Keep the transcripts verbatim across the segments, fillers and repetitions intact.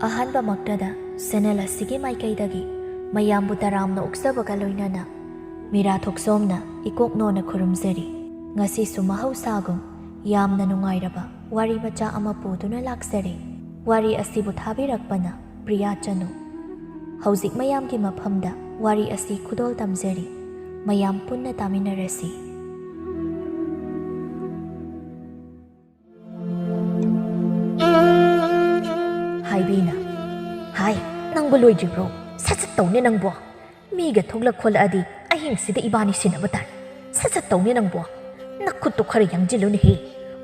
ꯑꯍꯥꯟꯕꯃꯛꯇꯗ channel ꯑꯁꯤꯒꯤ ꯃꯥꯏꯀꯩꯗꯒꯤ ꯃꯌꯥꯝꯕꯨ ꯇꯔꯥꯝꯅ ꯑꯣꯛꯆꯕꯒ ꯂꯣꯏꯅꯅ ꯃꯤꯔꯥ ꯊꯣꯛꯆꯣꯝꯅ ꯏꯀꯣꯛ ꯅꯣꯟꯅ ꯈꯨꯔꯨꯝꯖꯔꯤ꯫ ꯉꯁꯤꯁꯨ ꯃꯍꯧꯁꯥꯒꯨꯝ ꯌꯥꯝꯅ ꯅꯨꯡꯉꯥꯏꯔꯕ ꯋꯥꯔꯤ ꯃꯆꯥ ꯑꯃ ꯄꯨꯗꯨꯅ ꯂꯥꯛꯆꯔꯦ꯫ ꯋꯥꯔꯤ ꯑꯁꯤꯕꯨ ꯊꯥꯕꯤꯔꯛꯄꯅ ꯄ꯭ꯔꯤꯌꯥ ꯆꯅꯨ꯫ ꯍꯧꯖꯤꯛ ꯃꯌꯥꯝꯒꯤ ꯃꯐꯝꯗ ꯋꯥꯔꯤ ꯑꯁꯤ ꯈꯨꯗꯣꯜ ꯇꯝꯖꯔꯤ꯫ ꯃꯌꯥꯝ ꯄꯨꯟꯅ ꯇꯥꯃꯤꯟꯅꯔꯁꯤ꯫ ꯍꯥꯏꯕꯤꯅ, "ꯍꯥꯏ, ꯅꯪꯕꯨ ꯂꯣꯏꯗ꯭ꯔꯤꯕ꯭ꯔꯣ? ꯁꯠ ꯁꯠ ꯇꯧꯅꯦ ꯅꯪꯕꯣ꯫ ꯃꯤꯒ ꯊꯣꯛꯂꯛ ꯈꯣꯠꯂꯛꯑꯗꯤ ꯑꯍꯤꯡꯁꯤꯗ ꯏꯕꯥꯅꯤ ꯁꯤꯟꯅꯕ ꯇꯥꯔꯦ꯫ ꯁꯠ ꯁꯠ ꯇꯧꯅꯦ ꯅꯪꯕꯣ꯫ ꯅꯈꯨꯠꯇꯣ ꯈꯔ ꯌꯥꯡꯁꯤꯜꯂꯨꯅꯦꯍꯦ꯫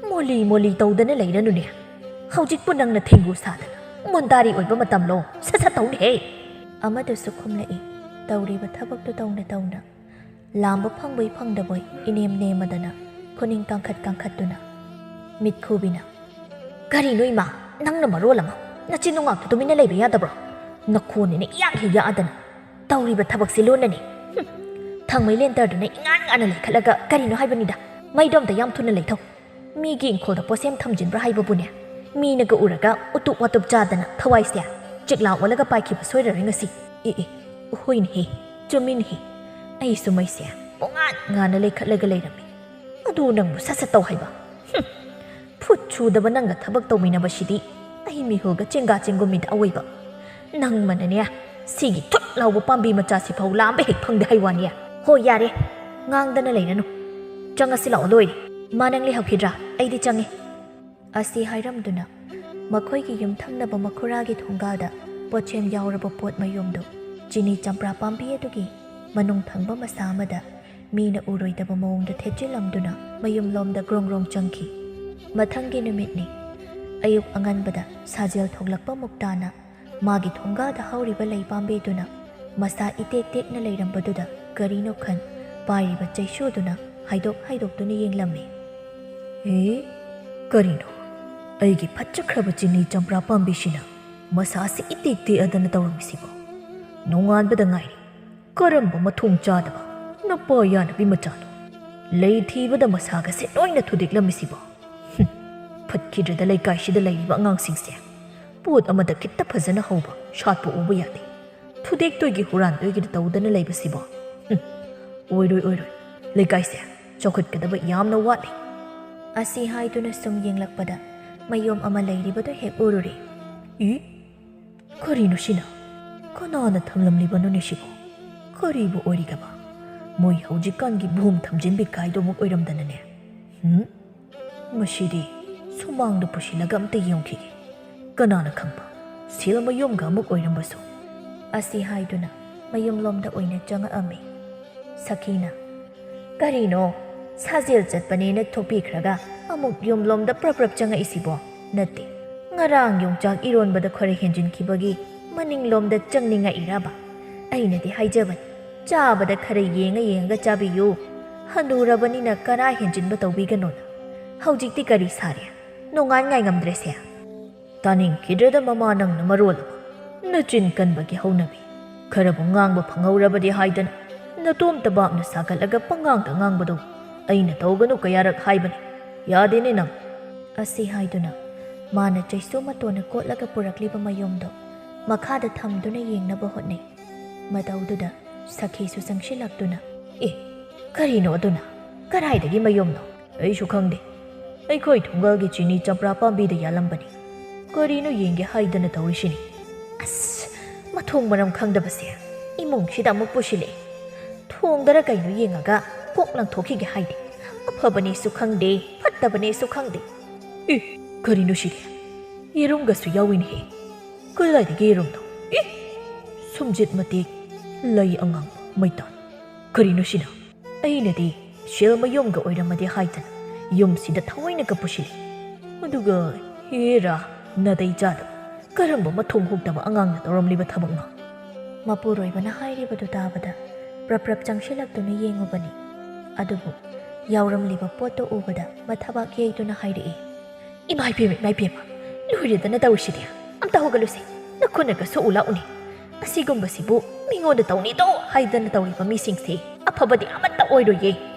ꯃꯣꯂꯤ ꯃꯣꯂꯤ ꯇꯧꯗꯅ ꯂꯩꯔꯅꯨꯅꯦ꯫ ꯍꯧꯖꯤꯛꯄꯨ ꯅꯪꯅ ꯊꯦꯡꯒꯨ ꯁꯥꯗꯅ ꯃꯣꯟꯗꯥꯔꯤ ꯑꯣꯏꯕ ꯃꯇꯝꯂꯣ? ꯁꯠ ꯁꯠ ꯇꯧꯅꯦꯍꯦ!" ꯑꯃꯗꯨꯁꯨ ꯈꯨꯝꯂꯛꯏ, ꯇꯧꯔꯤꯕ ꯊꯕꯛꯇꯨ ꯇꯧꯅ ꯇꯧꯅ꯫ ꯂꯥꯝꯕ ꯐꯪꯕꯣꯏ ꯐꯪꯗꯕꯣꯏ ꯏꯅꯦꯝ ꯅꯦꯝꯃꯗꯅ ꯈꯨꯅꯤꯡ ꯀꯥꯡꯈꯠ ꯀꯥꯡꯈꯠꯇꯨꯅ꯫ ꯃꯤꯠꯈꯨꯕꯤꯅ, "ꯀꯔꯤꯅꯣ ꯏꯃꯥ, ꯅꯪꯅ ꯃꯔꯣꯜ ꯑꯃ ꯅꯆꯤꯟ ꯅꯨꯡꯉꯥꯛꯇꯨ ꯇꯨꯃꯤꯟꯅ ꯂꯩꯕ ꯌꯥꯗꯕ꯭ꯔꯣ? ꯅꯈꯣꯟꯅꯤꯅ ꯏꯌꯥꯛ ꯍꯦꯛ ꯌꯥꯛꯑꯗꯅ꯫ ꯇꯧꯔꯤꯕ ꯊꯕꯛꯁꯤ ꯂꯣꯟꯅꯅꯤ꯫ ꯍꯨꯝ, ꯊꯥꯡꯃꯩ ꯂꯦꯟꯇꯔꯗꯨꯅ ꯏꯉꯥꯟ ꯉꯥꯟꯅ ꯂꯩꯈꯠꯂꯒ ꯀꯔꯤꯅꯣ ꯍꯥꯏꯕꯅꯤꯗ꯫ ꯃꯩꯗꯣ ꯑꯝꯇ ꯌꯥꯝ ꯊꯨꯅ ꯂꯩꯊꯧ꯫ ꯃꯤꯒꯤ ꯏꯪꯈꯣꯜꯗ ꯄꯣꯠꯁꯦꯝ ꯊꯝꯖꯤꯟꯕ꯭ꯔꯥ ꯍꯥꯏꯕꯕꯨꯅꯦ꯫ ꯃꯤꯅꯒ ꯎꯔꯒ ꯎꯇꯨꯞ ꯋꯥꯇꯨꯞ ꯆꯥꯗꯅ ꯊꯋꯥꯏꯁꯦ ꯆꯤꯛꯂꯥ ꯑꯣꯜꯂꯒ ꯄꯥꯏꯈꯤꯕ ꯁꯣꯏꯔꯔꯣꯏ ꯉꯁꯤ꯫ ꯑꯦ ꯑꯦ, ꯍꯣꯏꯅꯦꯍꯦ, ꯆꯨꯝꯃꯤꯅꯦꯍꯦ꯫ ꯑꯩꯁꯨ ꯃꯩꯁꯦ ꯄꯨꯡꯉꯥꯟ ꯉꯥꯟꯅ ꯂꯩꯈꯠꯂꯒ ꯂꯩꯔꯝꯃꯤ꯫ ꯑꯗꯨ ꯅꯪꯕꯨ ꯁꯠ ꯁꯠ ꯇꯧ ꯍꯥꯏꯕ? ꯍꯨꯝ, ꯐꯨꯠ ꯁꯨꯗꯕ ꯅꯪꯒ ꯊꯕꯛ ꯇꯧꯃꯤꯟꯅꯕꯁꯤꯗꯤ ꯑꯩ ꯃꯤꯍꯨꯜꯒ ꯆꯦꯡꯒꯥ ꯆꯦꯡꯒꯨꯝꯃꯤꯗ ꯑꯋꯣꯏꯕ꯫ ꯅꯪꯃꯅꯅꯦ, ꯁꯤꯒꯤ ꯊꯨꯠ ꯂꯥꯎꯕ ꯄꯥꯝꯕꯤ ꯃꯆꯥꯁꯤ ꯐꯥꯎ ꯂꯥꯝꯕ ꯍꯦꯛ ꯐꯪꯗꯦ ꯍꯥꯏ ꯋꯥꯅꯤ꯫ ꯍꯣꯏ, ꯌꯥꯔꯦ, ꯉꯥꯡꯗꯅ ꯂꯩꯔꯅꯨ꯫ ꯆꯪꯉꯁꯤ ꯂꯥꯛꯑꯣ, ꯂꯣꯏꯔꯦ꯫ ꯏꯃꯥ, ꯅꯪ ꯂꯩꯍꯧꯈꯤꯗ꯭ꯔꯥ? ꯑꯩꯗꯤ ꯆꯪꯉꯦ꯫ ꯑꯁꯤ ꯍꯥꯏꯔꯝꯗꯨꯅ ꯃꯈꯣꯏꯒꯤ ꯌꯨꯝꯊꯪꯅꯕ ꯃꯈꯨꯔꯥꯒꯤ ꯊꯣꯡꯒꯥꯜꯗ ꯄꯣꯠꯁꯦꯝ ꯌꯥꯎꯔꯕ ꯄꯣꯠ ꯃꯌꯣꯝꯗꯨ ꯆꯤꯅꯤ ꯆꯝꯄ꯭ꯔꯥ ꯄꯥꯝꯕꯤ ꯑꯗꯨꯒꯤ ꯃꯅꯨꯡ ꯊꯪꯕ ꯃꯁꯥ ꯑꯃꯗ ꯃꯤꯅ ꯎꯔꯣꯏꯗꯕ ꯃꯑꯣꯡꯗ ꯊꯦꯠꯆꯤꯜꯂꯝꯗꯨꯅ ꯃꯌꯨꯝꯂꯣꯝꯗ ꯒ꯭ꯔꯣꯡ ꯒ꯭ꯔꯣꯡ ꯆꯪꯈꯤ꯫ ꯃꯊꯪꯒꯤ ꯅꯨꯃꯤꯠꯅꯤ꯫ ꯑꯌꯨꯛ ꯑꯉꯟꯕꯗ ꯁꯥꯖꯦꯜ ꯊꯣꯛꯂꯛꯄ ꯃꯨꯛꯇꯥꯅ ꯃꯥꯒꯤ ꯊꯣꯡꯒꯥꯗ ꯍꯧꯔꯤꯕ ꯂꯩ ꯄꯥꯝꯕꯤꯗꯨꯅ ꯃꯁꯥ ꯏꯇꯦꯛ ꯇꯦꯛꯅ ꯂꯩꯔꯝꯕꯗꯨꯗ ꯀꯔꯤꯅꯣ ꯈꯟ ꯄꯥꯏꯔꯤꯕ ꯆꯩꯁꯨꯗꯨꯅ ꯍꯥꯏꯗꯣꯛ ꯍꯥꯏꯗꯣꯛꯇꯨꯅ ꯌꯦꯡꯂꯝꯃꯤ꯫ "ꯑꯦ, ꯀꯔꯤꯅꯣ? ꯑꯩꯒꯤ ꯐꯠꯆꯈ꯭ꯔꯕ ꯆꯤꯅꯤ ꯆꯝꯄ꯭ꯔꯥ ꯄꯥꯝꯕꯤꯁꯤꯅ ꯃꯁꯥꯁꯤ ꯏꯇꯦꯛ ꯇꯦꯛꯑꯗꯅ ꯇꯧꯔꯝꯃꯤꯁꯤꯕꯣ? ꯅꯣꯡꯉꯥꯟꯕꯗ ꯉꯥꯏꯔꯤ꯫ "ꯀꯔꯝꯕ ꯃꯊꯣꯡ ꯆꯥꯗꯕ ꯅꯨꯄꯥ ꯌꯥꯅꯕꯤ ꯃꯆꯥꯅꯣ? ꯂꯩ ꯊꯤꯕꯗ ꯃꯁꯥꯒꯁꯦ ꯂꯣꯏꯅ ꯊꯨꯗꯦꯛꯂꯝꯃꯤꯁꯤꯕꯣ? ꯍꯨꯝ, ꯐꯠꯈꯤꯗ꯭ꯔꯗ ꯂꯩꯀꯥꯏꯁꯤꯗ ꯂꯩꯔꯤꯕ ꯑꯉꯥꯡꯁꯤꯡꯁꯦ ꯄꯣꯠ ꯑꯃꯗ ꯈꯤꯠꯇ ꯐꯖꯅ ꯍꯧꯕ ꯁꯥꯠꯄ ꯎꯕ ꯌꯥꯗꯦ꯫ ꯊꯨꯗꯦꯛꯇꯣꯏꯒꯤ ꯍꯨꯔꯥꯟꯗꯣꯏꯒꯤꯗ ꯇꯧꯗꯅ ꯂꯩꯕꯁꯤꯕꯣ? ꯍꯨꯝ, ꯑꯣꯏꯔꯣꯏ, ꯑꯣꯏꯔꯣꯏ꯫ ꯂꯩꯀꯥꯏꯁꯦ ꯆꯥꯎꯈꯠꯀꯗꯕ ꯌꯥꯝꯅ ꯋꯥꯠꯂꯤ꯫" ꯑꯁꯤ ꯍꯥꯏꯗꯨꯅ ꯁꯨꯝ ꯌꯦꯡꯂꯛꯄꯗ ꯃꯌꯨꯝ ꯑꯃ ꯂꯩꯔꯤꯕꯗꯨ ꯍꯦꯛ ꯎꯔꯨꯔꯦ꯫ "ꯏ, ꯀꯔꯤꯅꯣ ꯁꯤꯅ? ꯀꯅꯥꯅ ꯊꯝꯂꯝꯂꯤꯕꯅꯣꯅꯦ ꯁꯤꯕꯣ? ꯀꯔꯤꯕꯨ ꯑꯣꯏꯔꯤꯒꯕ? ꯃꯣꯏ ꯍꯧꯖꯤꯛꯀꯥꯟꯒꯤ ꯚꯨꯝ ꯊꯝꯖꯤꯟꯕꯤ ꯀꯥꯏꯗꯣꯃꯨꯛ ꯑꯣꯏꯔꯝꯗꯅꯅꯦ꯫ ꯍꯨꯝ? ꯃꯁꯤꯗꯤ ꯁꯨꯃꯥꯡꯗ ꯄꯨꯁꯤꯜꯂꯒ ꯑꯝꯇ ꯌꯦꯡꯈꯤꯒꯦ꯫ ꯀꯅꯥꯅ ꯈꯪꯕ, ꯁꯦꯜ ꯃꯌꯨꯝꯒ ꯑꯃꯨꯛ ꯑꯣꯏꯔꯝꯕꯁꯨ꯫" ꯑꯁꯤ ꯍꯥꯏꯗꯨꯅ ꯃꯌꯨꯝꯂꯣꯝꯗ ꯑꯣꯏꯅ ꯆꯪꯉꯛꯑꯝꯃꯤ꯫ ꯁꯈꯤꯅ, "ꯀꯔꯤꯅꯣ, ꯁꯥꯖꯦꯜ ꯆꯠꯄꯅꯦꯅ ꯊꯣꯛꯄꯤꯈ꯭ꯔꯒ ꯑꯃꯨꯛ ꯌꯨꯝꯂꯣꯝꯗ ꯄ꯭ꯔꯞ ꯄ꯭ꯔꯞ ꯆꯪꯉꯛꯏꯁꯤꯕꯣ? ꯅꯠꯇꯦ, ꯉꯔꯥꯡ ꯌꯣꯡꯆꯥꯛ ꯏꯔꯣꯟꯕꯗ ꯈꯔ ꯍꯦꯟꯖꯤꯟꯈꯤꯕꯒꯤ ꯃꯅꯤꯡꯂꯣꯝꯗ ꯆꯪꯅꯤꯡꯉꯛꯏꯔꯕ? ꯑꯩꯅꯗꯤ ꯍꯥꯏꯖꯕꯅꯤ, ꯆꯥꯕꯗ ꯈꯔ ꯌꯦꯡꯉ ꯌꯦꯡꯉꯒ ꯆꯥꯕꯤꯌꯨ꯫ ꯍꯅꯨꯔꯕꯅꯤꯅ ꯀꯔꯥ ꯍꯦꯟꯖꯤꯟꯕ ꯇꯧꯕꯤꯒꯅꯣꯅ꯫ ꯍꯧꯖꯤꯛꯇꯤ ꯀꯔꯤ ꯁꯥꯔꯦ? ꯅꯣꯡꯉꯥꯟ ꯉꯥꯏ ꯉꯝꯗ꯭ꯔꯦꯁꯦ꯫" "ꯇꯥꯅꯤꯡꯈꯤꯗ꯭ꯔꯦꯗ ꯃꯃꯥ, ꯅꯪꯅ ꯃꯔꯣꯜ ꯑꯃ꯫ ꯅꯆꯤꯟ ꯀꯟꯕꯒꯤ ꯍꯧꯅꯕꯤ꯫ ꯈꯔꯕꯨ ꯉꯥꯡꯕ ꯐꯪꯍꯧꯔꯕꯗꯤ ꯍꯥꯏꯗꯅ ꯅꯇꯣꯝꯇ ꯚꯥꯞꯅ ꯁꯥꯒꯠꯂꯒ ꯄꯉꯥꯡꯗ ꯉꯥꯡꯕꯗꯣ꯫ ꯑꯩꯅ ꯇꯧꯒꯅꯨ ꯀꯌꯥꯔꯛ ꯍꯥꯏꯕꯅꯤ꯫ ꯌꯥꯗꯦꯅꯦ ꯅꯪ꯫" ꯑꯁꯤ ꯍꯥꯏꯗꯨꯅ ꯃꯥꯅ ꯆꯩꯁꯨ ꯃꯇꯣꯟꯅ ꯀꯣꯠꯂꯒ ꯄꯨꯔꯛꯂꯤꯕ ꯃꯌꯨꯝꯗꯣ ꯃꯈꯥꯗ ꯊꯝꯗꯨꯅ ꯌꯦꯡꯅꯕ ꯍꯣꯠꯅꯩ꯫ ꯃꯇꯧꯗꯨꯗ ꯁꯈꯤꯁꯨ ꯆꯪꯁꯤꯜꯂꯛꯇꯨꯅ, "ꯑꯦ, ꯀꯔꯤꯅꯣ ꯑꯗꯨꯅ? ꯀꯗꯥꯏꯗꯒꯤ ꯃꯌꯨꯝꯅꯣ?" "ꯑꯩꯁꯨ ꯈꯪꯗꯦ꯫ ꯑꯩꯈꯣꯏ ꯊꯣꯡꯒꯜꯒꯤ ꯆꯤꯅꯤ ꯆꯝꯄ꯭ꯔꯥ ꯄꯥꯝꯕꯤꯗ ꯌꯥꯜꯂꯝꯕꯅꯤ꯫ ꯀꯔꯤꯅꯣ ꯌꯦꯡꯒꯦ ꯍꯥꯏꯗꯅ ꯇꯧꯔꯤꯁꯤꯅꯤ꯫" "ꯑꯁ, ꯃꯊꯣꯡ ꯃꯔꯝ ꯈꯪꯗꯕꯁꯦ ꯏꯃꯨꯡꯁꯤꯗ ꯑꯃꯨꯛ ꯄꯨꯁꯤꯜꯂꯛꯑꯦ꯫ ꯊꯣꯡꯗꯔ ꯀꯩꯅꯣ ꯌꯦꯡꯉꯒ ꯀꯣꯛ ꯂꯪꯊꯣꯛꯈꯤꯒꯦ ꯍꯥꯏꯗꯦ꯫ ꯑꯐꯕꯅꯦꯁꯨ ꯈꯪꯗꯦ, ꯐꯠꯇꯕꯅꯦꯁꯨ ꯈꯪꯗꯦ꯫ ꯑꯦ, ꯀꯔꯤꯅꯣ ꯁꯤꯗꯤ? ꯌꯦꯔꯨꯝꯒꯁꯨ ꯌꯥꯎꯏꯅꯦꯍꯦ꯫ ꯀꯗꯥꯏꯗꯒꯤ ꯌꯦꯔꯨꯝꯅꯣ? ꯑꯦ, ꯁꯨꯝꯖꯤꯠ ꯃꯇꯦꯛ, ꯂꯩ ꯑꯉꯥꯡꯕ, ꯃꯩꯇꯥꯟ꯫ ꯀꯔꯤꯅꯣ ꯁꯤꯅ? ꯑꯩꯅꯗꯤ ꯁꯦꯜ ꯃꯌꯨꯝꯒ ꯑꯣꯏꯔꯝꯃꯗꯤ ꯍꯥꯏꯗꯅ ꯌꯨꯝꯁꯤꯗ ꯊꯑꯣꯏꯅꯒ ꯄꯨꯁꯤꯜꯂꯤ꯫ ꯑꯗꯨꯒ ꯍꯦꯔꯥ, ꯅꯥꯇꯩ ꯆꯥꯗꯕ, ꯀꯔꯝꯕ ꯃꯊꯣꯡ ꯍꯨꯛꯇꯕ ꯑꯉꯥꯡꯅ ꯇꯧꯔꯝꯂꯤꯕ ꯊꯕꯛꯅꯣ?" ꯃꯄꯨꯔꯣꯏꯕꯅ ꯍꯥꯏꯔꯤꯕꯗꯨ ꯇꯥꯕꯗ ꯄ꯭ꯔꯞ ꯄ꯭ꯔꯞ ꯆꯪꯁꯤꯜꯂꯛꯇꯨꯅ ꯌꯦꯡꯉꯨꯕꯅꯤ꯫ ꯑꯗꯨꯕꯨ ꯌꯥꯎꯔꯝꯂꯤꯕ ꯄꯣꯠꯇꯣ ꯎꯕꯗ ꯃꯊꯕꯥꯛ ꯌꯩꯗꯨꯅ ꯍꯥꯏꯔꯛꯏ, "ꯏꯃꯥ ꯏꯕꯦꯝꯃ, ꯏꯃꯥ ꯏꯕꯦꯝꯃ, ꯂꯣꯏꯔꯦꯗꯅ ꯇꯧꯔꯤꯁꯤꯗꯤ꯫ ꯑꯝꯇ ꯍꯧꯒꯠꯂꯨꯁꯦ, ꯅꯈꯨꯠꯅꯒ ꯁꯣꯛꯎ ꯂꯥꯛꯎꯅꯦ꯫ ꯑꯁꯤꯒꯨꯝꯕꯁꯤꯕꯨ ꯃꯤꯉꯣꯟꯗ ꯇꯧꯅꯤꯗꯣ ꯍꯥꯏꯗꯅ ꯇꯧꯔꯤꯕ ꯃꯤꯁꯤꯡꯁꯦ ꯑꯐꯕꯗꯤ ꯑꯃꯠꯇ ꯑꯣꯏꯔꯣꯏꯌꯦ꯫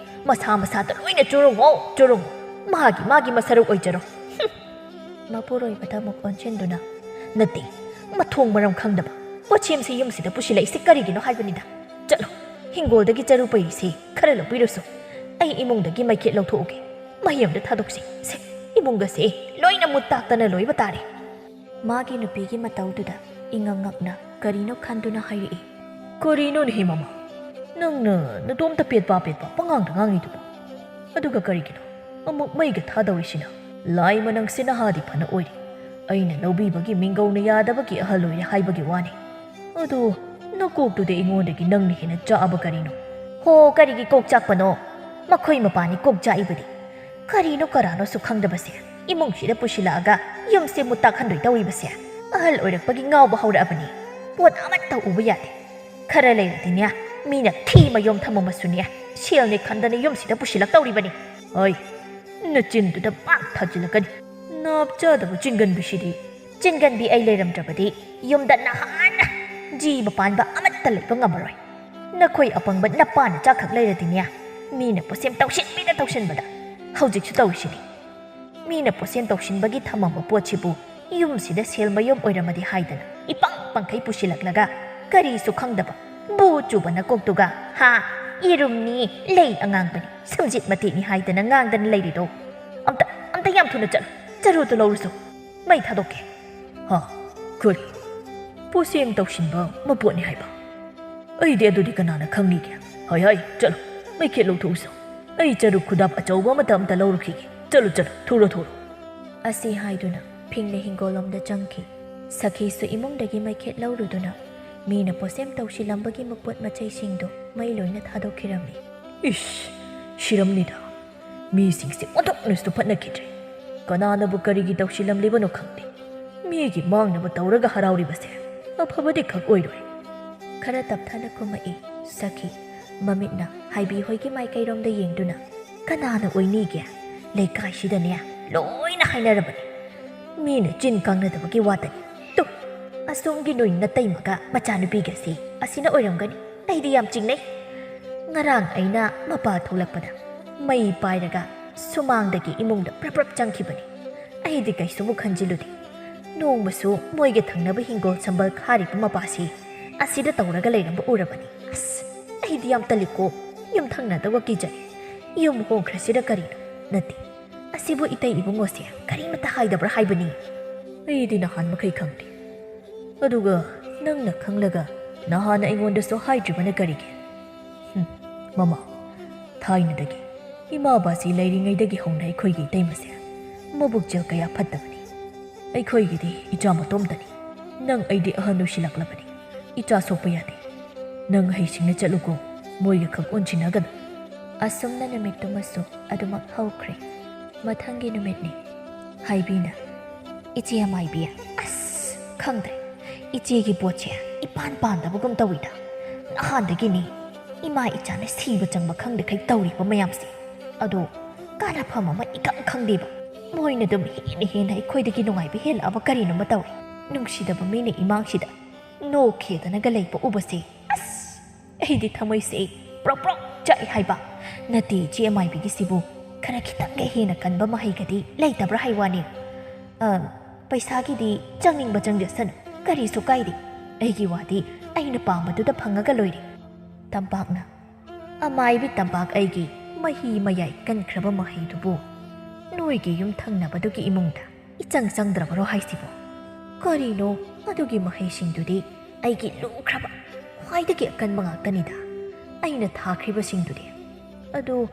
ꯃꯁꯥ ꯃꯁꯥꯗ ꯂꯣꯏꯅ ꯆꯨꯔꯨꯡꯉꯣ, ꯆꯨꯔꯨꯡꯉꯣ꯫ ꯃꯥꯒꯤ ꯃꯥꯒꯤ ꯃꯁꯔꯨꯛ ꯑꯣꯏꯖꯔꯣ꯫ ꯍꯨꯝ꯫ ꯃꯄꯨꯔꯣꯏꯕꯗ ꯑꯃꯨꯛ ꯑꯣꯟꯁꯤꯟꯗꯨꯅ, "ꯅꯠꯇꯦ, ꯃꯊꯣꯡ ꯃꯔꯝ ꯈꯪꯗꯕ ꯄꯣꯠꯁꯦꯝꯁꯤ ꯌꯨꯝꯁꯤꯗ ꯄꯨꯁꯤꯜꯂꯛꯏꯁꯤ ꯀꯔꯤꯒꯤꯅꯣ ꯍꯥꯏꯕꯅꯤꯗ꯫ ꯆꯠꯂꯣ, ꯍꯤꯡꯒꯣꯜꯗꯒꯤ ꯆꯔꯨ ꯄꯩꯔꯤꯁꯤ ꯈꯔ ꯂꯧꯕꯤꯔꯨꯁꯣ꯫ ꯑꯩ ꯏꯃꯨꯡꯗꯒꯤ ꯃꯩꯈꯦꯠ ꯂꯧꯊꯣꯛꯎꯒꯦ꯫ ꯃꯩ ꯑꯃꯗ ꯊꯥꯗꯣꯛꯁꯤ꯫ ꯁꯦ, ꯏꯃꯨꯡꯒꯁꯦ ꯂꯣꯏꯅ ꯃꯨꯠ ꯇꯥꯛꯇꯅ ꯂꯣꯏꯕ ꯇꯥꯔꯦ꯫" ꯃꯥꯒꯤ ꯅꯨꯄꯤꯒꯤ ꯃꯇꯧꯗꯨꯗ ꯏꯉꯛ ꯉꯛꯅ ꯀꯔꯤꯅꯣ ꯈꯟꯗꯨꯅ ꯍꯥꯏꯔꯛꯏ꯫ "ꯀꯔꯤꯅꯣꯅꯦꯍꯦ ꯃꯃꯥ? ꯅꯪꯅ ꯅꯇꯣꯝꯇ ꯄꯦꯠꯄꯥ ꯄꯦꯠꯄꯥ ꯄꯉꯥꯡꯗ ꯉꯥꯡꯉꯤꯗꯨꯕꯣ? ꯑꯗꯨꯒ ꯀꯔꯤꯒꯤꯅꯣ ꯑꯃꯨꯛ ꯃꯩꯒ ꯊꯥꯗꯧꯔꯤꯁꯤꯅ? ꯂꯥꯏ ꯃꯅꯪꯁꯤ ꯅꯍꯥꯗꯤ ꯐꯅ ꯑꯣꯏꯔꯤ꯫ ꯑꯩꯅ ꯂꯧꯕꯤꯕꯒꯤ ꯃꯤꯡꯒꯧꯅ ꯌꯥꯗꯕꯒꯤ ꯑꯍꯜ ꯑꯣꯏꯔꯦ ꯍꯥꯏꯕꯒꯤ ꯋꯥꯅꯤ꯫ ꯑꯗꯣ ꯅꯀꯣꯛꯇꯨꯗꯤ ꯑꯩꯉꯣꯟꯗꯒꯤ ꯅꯪꯅ ꯍꯦꯟꯅ ꯆꯥꯛꯑꯕ ꯀꯔꯤꯅꯣ?" "ꯍꯣ, ꯀꯔꯤꯒꯤ ꯀꯣꯛ ꯆꯥꯛꯄꯅꯣ? ꯃꯈꯣꯏ ꯃꯄꯥꯅꯤ ꯀꯣꯛ ꯆꯥꯛꯏꯕꯗꯤ꯫ ꯀꯔꯤꯅꯣ ꯀꯔꯥꯅꯣꯁꯨ ꯈꯪꯗꯕꯁꯦ ꯏꯃꯨꯡꯁꯤꯗ ꯄꯨꯁꯤꯜꯂꯛꯑꯒ ꯌꯨꯝꯁꯦ ꯃꯨꯠ ꯇꯥꯛꯍꯟꯗꯣꯏ ꯇꯧꯔꯤꯕꯁꯦ꯫ ꯑꯍꯜ ꯑꯣꯏꯔꯛꯄꯒꯤ ꯉꯥꯎꯕ ꯍꯧꯔꯛꯑꯕꯅꯤ꯫ ꯄꯣꯠ ꯑꯃꯠꯇ ꯎꯕ ꯌꯥꯗꯦ꯫ ꯈꯔ ꯂꯩꯔꯗꯤꯅꯦ, ꯃꯤꯅ ꯊꯤ ꯃꯌꯣꯝ ꯊꯝꯃꯝꯃꯁꯨꯅꯦ, ꯁꯦꯜꯅꯦ ꯈꯟꯗꯅ ꯌꯨꯝꯁꯤꯗ ꯄꯨꯁꯤꯜꯂꯛꯇꯧꯔꯤꯕꯅꯤ꯫" "ꯍꯣꯏ, ꯅꯆꯤꯟꯗꯨꯗ ꯄꯥꯛ ꯊꯥꯖꯤꯜꯂꯛꯀꯅꯤ꯫ ꯅꯥꯞ ꯆꯥꯗꯕ ꯆꯤꯡꯒꯟꯕꯤꯁꯤꯗꯤ꯫" "ꯆꯤꯡꯒꯟꯕꯤ ꯑꯩ ꯂꯩꯔꯝꯗ꯭ꯔꯕꯗꯤ ꯌꯨꯝꯗ ꯅꯍꯥꯟꯅ ꯖꯤꯕ ꯄꯥꯟꯕ ꯑꯃꯠꯇ ꯂꯩꯕ ꯉꯝꯃꯔꯣꯏ꯫ ꯅꯈꯣꯏ ꯑꯄꯪꯕ ꯅꯄꯥ ꯅꯆꯥꯈꯛ ꯂꯩꯔꯗꯤꯅꯦ, ꯃꯤꯅ ꯄꯣꯠꯁꯦꯝ ꯇꯧꯁꯤꯟꯕꯤꯅ ꯇꯧꯁꯤꯟꯕꯗ ꯍꯧꯖꯤꯛꯁꯨ ꯇꯧꯔꯤꯁꯤꯅꯤ꯫ ꯃꯤꯅ ꯄꯣꯠꯁꯦꯝ ꯇꯧꯁꯤꯟꯕꯒꯤ ꯊꯝꯃꯝꯕ ꯄꯣꯠꯁꯤꯕꯨ ꯌꯨꯝꯁꯤꯗ ꯁꯦꯜ ꯃꯌꯨꯝ ꯑꯣꯏꯔꯝꯃꯗꯤ ꯍꯥꯏꯗꯅ ꯏꯄꯪ ꯄꯪꯈꯩ ꯄꯨꯁꯤꯜꯂꯛꯂꯒ ꯀꯔꯤꯁꯨ ꯈꯪꯗꯕ ꯕꯨ ꯆꯨꯕ ꯅꯀꯣꯛꯇꯨꯒ, ꯍꯥ, ꯌꯦꯔꯨꯝꯅꯤ, ꯂꯩ ꯑꯉꯥꯡꯕꯅꯤ, ꯁꯝꯖꯤꯠ ꯃꯇꯦꯛꯅꯤ ꯍꯥꯏꯗꯅ ꯉꯥꯡꯗꯅ ꯂꯩꯔꯤꯗꯣ꯫ ꯑꯝꯇ, ꯑꯝꯇ ꯌꯥꯝ ꯊꯨꯅ ꯆꯠꯂꯨ, ꯆꯔꯨꯗꯣ ꯂꯧꯔꯨꯁꯨ, ꯃꯩ ꯊꯥꯗꯣꯛꯀꯦ꯫" "ꯍꯥ? ꯀꯔꯤ? ꯄꯣꯠꯁꯦꯝ ꯇꯧꯁꯤꯟꯕ ꯃꯄꯣꯠꯅꯤ ꯍꯥꯏꯕ? ꯑꯩꯗꯤ ꯑꯗꯨꯗꯤ ꯀꯅꯥꯅ ꯈꯪꯅꯤꯒꯦ? ꯍꯥꯏ ꯍꯥꯏ, ꯆꯠꯂꯨ, ꯃꯩꯈꯦꯠ ꯂꯧꯊꯣꯛꯎꯁꯨ꯫ ꯑꯩ ꯆꯔꯨ ꯈꯨꯗꯥꯞ ꯑꯆꯧꯕ ꯑꯃꯇ ꯑꯝꯇ ꯂꯧꯔꯨꯈꯤꯒꯦ꯫ ꯆꯠꯂꯨ, ꯆꯠꯂꯨ, ꯊꯨꯔꯣ, ꯊꯨꯔꯣ꯫" ꯑꯁꯤ ꯍꯥꯏꯗꯨꯅ ꯐꯤꯡꯅ ꯍꯤꯡꯒꯣꯜꯂꯣꯝꯗ ꯆꯪꯈꯤ꯫ ꯁꯈꯤꯁꯨ ꯏꯃꯨꯡꯗꯒꯤ ꯃꯩꯈꯦꯠ ꯂꯧꯔꯨꯗꯨꯅ ꯃꯤꯅ ꯄꯣꯠꯁꯦꯝ ꯇꯧꯁꯤꯜꯂꯝꯕꯒꯤ ꯃꯄꯣꯠ ꯃꯆꯩꯁꯤꯡꯗꯣ ꯃꯩ ꯂꯣꯏꯅ ꯊꯥꯗꯣꯛꯈꯤꯔꯝꯃꯤ꯫ "ꯏꯁ, ꯁꯤꯔꯝꯅꯤꯗ꯫ ꯃꯤꯁꯤꯡꯁꯦ ꯑꯣꯟꯊꯣꯛꯅꯁꯨ ꯐꯠꯅꯈꯤꯗ꯭ꯔꯦ꯫ ꯀꯅꯥꯅꯕꯨ ꯀꯔꯤꯒꯤ ꯇꯧꯁꯤꯜꯂꯝꯂꯤꯕꯅꯣ ꯈꯪꯗꯦ꯫ ꯃꯤꯒꯤ ꯃꯥꯡꯅꯕ ꯇꯧꯔꯒ ꯍꯔꯥꯎꯔꯤꯕꯁꯦ ꯑꯐꯕꯗꯤ ꯈꯛ ꯑꯣꯏꯔꯣꯏ꯫" ꯈꯔ ꯇꯞꯊꯅ ꯈꯨꯝꯃꯛꯏ ꯁꯈꯤ꯫ ꯃꯃꯤꯠꯅ ꯍꯥꯏꯕꯤ ꯍꯣꯏꯒꯤ ꯃꯥꯏꯀꯩꯔꯣꯝꯗ ꯌꯦꯡꯗꯨꯅ, "ꯀꯅꯥꯅ ꯑꯣꯏꯅꯤꯒꯦ? ꯂꯩꯀꯥꯏꯁꯤꯗꯅꯦ ꯂꯣꯏꯅ ꯍꯥꯏꯅꯔꯕꯅꯤ꯫ ꯃꯤꯅ ꯆꯤꯟ ꯀꯥꯡꯅꯗꯕꯒꯤ ꯋꯥꯇꯅꯤ꯫ ꯇꯨ, ꯑꯁꯣꯝꯒꯤ ꯅꯣꯏ ꯅꯇꯩꯃꯒ ꯃꯆꯥꯅꯨꯄꯤꯒꯁꯤ ꯑꯁꯤꯅ ꯑꯣꯏꯔꯝꯒꯅꯤ꯫ ꯑꯩꯗꯤ ꯌꯥꯝ ꯆꯤꯡꯅꯩ꯫ ꯉꯔꯥꯡ ꯑꯩꯅ ꯃꯄꯥ ꯊꯣꯛꯂꯛꯄꯗ ꯃꯩ ꯄꯥꯏꯔꯒ ꯁꯨꯃꯥꯡꯗꯒꯤ ꯏꯃꯨꯡꯗ ꯄ꯭ꯔꯞ ꯄ꯭ꯔꯞ ꯆꯪꯈꯤꯕꯅꯤ꯫ ꯑꯩꯗꯤ ꯀꯩꯁꯨꯕꯨ ꯈꯟꯖꯤꯜꯂꯨꯗꯦ꯫ ꯅꯣꯡꯃꯁꯨ ꯃꯣꯏꯒ ꯊꯪꯅꯕ ꯍꯤꯡꯒꯣꯜ ꯁꯝꯕꯜ ꯈꯥꯔꯤꯕ ꯃꯄꯥꯁꯤ ꯑꯁꯤꯗ ꯇꯧꯔꯒ ꯂꯩꯔꯝꯕ ꯎꯔꯕꯅꯤ꯫ ꯑꯁ, ꯑꯩꯗꯤ ꯌꯥꯝ ꯇꯜꯂꯤꯀꯣ꯫ ꯌꯨꯝꯊꯪꯅꯗꯕ ꯀꯤꯖꯩ꯫ ꯌꯨꯝ ꯍꯣꯡꯈ꯭ꯔꯁꯤꯔ ꯀꯔꯤꯅꯣ? ꯅꯠꯇꯦ, ꯑꯁꯤꯕꯨ ꯏꯇꯩ ꯏꯕꯨꯡꯉꯣꯁꯦ ꯀꯔꯤꯃꯇ ꯍꯥꯏꯗꯕ꯭ꯔꯥ ꯍꯥꯏꯕꯅꯤ꯫ ꯑꯩꯗꯤ ꯅꯍꯥꯟ ꯃꯈꯩ ꯈꯪꯗꯦ꯫ ꯑꯗꯨꯒ ꯅꯪꯅ ꯈꯪꯂꯒ ꯅꯍꯥꯟ ꯑꯩꯉꯣꯟꯗꯁꯨ ꯍꯥꯏꯗ꯭ꯔꯤꯕꯅ ꯀꯔꯤꯒꯤ? ꯍꯨꯝ, ꯃꯃꯥ, ꯊꯥꯏꯅꯗꯒꯤ ꯏꯃꯥ ꯕꯥꯁꯤ ꯂꯩꯔꯤꯉꯩꯗꯒꯤ ꯍꯧꯅ ꯑꯩꯈꯣꯏꯒꯤ ꯏꯇꯩꯃꯁꯦ ꯃꯕꯨꯛꯆꯦꯜ ꯀꯌꯥ ꯐꯠꯇꯕꯅꯤ꯫ ꯑꯩꯈꯣꯏꯒꯤꯗꯤ ꯏꯆꯥ ꯃꯇꯣꯝꯇꯅꯤ꯫ ꯅꯪ ꯑꯩꯗꯤ ꯑꯍꯟ ꯑꯣꯏꯁꯤꯜꯂꯛꯂꯕꯅꯤ꯫ ꯏꯆꯥ ꯁꯣꯛꯄ ꯌꯥꯗꯦ꯫ ꯅꯪ ꯍꯩꯁꯤꯡꯅ ꯆꯠꯂꯨꯀꯣ, ꯃꯣꯏꯒ ꯈꯛ ꯑꯣꯟꯁꯤꯟꯅꯒꯅꯨ꯫ ꯑꯁꯨꯝꯅ ꯅꯨꯃꯤꯠꯇꯨꯃꯁꯨ ꯑꯗꯨꯃꯛ ꯍꯧꯈ꯭ꯔꯦ꯫ ꯃꯊꯪꯒꯤ ꯅꯨꯃꯤꯠꯅꯤ꯫ ꯍꯥꯏꯕꯤꯅ, "ꯏꯆꯦ ꯑꯃꯥꯏꯕꯤ, ꯑꯁ, ꯈꯪꯗ꯭ꯔꯦ꯫ ꯏꯆꯦꯒꯤ ꯄꯣꯠꯁꯦ ꯏꯄꯥꯟ ꯄꯥꯟꯗꯕꯒꯨꯝ ꯇꯧꯏꯗ꯫ ꯅꯍꯥꯟꯗꯒꯤꯅꯤ ꯏꯃꯥ ꯏꯆꯥꯅ ꯁꯤꯕ ꯆꯪꯕ ꯈꯪꯗꯈꯩ ꯇꯧꯔꯤꯕ ꯃꯌꯥꯝꯁꯦ꯫ ꯑꯗꯣ ꯀꯥꯟꯅꯐꯝ ꯑꯃ ꯏꯈꯪ ꯈꯪꯗꯦꯕ꯫ ꯃꯣꯏꯅ ꯑꯗꯨꯝ ꯍꯦꯟꯅ ꯍꯦꯟꯅ ꯑꯩꯈꯣꯏꯗꯒꯤ ꯅꯨꯡꯉꯥꯏꯕ ꯍꯦꯜꯂꯛꯑꯕ ꯀꯔꯤꯅꯣꯃ ꯇꯧꯔꯦ꯫ ꯅꯨꯡꯁꯤꯗꯕ ꯃꯤꯅ ꯏꯃꯥꯡꯁꯤꯗ ꯅꯣꯛꯈꯤꯗꯅꯒ ꯂꯩꯕ ꯎꯕꯁꯦ, ꯑꯁ, ꯑꯩꯗꯤ ꯊꯃꯣꯏꯁꯦ ꯄ꯭ꯔꯣꯛ ꯄ꯭ꯔꯣꯛ ꯆꯥꯛꯏ ꯍꯥꯏꯕ꯫ ꯅꯠꯇꯦ, ꯏꯆꯦ ꯑꯃꯥꯏꯕꯤꯒꯤꯁꯤꯕꯨ ꯈꯔ ꯈꯤꯇꯪꯒ ꯍꯦꯟꯅ ꯀꯟꯕ ꯃꯍꯩꯒꯗꯤ ꯂꯩꯇꯕ꯭ꯔꯥ ꯍꯥꯏ ꯋꯥꯅꯤ꯫ ꯑ, ꯄꯩꯁꯥꯒꯤꯗꯤ ꯆꯪꯅꯤꯡꯕ ꯆꯪꯖꯁꯅꯨ, ꯀꯔꯤꯁꯨ ꯀꯥꯏꯗꯦ꯫ ꯑꯩꯒꯤ ꯋꯥꯗꯤ ꯑꯩꯅ ꯄꯥꯝꯕꯗꯨꯗ ꯐꯪꯉꯒ ꯂꯣꯏꯔꯦ꯫" ꯇꯝꯄꯥꯛꯅ, "ꯑꯃꯥꯏꯕꯤ ꯇꯝꯄꯥꯛ, ꯑꯩꯒꯤ ꯃꯍꯤ ꯃꯌꯥꯏ ꯀꯟꯈ꯭ꯔꯕ ꯃꯍꯩꯗꯨꯕꯨ ꯅꯣꯏꯒꯤ ꯌꯨꯝ ꯊꯪꯅꯕꯗꯨꯒꯤ ꯏꯃꯨꯡꯗ ꯏꯆꯪ ꯆꯪꯗ꯭ꯔꯕꯔꯣ ꯍꯥꯏꯁꯤꯕꯣ? ꯀꯔꯤꯅꯣ, ꯑꯗꯨꯒꯤ ꯃꯍꯩꯁꯤꯡꯗꯨꯗꯤ ꯑꯩꯒꯤ ꯂꯨꯈ꯭ꯔꯕ, ꯈ꯭ꯋꯥꯏꯗꯒꯤ ꯑꯀꯟꯕ ꯉꯥꯛꯇꯅꯤꯗ꯫ ꯑꯩꯅ ꯊꯥꯈ꯭ꯔꯤꯕꯁꯤꯡꯗꯨꯗꯤ꯫ ꯑꯗꯨ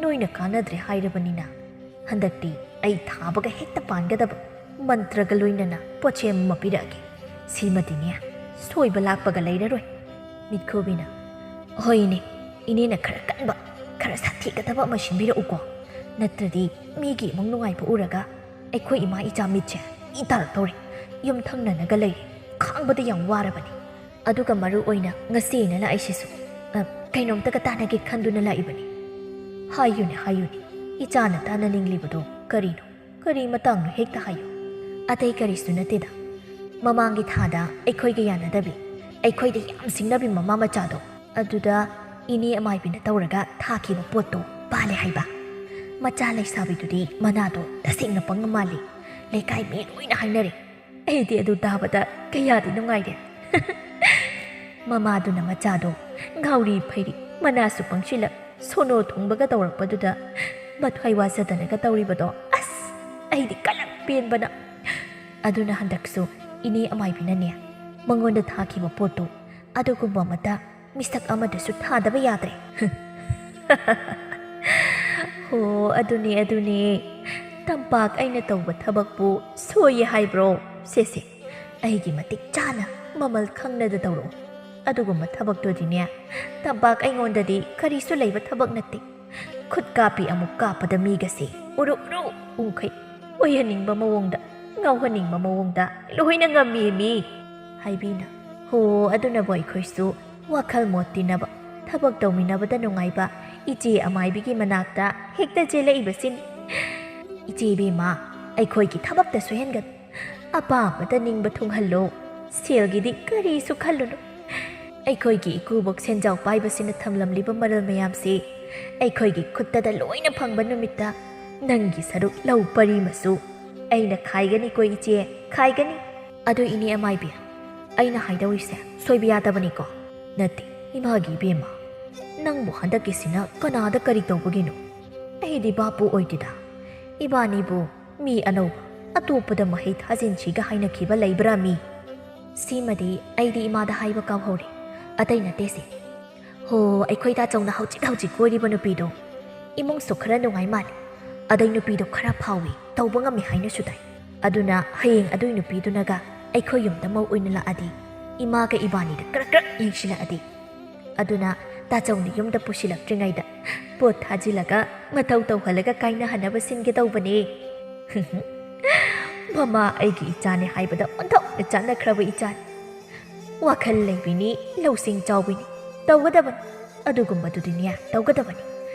ꯅꯣꯏꯅ ꯀꯥꯟꯅꯗ꯭ꯔꯦ ꯍꯥꯏꯔꯕꯅꯤꯅ, ꯍꯟꯗꯛꯇꯤ ꯑꯩ ꯊꯥꯕꯒ ꯍꯦꯛꯇ ꯄꯥꯟꯒꯗꯕ ꯃꯟꯇ꯭ꯔꯒ ꯂꯣꯏꯅꯅ ꯄꯣꯠꯁꯦꯝ ꯑꯃ ꯄꯤꯔꯛꯑꯒꯦ꯫ ꯁꯤꯃꯗꯤꯅꯦ, ꯁꯣꯏꯕ ꯂꯥꯛꯄꯒ ꯂꯩꯔꯔꯣꯏ꯫" ꯃꯤꯠꯈꯨꯕꯤꯅ, "ꯍꯣꯏꯅꯦ, ꯏꯅꯦꯅ ꯈꯔ ꯀꯟꯕ, ꯈꯔ ꯁꯥꯊꯤꯒꯗꯕ ꯑꯃ ꯁꯤꯟꯕꯤꯔꯛꯎꯀꯣ꯫ ꯅꯠꯇ꯭ꯔꯗꯤ ꯃꯤꯒꯤ ꯏꯃꯨꯡ ꯅꯨꯡꯉꯥꯏꯕ ꯎꯔꯒ ꯑꯩꯈꯣꯏ ꯏꯃꯥ ꯏꯆꯥ ꯃꯤꯠꯁꯦ ꯏ ꯇꯥꯔꯛꯇꯧꯔꯦ꯫ ꯌꯨꯝ ꯊꯪꯅꯅꯒ ꯂꯩꯔꯦ꯫ ꯈꯥꯡꯕꯗ ꯌꯥꯝ ꯋꯥꯔꯕꯅꯤ꯫ ꯑꯗꯨꯒ ꯃꯔꯨ ꯑꯣꯏꯅ ꯉꯁꯤ ꯑꯩꯅ ꯂꯥꯛꯏꯁꯤꯁꯨ, ꯑ, ꯀꯩꯅꯣꯝꯇꯒ ꯇꯥꯟꯅꯒꯦ ꯈꯟꯗꯨꯅ ꯂꯥꯛꯏꯕꯅꯤ꯫" "ꯍꯥꯏꯌꯨꯅꯦ, ꯍꯥꯏꯌꯨꯅꯦ꯫ ꯏꯆꯥꯅ ꯇꯥꯟꯅꯅꯤꯡꯂꯤꯕꯗꯣ ꯀꯔꯤꯅꯣ? ꯀꯔꯤ ꯃꯇꯥꯡꯅꯣ ꯍꯦꯛꯇ ꯍꯥꯏꯌꯨ꯫" "ꯑꯇꯩ ꯀꯔꯤꯁꯨ ꯅꯠꯇꯦꯗ꯫ ꯃꯃꯥꯡꯒꯤ ꯊꯥꯗ ꯑꯩꯈꯣꯏꯒ ꯌꯥꯅꯗꯕꯤ ꯑꯩꯈꯣꯏꯗ ꯌꯥꯝ ꯁꯤꯡꯅꯕꯤ ꯃꯃꯥ ꯃꯆꯥꯗꯣ, ꯑꯗꯨꯗ ꯏꯅꯦ ꯑꯃꯥꯏꯕꯤꯅ ꯇꯧꯔꯒ ꯊꯥꯈꯤꯕ ꯄꯣꯠꯇꯣ ꯄꯥꯜꯂꯦ ꯍꯥꯏꯕ꯫ ꯃꯆꯥ ꯂꯩꯁꯥꯕꯤꯗꯨꯗꯤ ꯃꯅꯥꯗꯣ ꯇꯁꯦꯡꯅ ꯄꯪꯉ ꯃꯥꯜꯂꯤ꯫ ꯂꯩꯀꯥꯏ ꯃꯤ ꯂꯣꯏꯅ ꯍꯥꯏꯅꯔꯦ꯫ ꯑꯩꯗꯤ ꯑꯗꯨ ꯇꯥꯕꯗ ꯀꯌꯥꯗꯤ ꯅꯨꯡꯉꯥꯏꯔꯦ꯫ ꯃꯃꯥꯗꯨꯅ ꯃꯆꯥꯗꯣ ꯉꯥꯎꯔꯤ ꯐꯩꯔꯤ, ꯃꯅꯥꯁꯨ ꯄꯪꯁꯤꯜꯂꯛ, ꯁꯣꯅꯣ ꯊꯨꯡꯕꯒ ꯇꯧꯔꯛꯄꯗꯨꯗ ꯃꯊ꯭ꯋꯥꯏ ꯋꯥꯖꯗꯅꯒ ꯇꯧꯔꯤꯕꯗꯣ, ꯑꯁ, ꯑꯩꯗꯤ ꯀꯂꯛ ꯄꯦꯟꯕꯅ꯫ ꯑꯗꯨꯅ ꯍꯟꯗꯛꯁꯨ ꯏꯅꯦ ꯑꯃꯥꯏꯕꯤꯅꯅꯦ, ꯃꯉꯣꯟꯗ ꯊꯥꯈꯤꯕ ꯄꯣꯠꯇꯨ ꯑꯗꯨꯒꯨꯝꯕ ꯑꯃꯠꯇ ꯃꯤꯁꯛ ꯑꯃꯗꯁꯨ ꯊꯥꯗꯕ ꯌꯥꯗ꯭ꯔꯦ꯫ ꯍꯣ, ꯑꯗꯨꯅꯦ, ꯑꯗꯨꯅꯦ꯫ ꯇꯝꯄꯥꯛ ꯑꯩꯅ ꯇꯧꯕ ꯊꯕꯛꯄꯨ ꯁꯣꯏꯌꯦ ꯍꯥꯏꯕ꯭ꯔꯣ? ꯁꯦꯁꯦ, ꯑꯩꯒꯤ ꯃꯇꯤꯛ ꯆꯥꯅ ꯃꯃꯜ ꯈꯪꯅꯗ ꯇꯧꯔꯛꯑꯣ꯫ ꯑꯗꯨꯒꯨꯝꯕ ꯊꯕꯛꯇꯨꯗꯤꯅꯦ, ꯇꯝꯄꯥꯛ ꯑꯩꯉꯣꯟꯗꯗꯤ ꯀꯔꯤꯁꯨ ꯂꯩꯕ ꯊꯕꯛ ꯅꯠꯇꯦ꯫ ꯈꯨꯠ ꯀꯥꯞꯄꯤ ꯑꯃꯨꯛ ꯀꯥꯞꯄꯗ ꯃꯤꯒꯁꯦ ꯎꯔꯨ ꯎꯔꯨ ꯎꯪꯈꯩ꯫ ꯑꯣꯏꯍꯟꯅꯤꯡꯕ ꯃꯑꯣꯡꯗ, ꯉꯥꯎꯍꯟꯅꯤꯡꯕ ꯃꯑꯣꯡꯗ ꯂꯣꯏꯅ ꯉꯝꯃꯤ ꯃꯤ꯫ ꯍꯥꯏꯕꯤꯅ, ꯍꯣ, ꯑꯗꯨꯅꯕꯨ ꯑꯩꯈꯣꯏꯁꯨ ꯋꯥꯈꯜ ꯃꯣꯠ ꯇꯤꯟꯅꯕ, ꯊꯕꯛ ꯇꯧꯃꯤꯟꯅꯕꯗ ꯅꯨꯡꯉꯥꯏꯕ ꯏꯆꯦ ꯑꯃꯥꯏꯕꯤꯒꯤ ꯃꯅꯥꯛꯇ ꯍꯦꯛꯇ ꯆꯦꯜꯂꯛꯏꯕꯁꯤꯅꯤ꯫ ꯏꯆꯦ ꯏꯕꯦꯝꯃ, ꯑꯩꯈꯣꯏꯒꯤ ꯊꯕꯛꯇ ꯁꯣꯏꯍꯟꯒꯅꯨ꯫ ꯑꯄꯥꯝꯕꯗ ꯅꯤꯡꯕ ꯊꯨꯡꯍꯜꯂꯣ꯫ ꯁꯦꯜꯒꯤꯗꯤ ꯀꯔꯤꯁꯨ ꯈꯜꯂꯨꯅꯨ꯫ ꯑꯩꯈꯣꯏꯒꯤ ꯏꯀꯨꯕꯣꯛ ꯁꯦꯟꯖꯥꯎ ꯄꯥꯏꯕꯁꯤꯅ ꯊꯝꯂꯝꯂꯤꯕ ꯃꯔꯜ ꯃꯌꯥꯝꯁꯤ ꯑꯩꯈꯣꯏꯒꯤ ꯈꯨꯠꯇꯗ ꯂꯣꯏꯅ ꯐꯪꯕ ꯅꯨꯃꯤꯠꯇ ꯅꯪꯒꯤ ꯁꯔꯨꯛ ꯂꯧ ꯄꯔꯤꯃꯁꯨ ꯑꯩꯅ ꯈꯥꯏꯒꯅꯤꯀꯣ ꯏꯆꯦ, ꯈꯥꯏꯒꯅꯤ꯫ ꯑꯗꯨ ꯏꯅꯦ ꯑꯃꯥꯏꯕꯤ, ꯑꯩꯅ ꯍꯥꯏꯗꯧꯔꯤꯁꯦ ꯁꯣꯏꯕ ꯌꯥꯗꯕꯅꯤꯀꯣ? ꯅꯠꯇꯦ, ꯏꯃꯥꯒꯤ ꯏꯕꯦꯝꯃ, ꯅꯪꯕꯨ ꯍꯟꯗꯛꯀꯤꯁꯤꯅ ꯀꯅꯥꯗ ꯀꯔꯤ ꯇꯧꯕꯒꯤꯅꯣ? ꯑꯩꯗꯤ ꯚꯥꯞꯄꯨ ꯑꯣꯏꯗꯦꯗ꯫ ꯏꯕꯥꯅꯤꯕꯨ ꯃꯤ ꯑꯅꯧꯕ, ꯑꯇꯣꯞꯄꯗ ꯃꯍꯩ ꯊꯥꯖꯤꯟꯁꯤꯒ ꯍꯥꯏꯅꯈꯤꯕ ꯂꯩꯕ꯭ꯔꯥ ꯃꯤ? ꯁꯤꯃꯗꯤ ꯑꯩꯗꯤ ꯏꯃꯥꯗ ꯍꯥꯏꯕ ꯀꯥꯎꯍꯧꯔꯦ꯫ ꯑꯇꯩ ꯅꯠꯇꯦꯁꯦ꯫ ꯍꯣ, ꯑꯩꯈꯣꯏ ꯇꯥꯆꯧꯅ ꯍꯧꯖꯤꯛ ꯍꯧꯖꯤꯛ ꯀꯣꯏꯔꯤꯕ ꯅꯨꯄꯤꯗꯣ ꯏꯃꯨꯡꯁꯨ ꯈꯔ ꯅꯨꯡꯉꯥꯏ ꯃꯥꯜꯂꯦ꯫ ꯑꯗꯩ ꯅꯨꯄꯤꯗꯣ ꯈꯔ ꯐꯥꯎꯏ, ꯇꯧꯕ ꯉꯝꯃꯤ ꯍꯥꯏꯅꯁꯨ ꯇꯥꯏ꯫ ꯑꯗꯨꯅ ꯍꯌꯦꯡ ꯑꯗꯨꯏ ꯅꯨꯄꯤꯗꯨꯅꯒ ꯑꯩꯈꯣꯏ ꯌꯨꯝꯗ ꯃꯧ ꯑꯣꯏꯅ ꯂꯥꯛꯑꯗꯤ ꯏꯃꯥꯒ ꯏꯕꯥꯅꯤꯗ ꯀ꯭ꯔꯛ ꯀ꯭ꯔꯛ ꯌꯦꯡꯁꯤꯜꯂꯛꯑꯗꯤ꯫ ꯑꯗꯨꯅ ꯇꯥꯆꯧꯅ ꯌꯨꯝꯗ ꯄꯨꯁꯤꯜꯂꯛꯇ꯭ꯔꯤꯉꯩꯗ ꯄꯣꯠ ꯊꯥꯖꯤꯜꯂꯒ ꯃꯊꯧ ꯇꯧꯍꯜꯂꯒ ꯀꯥꯏꯅꯍꯟꯅꯕ ꯁꯤꯟꯒꯦ ꯇꯧꯕꯅꯦ꯫ ꯃꯃꯥ ꯑꯩꯒꯤ ꯏꯆꯥꯅꯦ ꯍꯥꯏꯕꯗ ꯑꯣꯟꯊꯣꯛꯅ ꯆꯥꯟꯅꯈ꯭ꯔꯕ ꯏꯆꯥꯅꯤ꯫ ꯋꯥꯈꯜ ꯂꯩꯕꯤꯅꯤ, ꯂꯧꯁꯤꯡ ꯆꯥꯎꯕꯤꯅꯤ꯫ ꯇꯧꯒꯗꯕꯅꯤ꯫ ꯑꯗꯨꯒꯨꯝꯕꯗꯨꯗꯤꯅꯦ, ꯇꯧꯒꯗꯕꯅꯤ꯫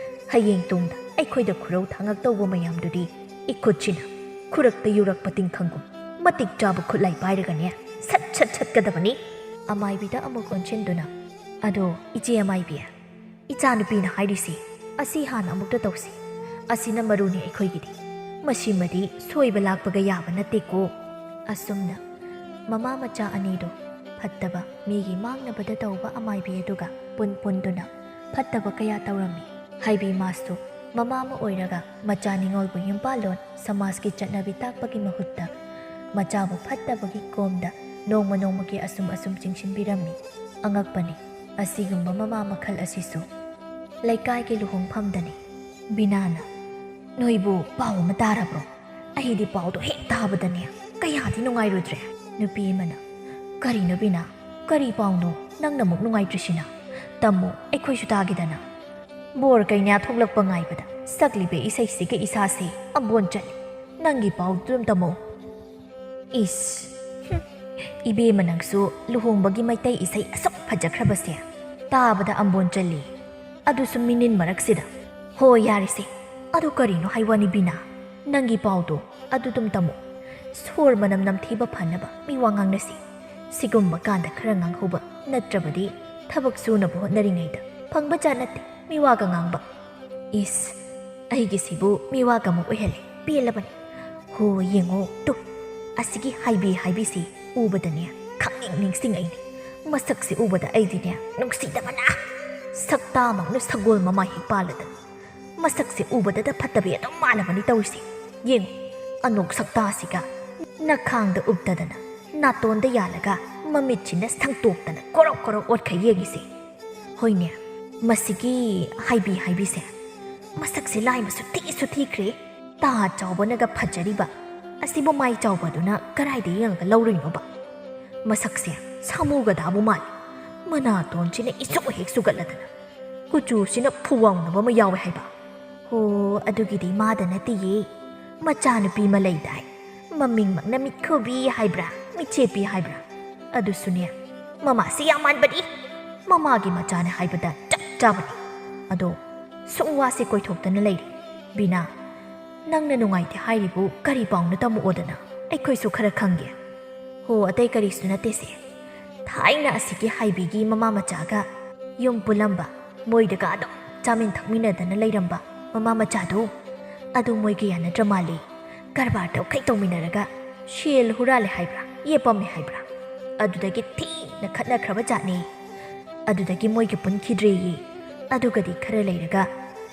ꯍꯌꯦꯡ ꯇꯨꯡꯗ ꯑꯩꯈꯣꯏꯗ ꯈꯨꯔꯧ ꯊꯥꯡꯉꯛꯇꯧꯕ ꯃꯌꯥꯝꯗꯨꯗꯤ ꯏꯈꯨꯠꯁꯤꯅ ꯈꯨꯔꯛꯇ ꯌꯨꯔꯛꯄ ꯇꯤꯡꯈꯪꯒꯨꯝ ꯃꯇꯤꯛ ꯆꯥꯕ ꯈꯨꯠꯂꯥꯏ ꯄꯥꯏꯔꯒꯅꯦ, ꯁꯠ ꯁꯠ ꯁꯠꯀꯗꯕꯅꯤ꯫ ꯑꯃꯥꯏꯕꯤꯗ ꯑꯃꯨꯛ ꯑꯣꯟꯁꯤꯟꯗꯨꯅ, "ꯑꯗꯣ ꯏꯆꯦ ꯑꯃꯥꯏꯕꯤ, ꯏꯆꯥꯅꯨꯄꯤꯅ ꯍꯥꯏꯔꯤꯁꯤ ꯑꯁꯤ ꯍꯥꯟꯅ ꯑꯃꯨꯛꯇ ꯇꯧꯁꯤ꯫ ꯑꯁꯤꯅ ꯃꯔꯨꯅꯤ ꯑꯩꯈꯣꯏꯒꯤꯗꯤ꯫ ꯃꯁꯤꯃꯗꯤ ꯁꯣꯏꯕ ꯂꯥꯛꯄꯒ ꯌꯥꯕ ꯅꯠꯇꯦꯀꯣ"꯫ ꯑꯁꯨꯝꯅ ꯃꯃꯥ ꯃꯆꯥ ꯑꯅꯤꯗꯣ ꯐꯠꯇꯕ ꯃꯤꯒꯤ ꯃꯥꯡꯅꯕꯗ ꯇꯧꯕ ꯑꯃꯥꯏꯕꯤ ꯑꯗꯨꯒ ꯄꯨꯟ ꯄꯨꯟꯗꯨꯅ ꯐꯠꯇꯕ ꯀꯌꯥ ꯇꯧꯔꯝꯃꯤ꯫ ꯍꯥꯏꯕꯤ ꯃꯥꯁꯨ ꯃꯃꯥ ꯑꯃ ꯑꯣꯏꯔꯒ ꯃꯆꯥ ꯅꯤꯉꯣꯜꯕꯨ ꯌꯨꯝꯄꯥꯜꯂꯣꯟ ꯁꯃꯥꯖꯀꯤ ꯆꯠꯅꯕꯤ ꯇꯥꯛꯄꯒꯤ ꯃꯍꯨꯠꯇ ꯃꯆꯥꯕꯨ ꯐꯠꯇꯕꯒꯤ ꯀꯣꯝꯗ ꯅꯣꯡꯃ ꯅꯣꯡꯃꯒꯤ ꯑꯁꯨꯝ ꯑꯁꯨꯝ ꯆꯤꯡꯁꯤꯟꯕꯤꯔꯝꯃꯤ꯫ ꯑꯉꯛꯄꯅꯤ, ꯑꯁꯤꯒꯨꯝꯕ ꯃꯃꯥ ꯃꯈꯜ ꯑꯁꯤꯁꯨ ꯂꯩꯀꯥꯏꯒꯤ ꯂꯨꯍꯣꯡꯐꯝꯗꯅꯤ꯫ ꯕꯤꯅꯥꯅ, "ꯅꯣꯏꯕꯨ ꯄꯥꯎ ꯑꯃ ꯇꯥꯔꯕ꯭ꯔꯣ? ꯑꯩꯗꯤ ꯄꯥꯎꯗꯣ ꯍꯦꯛ ꯇꯥꯕꯗꯅꯦ ꯀꯌꯥꯗꯤ ꯅꯨꯡꯉꯥꯏꯔꯨꯗ꯭ꯔꯦ"꯫ ꯅꯨꯄꯤ ꯑꯃꯅ, "ꯀꯔꯤꯅꯣ ꯕꯤꯅꯥ? ꯀꯔꯤ ꯄꯥꯎꯅꯣ? ꯅꯪꯅ ꯑꯃꯨꯛ ꯅꯨꯡꯉꯥꯏꯇ꯭ꯔꯤꯁꯤꯅ? ꯇꯝꯃꯨ, ꯑꯩꯈꯣꯏꯁꯨ ꯇꯥꯒꯦꯗꯅ"꯫ "ꯕꯣꯔ ꯀꯩꯅꯥ ꯊꯣꯛꯂꯛꯄ ꯉꯥꯏꯕꯗ ꯁꯛꯂꯤꯕ ꯏꯁꯩꯁꯤꯒ ꯏꯁꯥꯁꯦ ꯑꯝꯕꯣꯟ ꯆꯠꯂꯤ꯫ ꯅꯪꯒꯤ ꯄꯥꯎꯗꯨ ꯑꯗꯨꯝ ꯇꯝꯃꯣ"꯫ ꯏꯁ, ꯍꯨꯝ, ꯏꯕꯦꯝꯃ ꯅꯪꯁꯨ ꯂꯨꯍꯣꯡꯕꯒꯤ ꯃꯩꯇꯩ ꯏꯁꯩ ꯑꯁꯨꯛ ꯐꯖꯈ꯭ꯔꯕꯁꯦ ꯇꯥꯕꯗ ꯑꯝꯕꯣꯟ ꯆꯜꯂꯤ꯫ ꯑꯗꯨꯁꯨ ꯃꯤꯅꯤꯟ ꯃꯔꯛꯁꯤꯗ꯫ ꯍꯣ, ꯌꯥꯔꯦꯁꯦ꯫ ꯑꯗꯨ ꯀꯔꯤꯅꯣ ꯍꯥꯏ ꯋꯥꯅꯤ ꯕꯤꯅꯥ? ꯅꯪꯒꯤ ꯄꯥꯎꯗꯣ ꯑꯗꯨ ꯑꯗꯨꯝ ꯇꯝꯃꯨ꯫ ꯁꯣꯔ ꯃꯅꯝ ꯅꯝꯊꯤꯕ ꯐꯅꯕ ꯃꯤ ꯋꯥ ꯉꯥꯡꯅꯁꯤ꯫ ꯁꯤꯒꯨꯝꯕ ꯀꯥꯟꯗ ꯈꯔ ꯉꯥꯡꯍꯧꯕ ꯅꯠꯇ꯭ꯔꯕꯗꯤ ꯊꯕꯛ ꯁꯨꯅꯕ ꯍꯣꯠꯅꯔꯤꯉꯩꯗ ꯐꯪꯕ ꯖꯥꯠ ꯅꯠꯇꯦ ꯃꯤ ꯋꯥꯒ ꯉꯥꯡꯕ꯫ ꯏꯁ, ꯑꯩꯒꯤꯁꯤꯕꯨ ꯃꯤ ꯋꯥꯒ ꯑꯃꯨꯛ ꯑꯣꯏꯍꯜꯂꯦ꯫ ꯄꯦꯜꯂꯕꯅꯤ꯫ ꯍꯣ, ꯌꯦꯡꯉꯣ ꯇꯨ, ꯑꯁꯤꯒꯤ ꯍꯥꯏꯕꯤ ꯍꯥꯏꯕꯤꯁꯤ ꯎꯕꯗꯅꯦ ꯈꯪꯅꯤꯡ ꯅꯤꯡꯁꯤꯡꯉꯛꯏꯅꯦ꯫ ꯃꯁꯛꯁꯦ ꯎꯕꯗ ꯑꯩꯗꯤꯅꯦ ꯅꯨꯡꯁꯤꯗꯕꯅ ꯁꯛꯇꯥꯃꯛꯅ ꯁꯒꯣꯜ ꯃꯃꯥꯏ ꯍꯦꯛ ꯄꯥꯜꯂꯗꯅ꯫ ꯃꯁꯛꯁꯦ ꯎꯕꯗꯗ ꯐꯠꯇꯕꯤ ꯑꯗꯨꯝ ꯃꯥꯜꯂꯕꯅꯤ ꯇꯧꯔꯤꯁꯦ꯫ ꯌꯦꯡꯉꯨ, ꯑꯅꯣꯛ ꯁꯛꯇꯥꯁꯤꯒ ꯅꯈꯥꯡꯗ ꯎꯞꯇꯗꯅ, ꯅꯥꯇꯣꯟꯗ ꯌꯥꯜꯂꯒ, ꯃꯃꯤꯠꯁꯤꯅ ꯁꯪꯇꯣꯛꯇꯅ ꯀꯣꯔꯧ ꯀꯣꯔꯧ ꯑꯣꯠꯈꯩ ꯌꯦꯡꯉꯤꯁꯦ꯫ ꯍꯣꯏꯅꯦ, ꯃꯁꯤꯒꯤ ꯍꯥꯏꯕꯤ ꯍꯥꯏꯕꯤꯁꯦ ꯃꯁꯛꯁꯦ ꯂꯥꯏꯃꯁꯨ ꯊꯤꯁꯨ ꯊꯤꯈ꯭ꯔꯦ꯫ ꯇꯥ ꯆꯥꯎꯕꯅꯒ ꯐꯖꯔꯤꯕ ꯑꯁꯤꯕꯨ ꯃꯥꯏ ꯆꯥꯎꯕꯗꯨꯅ ꯀꯔꯥꯏꯗ ꯌꯦꯡꯉꯒ ꯂꯧꯔꯨꯏꯅꯣꯕ? ꯃꯁꯛꯁꯦ ꯁꯥꯃꯨꯒꯗꯥꯕꯨ ꯃꯥꯜꯂꯤ꯫ ꯃꯅꯥꯇꯣꯟꯁꯤꯅ ꯏꯁꯨ ꯍꯦꯛ ꯁꯨꯒꯠꯂꯗꯅ꯫ ꯀꯨꯆꯨꯁꯤꯅ ꯐꯨꯋꯥꯎꯅꯕ ꯑꯃ ꯌꯥꯎꯋꯦ ꯍꯥꯏꯕ꯫ ꯍꯣ, ꯑꯗꯨꯒꯤꯗꯤ ꯃꯥꯗ ꯅꯠꯇꯦꯌꯦ꯫ ꯃꯆꯥꯅꯨꯄꯤ ꯑꯃ ꯂꯩꯗꯥꯏ? ꯃꯃꯤꯡꯃꯛꯅ ꯃꯤꯠꯈꯨꯕꯤ ꯍꯥꯏꯕ꯭ꯔꯥ, ꯃꯤꯠꯆꯦꯄꯤ ꯍꯥꯏꯕ꯭ꯔꯥ? ꯑꯗꯨꯁꯨꯅꯦ, ꯃꯃꯥꯁꯤ ꯌꯥꯝ ꯃꯥꯟꯕꯅꯤ꯫ ꯃꯃꯥꯒꯤ ꯃꯆꯥꯅꯦ ꯍꯥꯏꯕꯗ ꯆꯞ ꯆꯥꯕꯅꯤ꯫ ꯑꯗꯣ ꯁꯨꯝ ꯋꯥꯁꯦ ꯀꯣꯏꯊꯣꯛꯇꯅ ꯂꯩꯔꯦ꯫ ꯕꯤꯅꯥ, ꯅꯪꯅ ꯅꯨꯡꯉꯥꯏꯇꯦ ꯍꯥꯏꯔꯤꯕꯨ ꯀꯔꯤ ꯄꯥꯎꯅꯣ ꯇꯝꯃꯛꯑꯣꯗꯅ, ꯑꯩꯈꯣꯏꯁꯨ ꯈꯔ ꯈꯪꯒꯦ꯫ ꯍꯣ, ꯑꯇꯩ ꯀꯔꯤꯁꯨ ꯅꯠꯇꯦꯁꯦ꯫ ꯊꯥꯏꯅ ꯑꯁꯤꯒꯤ ꯍꯥꯏꯕꯤꯒꯤ ꯃꯃꯥ ꯃꯆꯥꯒ ꯌꯨꯝ ꯄꯨꯜꯂꯝꯕ, ꯃꯣꯏꯗꯒ ꯑꯗꯨꯝ ꯆꯥꯃꯤꯟ ꯊꯛꯃꯤꯟꯅꯗꯅ ꯂꯩꯔꯝꯕ ꯃꯃꯥ ꯃꯆꯥꯗꯣ, ꯑꯗꯨ ꯃꯣꯏꯒ ꯌꯥꯅꯗ꯭ꯔ ꯃꯥꯜꯂꯦ꯫ ꯀꯔꯕꯥꯔ ꯇꯧꯈꯩ ꯇꯧꯃꯤꯟꯅꯔꯒ ꯁꯦꯜ ꯍꯨꯔꯥꯜꯂꯦ ꯍꯥꯏꯕ꯭ꯔꯥ, ꯌꯦꯞꯄꯝꯃꯦ ꯍꯥꯏꯕ꯭ꯔꯥ, ꯑꯗꯨꯗꯒꯤ ꯊꯤꯅ ꯈꯠꯅꯈ꯭ꯔꯕ ꯖꯥꯠꯅꯦ꯫ ꯑꯗꯨꯗꯒꯤ ꯃꯣꯏꯒ ꯄꯨꯟꯈꯤꯗ꯭ꯔꯦꯌꯦ꯫ ꯑꯗꯨꯒꯗꯤ ꯈꯔ ꯂꯩꯔꯒ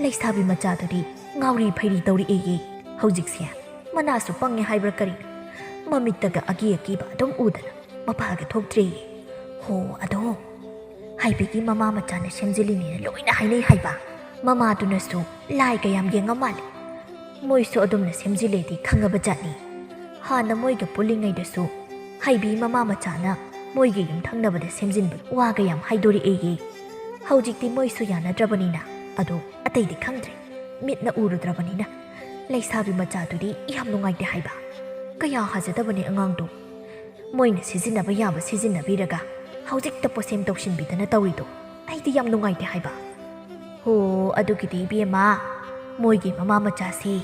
ꯂꯩꯁꯥꯕꯤ ꯃꯆꯥꯗꯨꯗꯤ ꯉꯥꯎꯔꯤ ꯐꯩꯔꯤ ꯇꯧꯔꯛꯑꯦꯌꯦ꯫ ꯍꯧꯖꯤꯛꯁꯦ ꯃꯅꯥꯁꯨ ꯄꯪꯉꯦ ꯍꯥꯏꯕ꯭ꯔꯥ ꯀꯔꯤꯅꯣ, ꯃꯃꯤꯠꯇꯒ ꯑꯀꯤ ꯑꯀꯤꯕ ꯑꯗꯨꯝ ꯎꯗꯅ ꯃꯄꯥꯒ ꯊꯣꯛꯇ꯭ꯔꯦꯌꯦ꯫ ꯍꯣ, ꯑꯗꯣ ꯍꯥꯏꯕꯤꯒꯤ ꯃꯃꯥ ꯃꯆꯥꯅ ꯁꯦꯝꯖꯤꯜꯂꯤꯅꯦꯅ ꯂꯣꯏꯅ ꯍꯥꯏꯅꯩ ꯍꯥꯏꯕ꯫ ꯃꯃꯥꯗꯨꯅꯁꯨ ꯂꯥꯏ ꯀꯌꯥꯝ ꯌꯦꯡꯉ ꯃꯥꯜꯂꯦ꯫ ꯃꯣꯏꯁꯨ ꯑꯗꯨꯝꯅ ꯁꯦꯝꯖꯤꯜꯂꯦꯗꯤ ꯈꯪꯉꯕ ꯖꯥꯠꯅꯤ꯫ ꯍꯥꯟꯅ ꯃꯣꯏꯒ ꯄꯨꯜꯂꯤꯉꯩꯗꯁꯨ ꯍꯥꯏꯕꯤ ꯃꯃꯥ ꯃꯆꯥꯅ ꯃꯣꯏꯒꯤ ꯌꯨꯝꯊꯪꯅꯕꯗ ꯁꯦꯝꯖꯤꯟꯕ ꯋꯥꯒ ꯌꯥꯝ ꯍꯥꯏꯗꯣꯔꯛꯑꯦꯌꯦ꯫ ꯍꯧꯖꯤꯛꯇꯤ ꯃꯣꯏꯁꯨ ꯌꯥꯅꯗ꯭ꯔꯕꯅꯤꯅ, ꯑꯗꯣ ꯑꯇꯩꯗꯤ ꯈꯪꯗ꯭ꯔꯦ, ꯃꯤꯠꯅ ꯎꯔꯨꯗ꯭ꯔꯕꯅꯤꯅ꯫ ꯂꯩꯁꯥꯕꯤ ꯃꯆꯥꯗꯨꯗꯤ ꯌꯥꯝ ꯅꯨꯡꯉꯥꯏꯇꯦ ꯍꯥꯏꯕ꯫ ꯀꯌꯥ ꯍꯥꯖꯗꯕꯅꯦ ꯑꯉꯥꯡꯗꯣ꯫ ꯃꯣꯏꯅ ꯁꯤꯖꯤꯟꯅꯕ ꯌꯥꯕ ꯁꯤꯖꯤꯟꯅꯕꯤꯔꯒ ꯍꯧꯖꯤꯛꯇ ꯄꯣꯠꯁꯦꯝ ꯇꯧꯁꯤꯟꯕꯤꯗꯅ ꯇꯧꯔꯤꯗꯣ ꯑꯩꯗꯤ ꯌꯥꯝ ꯅꯨꯡꯉꯥꯏꯇꯦ ꯍꯥꯏꯕ꯫ ꯍꯣ, ꯑꯗꯨꯒꯤꯗꯤ ꯏꯕꯦꯝꯃ, ꯃꯣꯏꯒꯤ ꯃꯃꯥ ꯃꯆꯥꯁꯤ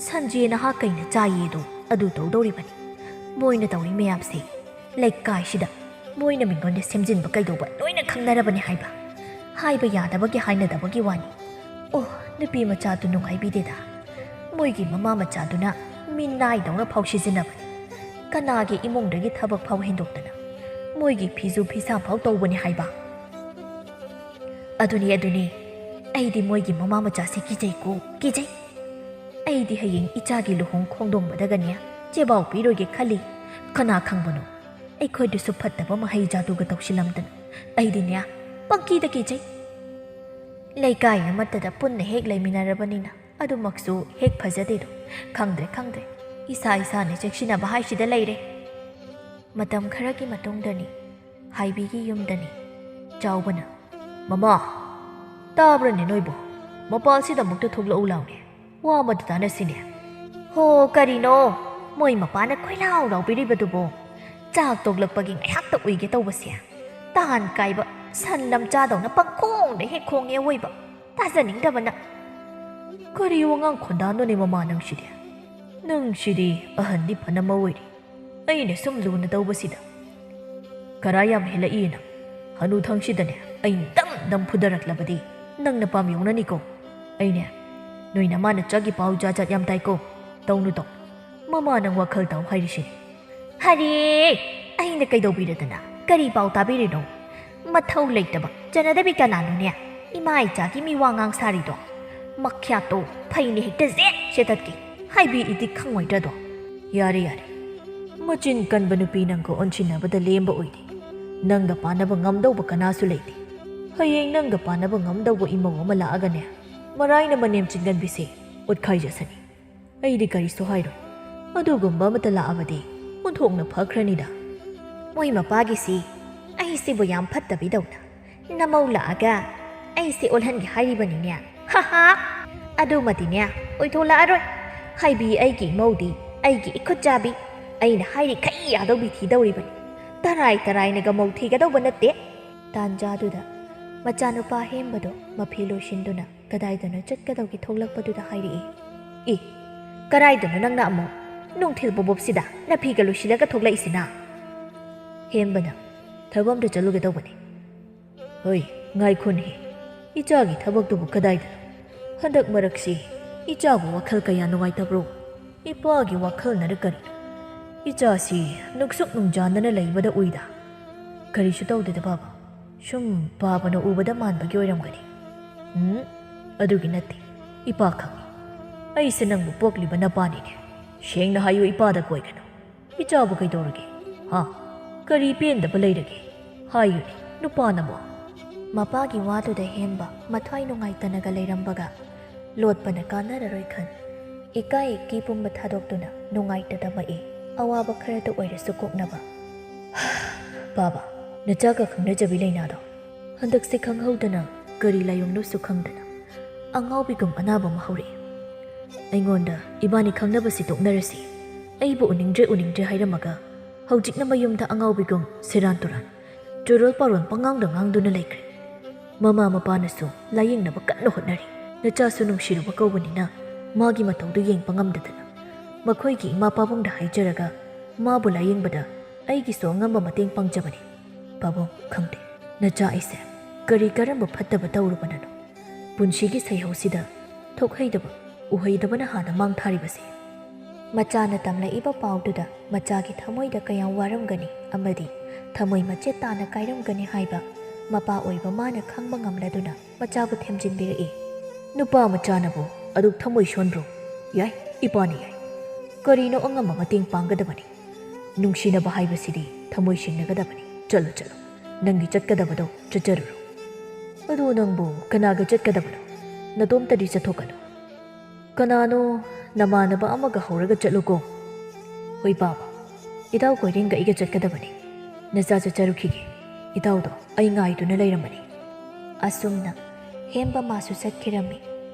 ꯁꯟꯖꯦ ꯅꯍꯥ ꯀꯩꯅ ꯆꯥꯏꯌꯦꯗꯣ ꯑꯗꯨ ꯇꯧꯗꯧꯔꯤꯕꯅꯤ꯫ ꯃꯣꯏꯅ ꯇꯧꯔꯤ ꯃꯌꯥꯝꯁꯦ ꯂꯩꯀꯥꯏꯁꯤꯗ ꯃꯣꯏꯅ ꯃꯤꯉꯣꯟꯗ ꯁꯦꯝꯖꯤꯟꯕ ꯀꯩꯗꯧꯕ ꯂꯣꯏꯅ ꯈꯪꯅꯔꯕꯅꯤ ꯍꯥꯏꯕ꯫ ꯍꯥꯏꯕ ꯌꯥꯗꯕꯒꯤ ꯍꯥꯏꯅꯗꯕꯒꯤ ꯋꯥꯅꯤ꯫ ꯑꯣ, ꯅꯨꯄꯤ ꯃꯆꯥꯗꯨ ꯅꯨꯡꯉꯥꯏꯕꯤꯗꯦꯗ꯫ ꯃꯣꯏꯒꯤ ꯃꯃꯥ ꯃꯆꯥꯗꯨꯅ ꯃꯤꯅꯥꯏꯗꯧꯅ ꯐꯥꯎ ꯁꯤꯖꯤꯟꯅꯕꯅꯤ꯫ ꯀꯅꯥꯒꯤ ꯏꯃꯨꯡꯗꯒꯤ ꯊꯕꯛ ꯐꯥꯎ ꯍꯦꯟꯗꯣꯛꯇꯅ ꯃꯣꯏꯒꯤ ꯐꯤꯁꯨ ꯐꯤꯁꯥ ꯐꯥꯎ ꯇꯧꯕꯅꯤ ꯍꯥꯏꯕ꯫ ꯑꯗꯨꯅꯤ, ꯑꯗꯨꯅꯤ, ꯑꯩꯗꯤ ꯃꯣꯏꯒꯤ ꯃꯃꯥ ꯃꯆꯥꯁꯦ ꯀꯤꯖꯩꯀꯣ, ꯀꯤꯖꯩ꯫ ꯑꯩꯗꯤ ꯍꯌꯦꯡ ꯏꯆꯥꯒꯤ ꯂꯨꯍꯣꯡ ꯈꯣꯡꯗꯣꯡꯕꯗꯒꯅꯦ ꯆꯦꯕꯥꯎ ꯄꯤꯔꯣꯏꯒꯦ ꯈꯜꯂꯤ꯫ ꯀꯅꯥ ꯈꯪꯕꯅꯣ, ꯑꯩꯈꯣꯏꯗꯁꯨ ꯐꯠꯇꯕ ꯃꯍꯩ ꯖꯥꯗꯨꯒ ꯇꯧꯁꯤꯜꯂꯝꯗꯅ꯫ ꯑꯩꯗꯤꯅꯦ ꯄꯪꯀꯤꯗ ꯀꯤꯖꯩ꯫ ꯂꯩꯀꯥꯏ ꯑꯃꯠꯇꯗ ꯄꯨꯟꯅ ꯍꯦꯛ ꯂꯩꯃꯤꯟꯅꯔꯕꯅꯤꯅ ꯑꯗꯨꯃꯛꯁꯨ ꯍꯦꯛ ꯐꯖꯗꯦꯗꯣ꯫ ꯈꯪꯗ꯭ꯔꯦ, ꯈꯪꯗ꯭ꯔꯦ, ꯏꯁꯥ ꯏꯁꯥꯅ ꯆꯦꯛꯁꯤꯟꯅꯕ ꯍꯥꯏꯁꯤꯗ ꯂꯩꯔꯦ꯫ ꯃꯇꯝ ꯈꯔꯒꯤ ꯃꯇꯨꯡꯗꯅꯤ ꯍꯥꯏꯕꯤꯒꯤ ꯌꯨꯝꯗꯅꯤ ꯆꯥꯎꯕꯅ, "ꯃꯃꯥ, ꯇꯥꯕ꯭ꯔꯅꯦ ꯅꯣꯏꯕꯣ? ꯃꯄꯥꯜꯁꯤꯗ ꯑꯃꯨꯛꯇ ꯊꯣꯛꯂꯛꯎ ꯂꯥꯎꯅꯦ꯫ ꯋꯥ ꯑꯃꯇ ꯇꯥꯟꯅꯁꯤꯅꯦ꯫" "ꯍꯣ, ꯀꯔꯤꯅꯣ ꯃꯣꯏ ꯃꯄꯥꯅ ꯀꯣꯏꯂꯥꯎ ꯂꯥꯎꯕꯤꯔꯤꯕꯗꯨꯕꯣ? ꯆꯥꯛ ꯇꯣꯛꯂꯛꯄꯒꯤ ꯉꯥꯏꯍꯥꯛꯇ ꯎꯏꯒꯦ ꯇꯧꯕꯁꯦ꯫ ꯇꯥꯟ ꯀꯥꯏꯕ ꯁꯟ ꯂꯝꯆꯥꯗꯧꯅ ꯄꯪꯈꯣꯡꯗ ꯍꯦꯛ ꯈꯣꯡꯉꯦ ꯑꯋꯣꯏꯕ꯫ ꯇꯥꯖꯅꯤꯡꯗꯕꯅ꯫" "ꯀꯔꯤ ꯋꯥꯉꯥꯡ ꯈꯣꯟꯗꯥꯅꯣꯅꯦ ꯃꯃꯥ ꯅꯪꯁꯤꯗꯤ? ꯅꯪꯁꯤꯗꯤ ꯑꯍꯟꯗꯤ ꯐꯅ ꯑꯣꯏꯔꯤ꯫ ꯑꯩꯅ ꯁꯨꯝ ꯂꯨꯅ ꯇꯧꯕꯁꯤꯗ꯫ ꯀꯔꯥꯏ ꯌꯥꯝ ꯍꯦꯜꯂꯛꯏ ꯅꯪ? ꯍꯅꯨꯊꯪꯁꯤꯗꯅꯦ ꯑꯩ ꯗꯝ ꯗꯝ ꯐꯨꯗꯔꯛꯂꯕꯗꯤ ꯅꯪ ꯅꯄꯥꯝ ꯌꯧꯅꯅꯤꯀꯣ꯫ ꯑꯩꯅꯦ ꯅꯣꯏ ꯅꯃꯥ ꯅꯆꯥꯒꯤ ꯄꯥꯎ ꯖꯥꯠ ꯖꯥꯠ ꯌꯥꯝ ꯇꯥꯏꯀꯣ꯫ ꯇꯧꯅꯨ ꯇꯧ꯫ ꯃꯃꯥ ꯅꯪ ꯋꯥꯈꯜ ꯇꯥꯎ ꯍꯥꯏꯔꯤꯁꯤꯅꯤ꯫ ꯍꯔꯦ! ꯑꯩꯅ ꯀꯩꯗꯧꯕꯤꯔꯗꯅ? ꯀꯔꯤ ꯄꯥꯎ ꯇꯥꯕꯤꯔꯤꯅꯣ? ꯃꯊꯧ ꯂꯩꯇꯕ, ꯆꯟꯅꯗꯕꯤ ꯀꯅꯥꯅꯣꯅꯦ? ꯏꯃꯥ ꯏꯆꯥꯒꯤ ꯃꯤꯋꯥ ꯉꯥꯡ ꯁꯥꯔꯤꯗꯣ? ꯃꯈ꯭ꯌꯥꯠꯇꯣ ꯐꯩꯅ ꯍꯦꯛꯇ ꯖꯦꯠ ꯁꯦꯠꯇꯠꯀꯦ꯫ ꯍꯥꯏꯕꯤꯏꯗꯤ ꯈꯪꯉꯣꯏꯗ꯭ꯔꯗꯣ? ꯌꯥꯔꯦ, ꯌꯥꯔꯦ꯫ ꯃꯆꯤꯟ ꯀꯟꯕ ꯅꯨꯄꯤ ꯅꯪꯒ ꯑꯣꯟꯁꯤꯟꯅꯕꯗ ꯂꯦꯝꯕ ꯑꯣꯏꯗꯦ꯫ ꯅꯪꯒ ꯄꯥꯟꯅꯕ ꯉꯝꯗꯧꯕ ꯀꯅꯥꯁꯨ ꯂꯩꯇꯦ꯫ ꯍꯌꯦꯡ ꯅꯪꯒ ꯄꯥꯟꯅꯕ ꯉꯝꯗꯧꯕ ꯏꯃꯧ ꯑꯃ ꯂꯥꯛꯑꯒꯅꯦ, ꯃꯔꯥꯏꯅ ꯃꯅꯦꯝ ꯆꯤꯟꯒꯟꯕꯤꯁꯦ ꯑꯣꯠꯈꯥꯏꯖꯁꯅꯤ꯫ ꯑꯩꯗꯤ ꯀꯔꯤꯁꯨ ꯍꯥꯏꯔꯣꯏ꯫ ꯑꯗꯨꯒꯨꯝꯕ ꯑꯃꯠꯇ ꯂꯥꯛꯑꯕꯗꯤ ꯑꯣꯟꯊꯣꯛꯅ ꯐꯈ꯭ꯔꯅꯤꯗ꯫ ꯃꯣꯏ ꯃꯄꯥꯒꯤꯁꯤ ꯑꯩꯁꯤꯕꯨ ꯌꯥꯝ ꯐꯠꯇꯕꯤꯗꯧꯅ ꯅꯃꯧ ꯂꯥꯛꯑꯒ ꯑꯩꯁꯦ ꯑꯣꯜꯍꯟꯒꯦ ꯍꯥꯏꯔꯤꯕꯅꯤꯅꯦ꯫ ꯍꯥꯍꯥ! ꯑꯗꯨꯃꯗꯤꯅꯦ ꯑꯣꯏꯊꯣꯛꯂꯛꯑꯔꯣꯏ꯫ ꯍꯥꯏꯕꯤ ꯑꯩꯒꯤ ꯏꯃꯧꯗꯤ ꯑꯩꯒꯤ ꯏꯈꯨꯠ ꯆꯥꯕꯤ꯫ ꯑꯩꯅ ꯍꯥꯏꯔꯤꯈꯩ ꯌꯥꯗꯧꯕꯤ ꯊꯤꯗꯧꯔꯤꯕꯅꯤ꯫ ꯇꯔꯥꯏ ꯇꯔꯥꯏꯅꯒ ꯃꯧ ꯊꯤꯒꯗꯧꯕ ꯅꯠꯇꯦ꯫ ꯇꯥꯟꯖꯥꯗꯨꯗ ꯃꯆꯥꯅꯨꯄꯥ ꯍꯦꯝꯕꯗꯣ ꯃꯐꯤ ꯂꯣꯏꯁꯤꯟꯗꯨꯅ ꯀꯗꯥꯏꯗꯅꯣ ꯆꯠꯀꯗꯧꯒꯤ ꯊꯣꯛꯂꯛꯄꯗꯨꯗ ꯍꯥꯏꯔꯛꯏ꯫ "ꯏ, ꯀꯗꯥꯏꯗꯅꯣ ꯅꯪꯅ ꯑꯃꯨꯛ ꯅꯨꯡꯊꯤꯜ ꯄꯣꯕꯣꯞꯁꯤꯗ ꯅꯐꯤꯒ ꯂꯣꯏꯁꯤꯜꯂꯒ ꯊꯣꯛꯂꯛꯏꯁꯤꯅ?" ꯍꯦꯝꯕꯅ, "ꯊꯕꯛ ꯑꯝꯇ ꯆꯠꯂꯨꯒꯦ ꯇꯧꯕꯅꯤ꯫" "ꯍꯣꯏ, ꯉꯥꯏꯈꯣꯅꯦꯍꯦ, ꯏꯆꯥꯒꯤ ꯊꯕꯛꯇꯨꯕꯨ ꯀꯗꯥꯏꯗꯅꯣ? ꯍꯟꯗꯛ ꯃꯔꯛꯁꯤ ꯏꯆꯥꯕꯨ ꯋꯥꯈꯜ ꯀꯌꯥ ꯅꯨꯡꯉꯥꯏꯇꯕ꯭ꯔꯣ? ꯏꯄꯥꯒꯤ ꯋꯥꯈꯜꯅꯔ ꯀꯔꯤꯅꯣ? ꯏꯆꯥꯁꯤ ꯅꯨꯡꯁꯨꯛ ꯅꯨꯡꯖꯥꯟꯅꯅ ꯂꯩꯕꯗ ꯎꯏꯗ꯫ ꯀꯔꯤꯁꯨ ꯇꯧꯗꯦꯗ ꯕꯥꯕꯥ, ꯁꯨꯝ ꯄꯥꯕꯅ ꯎꯕꯗ ꯃꯥꯟꯕꯒꯤ ꯑꯣꯏꯔꯝꯒꯅꯤ꯫" "ꯎꯝ, ꯑꯗꯨꯒꯤ ꯅꯠꯇꯦ, ꯏꯄꯥ ꯈꯪꯉꯤ꯫ ꯑꯩꯁꯦ ꯅꯪꯕꯨ ꯄꯣꯛꯂꯤꯕ ꯅꯄꯥꯅꯤꯅꯦ꯫ ꯁꯦꯡꯅ ꯍꯥꯏꯌꯨ, ꯏꯄꯥꯗ ꯀꯣꯏꯒꯅꯨ꯫ ꯏꯆꯥꯕꯨ ꯀꯩꯗꯧꯔꯒꯦ? ꯍꯥ? ꯀꯔꯤ ꯄꯦꯟꯗꯕ ꯂꯩꯔꯒꯦ? ꯍꯥꯏꯌꯨꯅꯦ, ꯅꯨꯄꯥꯅꯕꯣ?" ꯃꯄꯥꯒꯤ ꯋꯥꯗꯨꯗ ꯍꯦꯝꯕ ꯃꯊ꯭ꯋꯥꯏ ꯅꯨꯡꯉꯥꯏꯇꯅꯒ ꯂꯩꯔꯝꯕꯒ, ꯂꯣꯠꯄꯅ ꯀꯥꯟꯅꯔꯔꯣꯏ ꯈꯟ, ꯏꯀꯥꯏ ꯏꯀꯤ ꯄꯨꯝꯕ ꯊꯥꯗꯣꯛꯇꯨꯅ ꯅꯨꯡꯉꯥꯏꯇ ꯇꯝꯃꯛꯏ, ꯑꯋꯥꯕ ꯈꯔꯇ ꯑꯣꯏꯔꯁꯨ ꯀꯣꯛꯅꯕ꯫ "ꯕꯥꯕꯥ, ꯅꯆꯥꯒ ꯈꯪꯅꯖꯕꯤ ꯂꯩꯅꯥꯗꯣ ꯍꯟꯗꯛꯁꯦ ꯈꯪꯍꯧꯗꯅ ꯀꯔꯤ ꯂꯥꯏꯑꯣꯡꯅꯣꯁꯨ ꯈꯪꯗꯅ ꯑꯉꯥꯎꯕꯤꯒꯨꯝ ꯑꯅꯥꯕ ꯑꯃ ꯍꯧꯔꯛꯏ꯫ ꯑꯩꯉꯣꯟꯗ ꯏꯕꯥꯅꯤ ꯈꯪꯅꯕꯁꯤ ꯇꯣꯛꯅꯔꯁꯤ, ꯑꯩꯕꯨ ꯎꯅꯤꯡꯗ꯭ꯔꯦ ꯎꯅꯤꯡꯗ꯭ꯔꯦ ꯍꯥꯏꯔꯝꯃꯒ ꯍꯧꯖꯤꯛꯅ ꯃꯌꯨꯝꯗ ꯑꯉꯥꯎꯕꯤꯒꯨꯝ ꯁꯦꯔꯥꯟ ꯇꯨꯔꯥꯟ ꯆꯨꯔꯣꯜ ꯄꯥꯔꯣꯜ ꯄꯉꯥꯡꯗ ꯉꯥꯡꯗꯨꯅ ꯂꯩꯈ꯭ꯔꯦ꯫ ꯃꯃꯥ ꯃꯄꯥꯅꯁꯨ ꯂꯥꯌꯦꯡꯅꯕ ꯀꯟꯅ ꯍꯣꯠꯅꯔꯤ꯫ ꯅꯆꯥꯁꯨ ꯅꯨꯡꯁꯤꯔꯨꯕ ꯀꯧꯕꯅꯤꯅ ꯃꯥꯒꯤ ꯃꯇꯧꯗꯨ ꯌꯦꯡꯕ ꯉꯝꯗꯗꯅ ꯃꯈꯣꯏꯒꯤ ꯏꯃꯥ ꯄꯥꯕꯨꯡꯗ ꯍꯥꯏꯖꯔꯒ ꯃꯥꯕꯨ ꯂꯥꯌꯦꯡꯕꯗ ꯑꯩꯒꯤꯁꯨ ꯑꯉꯝꯕ ꯃꯇꯦꯡ ꯄꯥꯡꯖꯕꯅꯤ꯫ ꯄꯥꯕꯨꯡ, ꯈꯪꯗꯦ, ꯅꯆꯥ ꯑꯩꯁꯦ ꯀꯔꯤ ꯀꯔꯝꯕ ꯐꯠꯇꯕ ꯇꯧꯔꯨꯕꯅꯅꯣ? ꯄꯨꯟꯁꯤꯒꯤ ꯁꯩꯍꯧꯁꯤꯗ ꯊꯣꯛꯍꯩꯗꯕ, ꯎꯍꯩꯗꯕꯅ ꯍꯥꯟꯅ ꯃꯥꯡ ꯊꯥꯔꯤꯕꯁꯦ꯫ ꯃꯆꯥꯅ ꯇꯝꯂꯛꯏꯕ ꯄꯥꯎꯗꯨꯗ ꯃꯆꯥꯒꯤ ꯊꯃꯣꯏꯗ ꯀꯌꯥꯝ ꯋꯥꯔꯝꯒꯅꯤ ꯑꯃꯗꯤ ꯊꯃꯣꯏ ꯃꯆꯦꯠ ꯇꯥꯅ ꯀꯥꯏꯔꯝꯒꯅꯤ ꯍꯥꯏꯕ ꯃꯄꯥ ꯑꯣꯏꯕ ꯃꯥꯅ ꯈꯪꯕ ꯉꯝꯂꯗꯨꯅ ꯃꯆꯥꯕꯨ ꯊꯦꯝꯖꯤꯟꯕꯤꯔꯛꯏ꯫ "ꯅꯨꯄꯥ ꯃꯆꯥꯅꯕꯨ ꯑꯗꯨꯛ ꯊꯃꯣꯏ ꯁꯣꯟꯕ꯭ꯔꯣ? ꯌꯥꯏ, ꯏꯄꯥꯅ ꯌꯥꯏ꯫ ꯀꯔꯤꯅꯣ, ꯑꯉꯝꯕ ꯃꯇꯦꯡ ꯄꯥꯡꯒꯗꯕꯅꯤ꯫ ꯅꯨꯡꯁꯤꯅꯕ ꯍꯥꯏꯕꯁꯤꯗꯤ ꯊꯃꯣꯏ ꯁꯦꯡꯅꯒꯗꯕꯅꯤ꯫ ꯆꯠꯂꯨ, ꯆꯠꯂꯨ꯫ ꯅꯪꯒꯤ ꯆꯠꯀꯗꯕꯗꯣ ꯆꯠꯆꯔꯨꯔꯣ꯫ ꯑꯗꯨ ꯅꯪꯕꯨ ꯀꯅꯥꯒ ꯆꯠꯀꯗꯕꯅꯣ? ꯅꯇꯣꯝꯇꯗꯤ ꯆꯠꯊꯣꯛꯀꯅꯨ꯫ ꯀꯅꯥꯅꯣ ꯅꯃꯥꯟꯅꯕ ꯑꯃꯒ ꯍꯧꯔꯒ ꯆꯠꯂꯨꯀꯣ꯫" "ꯍꯣꯏ ꯄꯥꯕ, ꯏꯇꯥꯎ ꯀꯣꯏꯔꯦꯡꯒ ꯑꯩꯒ ꯆꯠꯀꯗꯕꯅꯤ꯫ ꯅꯆꯥ ꯆꯠꯆꯔꯨꯈꯤꯒꯦ꯫ ꯏꯇꯥꯎꯗꯣ ꯑꯩ ꯉꯥꯏꯗꯨꯅ ꯂꯩꯔꯝꯕꯅꯤ꯫" ꯑꯁꯨꯝꯅ ꯍꯦꯝꯕ ꯃꯥꯁꯨ ꯆꯠꯈꯤꯔꯝꯃꯤ꯫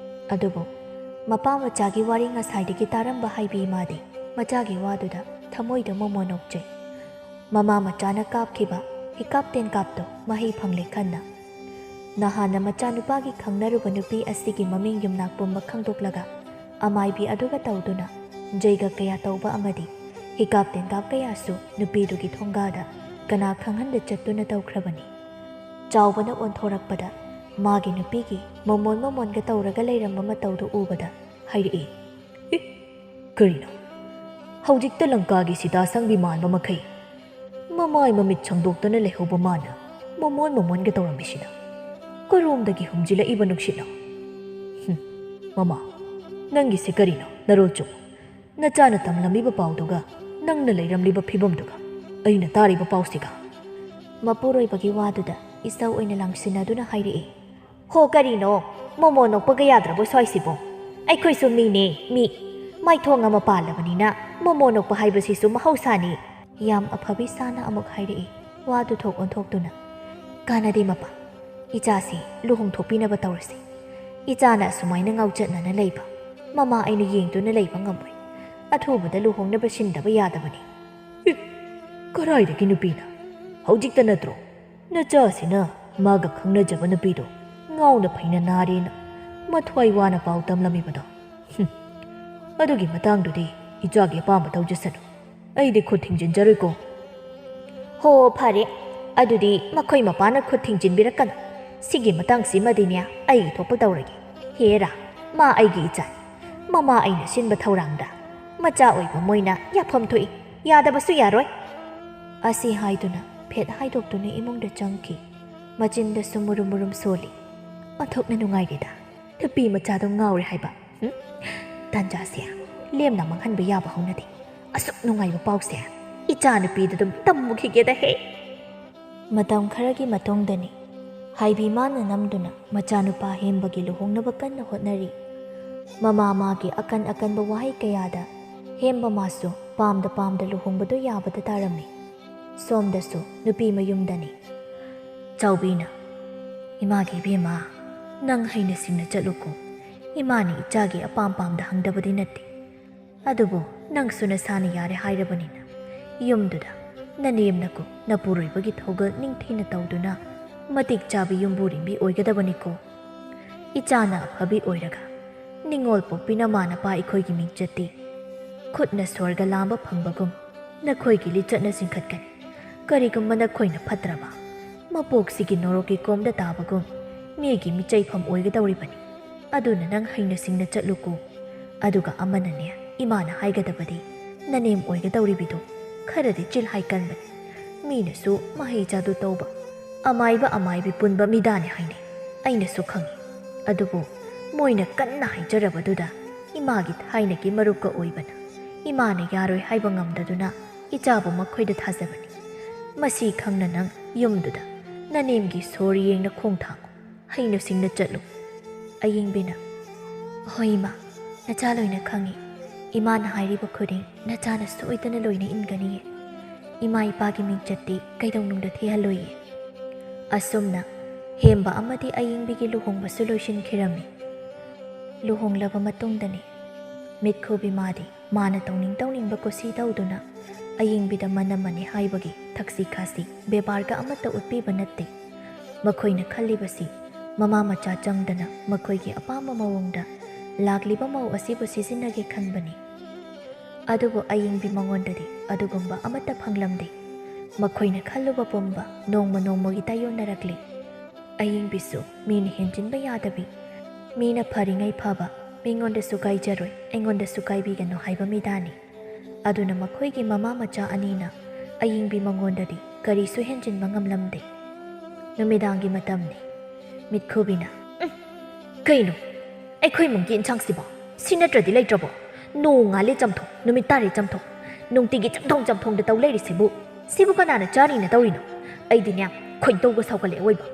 ꯑꯗꯨꯕꯨ ꯃꯄꯥ ꯃꯆꯥꯒꯤ ꯋꯥꯔꯤ ꯉꯁꯥꯏꯗꯒꯤ ꯇꯥꯔꯝꯕ ꯍꯥꯏꯕꯤ ꯃꯥꯗꯤ ꯃꯆꯥꯒꯤ ꯋꯥꯗꯨꯗ ꯊꯃꯣꯏꯗ ꯃꯣꯃꯣ ꯅꯣꯛꯆꯩ꯫ ꯃꯃꯥ ꯃꯆꯥꯅ ꯀꯥꯞꯈꯤꯕ ꯍꯤꯀꯥꯞ ꯇꯦꯟꯀꯥꯞꯇꯣ ꯃꯍꯩ ꯐꯪꯂꯦ ꯈꯟꯅ꯫ ꯅꯍꯥꯟꯅ ꯃꯆꯥꯅꯨꯄꯥꯒꯤ ꯈꯪꯅꯔꯨꯕ ꯅꯨꯄꯤ ꯑꯁꯤꯒꯤ ꯃꯃꯤꯡ ꯌꯨꯝꯅꯥꯛ ꯄꯨꯝꯕ ꯈꯪꯗꯣꯛꯂꯒ ꯑꯃꯥꯏꯕꯤ ꯑꯗꯨꯒ ꯇꯧꯗꯨꯅ ꯖꯩꯒ ꯀꯌꯥ ꯇꯧꯕ ꯑꯃꯗꯤ ꯍꯤꯀꯥꯞ ꯇꯦꯟꯀꯥꯞ ꯀꯌꯥꯁꯨ ꯅꯨꯄꯤꯗꯨꯒꯤ ꯊꯣꯡꯒꯥꯗ ꯀꯅꯥ ꯈꯪꯍꯟꯗ ꯆꯠꯇꯨꯅ ꯇꯧꯈ꯭ꯔꯕꯅꯤ꯫ ꯆꯥꯎꯕꯅ ꯑꯣꯟꯊꯣꯔꯛꯄꯗ ꯃꯥꯒꯤ ꯅꯨꯄꯤꯒꯤ ꯃꯃꯣꯟ ꯃꯃꯣꯟꯒ ꯇꯧꯔꯒ ꯂꯩꯔꯝꯕ ꯃꯇꯧꯗꯨ ꯎꯕꯗ ꯍꯥꯏꯔꯛꯏ, "ꯑꯦ, ꯀꯔꯤꯅꯣ? ꯍꯧꯖꯤꯛꯇ ꯂꯪꯀꯥꯒꯤ ꯁꯤꯇꯥ ꯁꯪꯕꯤ ꯃꯥꯟꯕ ꯃꯈꯩ ꯃꯃꯥꯏ ꯃꯃꯤꯠ ꯁꯪꯗꯣꯛꯇꯅ ꯂꯩꯍꯧꯕ ꯃꯥꯅ ꯃꯃꯣꯟ ꯃꯃꯣꯟꯒ ꯇꯧꯔꯝꯃꯤꯁꯤꯅ ꯀꯔꯣꯝꯗꯒꯤ ꯍꯨꯝꯖꯤꯜꯂꯛꯏꯕ ꯅꯨꯡꯁꯤꯠꯅꯣ? ꯍꯨꯝ, ꯃꯃꯥ, ꯅꯪꯒꯤꯁꯦ ꯀꯔꯤꯅꯣ? ꯅꯔꯣꯜ ꯆꯨꯝꯃꯨ꯫ ꯅꯆꯥꯅ ꯇꯝꯂꯝꯂꯤꯕ ꯄꯥꯎꯗꯨꯒ ꯅꯪꯅ ꯂꯩꯔꯝꯂꯤꯕ ꯐꯤꯕꯝꯗꯨꯒ ꯑꯩꯅ ꯇꯥꯔꯤꯕ ꯄꯥꯎꯁꯤꯒ꯫" ꯃꯄꯨꯔꯣꯏꯕꯒꯤ ꯋꯥꯗꯨꯗ ꯏꯁꯧ ꯑꯣꯏꯅ ꯂꯥꯡꯁꯤꯟꯅꯗꯨꯅ ꯍꯥꯏꯔꯛꯏ, "ꯍꯣ, ꯀꯔꯤꯅꯣ? ꯃꯣꯃꯣ ꯅꯣꯛꯄꯒ ꯌꯥꯗ꯭ꯔꯕꯣ ꯁ꯭ꯋꯥꯏꯁꯤꯕꯣ? ꯑꯩꯈꯣꯏꯁꯨ ꯃꯤꯅꯦ, ꯃꯤ꯫ ꯃꯥꯏꯊꯣꯡ ꯑꯃ ꯄꯥꯜꯂꯕꯅꯤꯅ ꯃꯣꯃꯣ ꯅꯣꯛꯄ ꯍꯥꯏꯕꯁꯤꯁꯨ ꯃꯍꯧꯁꯥꯅꯤ꯫" ꯌꯥꯝ ꯑꯐꯕꯤ ꯁꯥꯅ ꯑꯃꯨꯛ ꯍꯥꯏꯔꯛꯏ, ꯋꯥꯗꯨ ꯊꯣꯛ ꯑꯣꯟꯊꯣꯛꯇꯨꯅ, "ꯀꯥꯟꯅꯗꯦ ꯃꯄꯥ, ꯏꯆꯥꯁꯤ ꯂꯨꯍꯣꯡꯊꯣꯛꯄꯤꯅꯕ ꯇꯧꯔꯁꯤ꯫ ꯏꯆꯥꯅ ꯑꯁꯨꯃꯥꯏꯅ ꯉꯥꯎꯆꯠꯅꯅ ꯂꯩꯕ ꯃꯃꯥ ꯑꯩꯅ ꯌꯦꯡꯗꯨꯅ ꯂꯩꯕ ꯉꯝꯃꯣꯏ꯫ ꯑꯊꯨꯕꯗ ꯂꯨꯍꯣꯡꯅꯕ ꯁꯤꯟꯗꯕ ꯌꯥꯗꯕꯅꯤ꯫" "ꯑꯦ, ꯀꯔꯥꯏꯗꯒꯤ ꯅꯨꯄꯤꯅ? ꯍꯧꯖꯤꯛꯇ ꯅꯠꯇ꯭ꯔꯣ ꯅꯆꯥꯁꯤꯅ ꯃꯥꯒ ꯈꯪꯅꯖꯕ ꯅꯨꯄꯤꯗꯣ ꯉꯥꯎꯅ ꯐꯩꯅ ꯅꯥꯔꯦꯅ ꯃꯊ꯭ꯋꯥꯏ ꯋꯥꯅ ꯄꯥꯎ ꯇꯝꯂꯝꯃꯤꯕꯗꯣ? ꯍꯨꯝ, ꯑꯗꯨꯒꯤ ꯃꯇꯥꯡꯗꯨꯗꯤ ꯏꯆꯥꯒꯤ ꯑꯄꯥꯝꯕ ꯇꯧꯖꯁꯅꯨ꯫ ꯑꯩꯗꯤ ꯈꯨꯠ ꯊꯤꯡꯖꯤꯟꯖꯔꯣꯏꯀꯣ꯫" "ꯍꯣ, ꯐꯔꯦ, ꯑꯗꯨꯗꯤ ꯃꯈꯣꯏ ꯃꯄꯥꯅ ꯈꯨꯠ ꯊꯤꯡꯖꯤꯟꯕꯤꯔꯛꯀꯅꯨ꯫ ꯁꯤꯒꯤ ꯃꯇꯥꯡꯁꯤꯃꯗꯤꯅꯦ, ꯑꯩ ꯊꯣꯛꯄ ꯇꯧꯔꯒꯦ꯫ ꯍꯦꯔꯥ, ꯃꯥ ꯑꯩꯒꯤ ꯏꯆꯥꯅꯤ꯫ ꯃꯃꯥ ꯑꯩꯅ ꯁꯤꯟꯕ ꯊꯧꯔꯥꯡꯗ ꯃꯆꯥ ꯑꯣꯏꯕ ꯃꯣꯏꯅ ꯌꯥꯐꯝ ꯊꯣꯛꯏ, ꯌꯥꯗꯕꯁꯨ ꯌꯥꯔꯣꯏ꯫ ꯑꯁꯤ ꯍꯥꯏꯗꯨꯅ ꯐꯦꯠ ꯍꯥꯏꯗꯣꯛꯇꯨꯅ ꯏꯃꯨꯡꯗ ꯆꯪꯈꯤ꯫ ꯃꯆꯤꯟꯗꯁꯨ ꯃꯨꯔꯨꯝ ꯃꯨꯔꯨꯝ ꯁꯣꯜꯂꯤ꯫ "ꯑꯣꯟꯊꯣꯛꯅ ꯅꯨꯡꯉꯥꯏꯔꯦꯗ, ꯅꯨꯄꯤ ꯃꯆꯥꯗꯣ ꯉꯥꯎꯔꯦ ꯍꯥꯏꯕ꯫ ꯍꯨꯝ? ꯇꯥꯟꯖꯥꯁꯦ ꯂꯦꯝꯅ ꯃꯥꯡꯍꯟꯕ ꯌꯥꯕ ꯍꯧꯅꯗꯦ꯫ ꯑꯁꯨꯛ ꯅꯨꯡꯉꯥꯏꯕ ꯄꯥꯎꯁꯦ ꯏꯆꯥ ꯅꯨꯄꯤꯗ ꯑꯗꯨꯝ ꯇꯝꯃꯨꯈꯤꯒꯦꯗ ꯍꯦ!" ꯃꯇꯝ ꯈꯔꯒꯤ ꯃꯇꯨꯡꯗꯅꯤ꯫ ꯍꯥꯏꯕꯤ ꯃꯥꯅ ꯅꯝꯗꯨꯅ ꯃꯆꯥꯅꯨꯄꯥ ꯍꯦꯝꯕꯒꯤ ꯂꯨꯍꯣꯡꯅꯕ ꯀꯟꯅ ꯍꯣꯠꯅꯔꯤ꯫ ꯃꯃꯥ ꯃꯥꯒꯤ ꯑꯀꯟ ꯑꯀꯟꯕ ꯋꯥꯍꯩ ꯀꯌꯥꯗ ꯍꯦꯝꯕ ꯃꯥꯁꯨ ꯄꯥꯝꯗ ꯄꯥꯝꯗ ꯂꯨꯍꯣꯡꯕꯗꯨ ꯌꯥꯕꯗ ꯇꯥꯔꯝꯃꯤ꯫ ꯁꯣꯝꯗꯁꯨ ꯅꯨꯄꯤ ꯃꯌꯨꯝꯗꯅꯤ꯫ ꯆꯥꯎꯕꯤꯅ, "ꯏꯃꯥꯒꯤ ꯏꯕꯦꯝꯃ, ꯅꯪ ꯍꯩꯅ ꯁꯤꯡꯅ ꯆꯠꯂꯨꯀꯣ꯫ ꯏꯃꯥꯅ ꯏꯆꯥꯒꯤ ꯑꯄꯥꯝ ꯄꯥꯝꯗ ꯍꯪꯗꯕꯗꯤ ꯅꯠꯇꯦ꯫ ꯑꯗꯨꯕꯨ ꯅꯪꯁꯨ ꯅꯁꯥꯅ ꯌꯥꯔꯦ ꯍꯥꯏꯔꯕꯅꯤꯅ ꯌꯨꯝꯗꯨꯗ ꯅꯅꯦꯝꯅꯀꯣ ꯅꯄꯨꯔꯣꯏꯕꯒꯤ ꯊꯧꯒꯜ ꯅꯤꯡꯊꯤꯅ ꯇꯧꯗꯨꯅ ꯃꯇꯤꯛ ꯆꯥꯕ ꯌꯨꯝꯕꯨꯔꯦꯝꯕꯤ ꯑꯣꯏꯒꯗꯕꯅꯤꯀꯣ꯫ ꯏꯆꯥꯅ ꯑꯐꯕꯤ ꯑꯣꯏꯔꯒ ꯅꯤꯡꯉꯣꯜ ꯄꯣꯛꯄꯤ ꯅꯃꯥ ꯅꯄꯥ ꯑꯩꯈꯣꯏꯒꯤ ꯃꯤꯡꯆꯠꯇꯤ ꯈꯨꯠꯅ ꯁ꯭ꯋꯔꯒ ꯂꯥꯝꯕ ꯐꯪꯕꯒꯨꯝ ꯅꯈꯣꯏꯒꯤ ꯂꯤꯆꯠꯅ ꯆꯤꯡꯈꯠꯀꯅꯤ꯫ ꯀꯔꯤꯒꯨꯝꯕ ꯅꯈꯣꯏꯅ ꯐꯠꯇ꯭ꯔꯕ ꯃꯄꯣꯛꯁꯤꯒꯤ ꯅꯣꯔꯣꯛꯀꯤ ꯀꯣꯝꯗ ꯇꯥꯕꯒꯨꯝ ꯃꯤꯒꯤ ꯃꯤꯆꯩꯐꯝ ꯑꯣꯏꯒꯗꯧꯔꯤꯕꯅꯤ꯫ ꯑꯗꯨꯅ ꯅꯪ ꯍꯩꯅ ꯁꯤꯡꯅ ꯆꯠꯂꯨꯀꯣ꯫ ꯑꯗꯨꯒ ꯑꯃꯅꯅꯦ, ꯏꯃꯥꯅ ꯍꯥꯏꯒꯗꯕꯗꯤ ꯅꯅꯦꯝ ꯑꯣꯏꯒꯗꯧꯔꯤꯕꯤꯗꯣ ꯈꯔꯗꯤ ꯆꯤꯜꯍꯥꯏ ꯀꯟꯕꯅꯤ꯫ ꯃꯤꯅꯁꯨ ꯃꯍꯩ ꯆꯥꯗꯨ ꯇꯧꯕ, ꯑꯃꯥꯏꯕ ꯑꯃꯥꯏꯕꯤ ꯄꯨꯟꯕ ꯃꯤꯗꯥꯅꯤ ꯍꯥꯏꯅꯩ꯫ ꯑꯩꯅꯁꯨ ꯈꯪꯏ꯫ ꯑꯗꯨꯕꯨ ꯃꯣꯏꯅ ꯀꯟꯅ ꯍꯥꯏꯖꯔꯕꯗꯨꯗ ꯏꯃꯥꯒꯤ ꯊꯥꯏꯅꯒꯤ ꯃꯔꯨꯞꯀ ꯑꯣꯏꯕꯅ ꯏꯃꯥꯅ ꯌꯥꯔꯣꯏ ꯍꯥꯏꯕ ꯉꯝꯗꯗꯨꯅ ꯏꯆꯥꯕꯨ ꯃꯈꯣꯏꯗ ꯊꯥꯖꯕꯅꯤ꯫ ꯃꯁꯤ ꯈꯪꯅ ꯅꯪ ꯌꯨꯝꯗꯨꯗ ꯅꯅꯦꯝꯒꯤ ꯁꯣꯔ ꯌꯦꯡꯅ ꯈꯣꯡ ꯊꯥꯡꯉꯨ꯫ ꯍꯩꯅ ꯁꯤꯡꯅ ꯆꯠꯂꯨ꯫" ꯑꯌꯤꯡꯕꯤꯅ, "ꯍꯣꯏ ꯏꯃꯥ, ꯅꯆꯥ ꯂꯣꯏꯅ ꯈꯪꯏ꯫ ꯏꯃꯥꯅ ꯍꯥꯏꯔꯤꯕ ꯈꯨꯗꯤꯡ ꯅꯆꯥꯅ ꯁꯣꯏꯗꯅ ꯂꯣꯏꯅ ꯏꯟꯒꯅꯤꯌꯦ꯫ ꯏꯃꯥ ꯏꯄꯥꯒꯤ ꯃꯤꯡꯆꯠꯇꯤ ꯀꯩꯗꯧꯅꯨꯡꯗ ꯊꯤꯍꯜꯂꯣꯏꯌꯦ꯫" ꯑꯁꯨꯝꯅ ꯍꯦꯝꯕ ꯑꯃꯗꯤ ꯑꯌꯤꯡꯕꯤꯒꯤ ꯂꯨꯍꯣꯡꯕꯁꯨ ꯂꯣꯏꯁꯤꯟꯈꯤꯔꯝꯃꯤ꯫ ꯂꯨꯍꯣꯡꯂꯕ ꯃꯇꯨꯡꯗꯅꯤ ꯃꯤꯠꯈꯨꯕꯤ ꯃꯥꯗꯤ ꯃꯥꯅ ꯇꯧꯅꯤꯡ ꯇꯧꯅꯤꯡꯕ ꯀꯨꯁꯤ ꯇꯧꯗꯨꯅ ꯑꯌꯤꯡꯕꯤꯗ ꯃꯅꯝꯃꯅꯤ ꯍꯥꯏꯕꯒꯤ ꯊꯛꯁꯤ ꯈꯥꯁꯤ ꯕꯦꯕꯥꯔꯒ ꯑꯃꯠꯇ ꯎꯠꯄꯤꯕ ꯅꯠꯇꯦ꯫ ꯃꯈꯣꯏꯅ ꯈꯜꯂꯤꯕꯁꯤ ꯃꯃꯥ ꯃꯆꯥ ꯆꯪꯗꯅ ꯃꯈꯣꯏꯒꯤ ꯑꯄꯥꯝꯕ ꯃꯑꯣꯡꯗ ꯂꯥꯛꯂꯤꯕ ꯃꯧ ꯑꯁꯤꯕꯨ ꯁꯤꯖꯤꯟꯅꯒꯦ ꯈꯟꯕꯅꯤ꯫ ꯑꯗꯨꯕꯨ ꯑꯌꯤꯡꯕꯤ ꯃꯉꯣꯟꯗꯗꯤ ꯑꯗꯨꯒꯨꯝꯕ ꯑꯃꯠꯇ ꯐꯪꯂꯝꯗꯦ꯫ ꯃꯈꯣꯏꯅ ꯈꯜꯂꯨꯕ ꯄꯨꯝꯕ ꯅꯣꯡꯃ ꯅꯣꯡꯃꯒꯤ ꯇꯥꯏꯌꯣꯟꯅꯔꯛꯂꯤ꯫ ꯑꯌꯤꯡꯕꯤꯁꯨ ꯃꯤꯅ ꯍꯦꯟꯖꯤꯟꯕ ꯌꯥꯗꯕꯤ, ꯃꯤꯅ ꯐꯔꯤꯉꯩ ꯐꯕ, ꯃꯤꯉꯣꯟꯗꯁꯨ ꯀꯥꯏꯖꯔꯣꯏ, ꯑꯩꯉꯣꯟꯗꯁꯨ ꯀꯥꯏꯕꯤꯒꯅꯨ ꯍꯥꯏꯕ ꯃꯤꯗꯥꯅꯤ꯫ ꯑꯗꯨꯅ ꯃꯈꯣꯏꯒꯤ ꯃꯃꯥ ꯃꯆꯥ ꯑꯅꯤꯅ ꯑꯌꯤꯡꯕꯤ ꯃꯉꯣꯟꯗꯗꯤ ꯀꯔꯤꯁꯨ ꯍꯦꯟꯖꯤꯟꯕ ꯉꯝꯂꯝꯗꯦ꯫ ꯅꯨꯃꯤꯗꯥꯡꯒꯤ ꯃꯇꯝꯅꯤ꯫ ꯃꯤꯠꯈꯨꯕꯤꯅ, "ꯎꯝ, ꯀꯩꯅꯣ? ꯑꯩꯈꯣꯏ ꯏꯃꯨꯡꯒꯤ ꯏꯟꯁꯥꯡꯁꯤꯕꯣ ꯁꯤ ꯅꯠꯇ꯭ꯔꯗꯤ ꯂꯩꯇ꯭ꯔꯕꯣ? ꯅꯣꯡ ꯉꯥꯜꯂꯦ ꯆꯝꯊꯣꯡ, ꯅꯨꯃꯤꯠ ꯇꯥꯔꯦ ꯆꯝꯊꯣꯡ, ꯅꯨꯡꯇꯤꯒꯤ ꯆꯝꯊꯣꯡ ꯆꯝꯊꯣꯡꯗ ꯇꯧ ꯂꯩꯔꯤꯁꯤꯕꯨ, ꯁꯤꯕꯨ ꯀꯅꯥꯅ ꯆꯥꯅꯤꯅ ꯇꯧꯔꯤꯅꯣ? ꯑꯩꯗꯤꯅꯦ ꯈꯣꯏꯗꯧꯒ ꯁꯥꯎꯒꯠꯂꯦ ꯑꯑꯣꯏꯕ꯫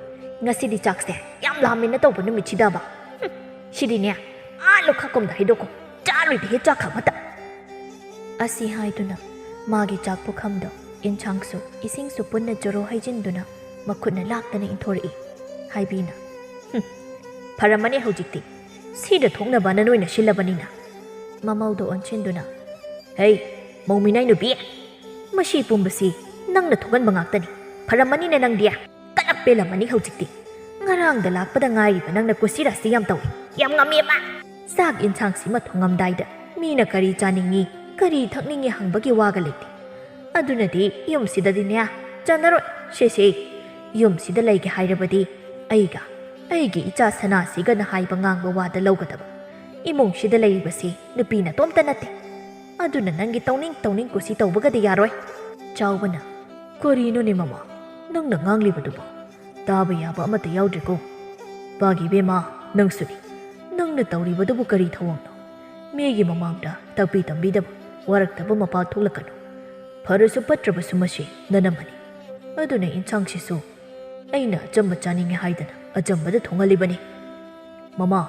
ꯉꯁꯤꯗꯤ ꯆꯥꯛꯁꯦ ꯌꯥꯝ ꯂꯥꯝꯃꯦꯅ ꯇꯧꯕ ꯅꯨꯃꯤꯠꯁꯤꯗꯕ꯫ ꯍꯨꯝ, ꯁꯤꯗꯤꯅꯦ ꯑꯥ ꯂꯨꯈꯥꯛꯀꯨꯝꯗ ꯍꯩꯗꯣꯛꯈꯣ, ꯆꯥꯔꯣꯏꯗꯦꯍꯦ ꯆꯥꯛ ꯑꯃꯇ"꯫ ꯑꯁꯤ ꯍꯥꯏꯗꯨꯅ ꯃꯥꯒꯤ ꯆꯥꯛ ꯄꯨꯈꯝꯗꯣ ꯏꯟꯁꯥꯡꯁꯨ ꯏꯁꯤꯡꯁꯨ ꯄꯨꯟꯅ ꯖꯣꯔꯣ ꯍꯩꯖꯤꯟꯗꯨꯅ ꯃꯈꯨꯠꯅ ꯂꯥꯛꯇꯅ ꯏꯟꯊꯣꯔꯛꯏ꯫ ꯍꯥꯏꯕꯤꯅ, "ꯍꯨꯝ, ꯐꯔꯝꯃꯅꯤ ꯍꯧꯖꯤꯛꯇꯤ, ꯁꯤꯗ ꯊꯣꯛꯅꯕꯅ ꯅꯣꯏꯅ ꯁꯤꯜꯂꯕꯅꯤꯅ"꯫ ꯃꯃꯧꯗꯣ ꯑꯣꯟꯁꯤꯟꯗꯨꯅ, "ꯍꯩ, ꯃꯧꯃꯤꯅꯥꯏ ꯅꯨꯄꯤ, ꯃꯁꯤ ꯄꯨꯝꯕꯁꯤ ꯅꯪꯅ ꯊꯣꯛꯍꯟꯕ ꯉꯥꯛꯇꯅꯤ꯫ ꯐꯔꯝꯃꯅꯤꯅꯦ ꯅꯪꯗꯤ, ꯀꯟꯅ ꯄꯦꯜꯂꯝꯃꯅꯤ ꯍꯧꯖꯤꯛꯇꯤ꯫ ꯉꯔꯥꯡꯗ ꯂꯥꯛꯄꯗ ꯉꯥꯏꯔꯤꯕ ꯅꯪꯅ ꯀꯨꯁꯤꯔꯥꯁꯤ ꯌꯥꯝ ꯇꯧꯏ, ꯌꯥꯝ ꯉꯝꯃꯦꯕ꯫ ꯆꯥꯛ ꯏꯟꯁꯥꯡꯁꯤꯃ ꯊꯣꯡꯉꯝꯗꯥꯏꯗ ꯃꯤꯅ ꯀꯔꯤ ꯆꯥꯅꯤꯡꯉꯤ, ꯀꯔꯤ ꯊꯛꯅꯤꯡꯉꯤ ꯍꯪꯕꯒꯤ ꯋꯥꯒ ꯂꯩꯇꯦ꯫ ꯑꯗꯨꯅꯗꯤ ꯌꯨꯝꯁꯤꯗꯗꯤꯅꯦ ꯆꯥꯟꯅꯔꯣꯏ꯫ ꯁꯦꯁꯦ, ꯌꯨꯝꯁꯤꯗ ꯂꯩꯒꯦ ꯍꯥꯏꯔꯕꯗꯤ ꯑꯩꯒ ꯑꯩꯒꯤ ꯏꯆꯥ ꯁꯅꯥꯁꯤꯒꯅ ꯍꯥꯏꯕ ꯉꯥꯡꯕ ꯋꯥꯗ ꯂꯧꯒꯗꯕ꯫ ꯏꯃꯨꯡꯁꯤꯗ ꯂꯩꯔꯤꯕꯁꯤ ꯅꯨꯄꯤ ꯅꯇꯣꯝꯇ ꯅꯠꯇꯦ꯫ ꯑꯗꯨꯅ ꯅꯪꯒꯤ ꯇꯧꯅꯤꯡ ꯇꯧꯅꯤꯡ ꯀꯨꯁꯤ ꯇꯧꯕꯒꯗꯤ ꯌꯥꯔꯣꯏ"꯫ ꯆꯥꯎꯕꯅ, "ꯀꯔꯤꯅꯣꯅꯦ ꯃꯃꯥ, ꯅꯪꯅ ꯉꯥꯡꯂꯤꯕꯗꯨꯕꯣ? ꯇꯥꯕ ꯌꯥꯕ ꯑꯃꯠꯇ ꯌꯥꯎꯗ꯭ꯔꯦꯀꯣ꯫ ꯄꯥꯒꯤ ꯏꯕꯦꯝꯃ, ꯅꯪꯁꯨꯅꯤ꯫ ꯅꯪꯅ ꯇꯧꯔꯤꯕꯗꯨꯕꯨ ꯀꯔꯤ ꯊꯧꯑꯣꯡꯅꯣ? ꯃꯤꯒꯤ ꯃꯃꯥꯡꯗ ꯇꯥꯛꯄꯤ ꯇꯝꯕꯤꯗꯕ, ꯋꯥꯔꯛꯇꯕ ꯃꯄꯥ ꯊꯣꯛꯂꯛꯀꯅꯨ꯫ ꯐꯔꯁꯨ ꯐꯠꯇ꯭ꯔꯕꯁꯨ ꯃꯁꯤ ꯅꯅꯝꯃꯅꯤ꯫ ꯑꯗꯨꯅ ꯏꯟꯁꯥꯡꯁꯤꯁꯨ ꯑꯩꯅ ꯑꯆꯝꯕ ꯆꯥꯅꯤꯡꯉꯦ ꯍꯥꯏꯗꯅ ꯑꯆꯝꯕꯗ ꯊꯣꯡꯍꯜꯂꯤꯕꯅꯤ꯫ ꯃꯃꯥ,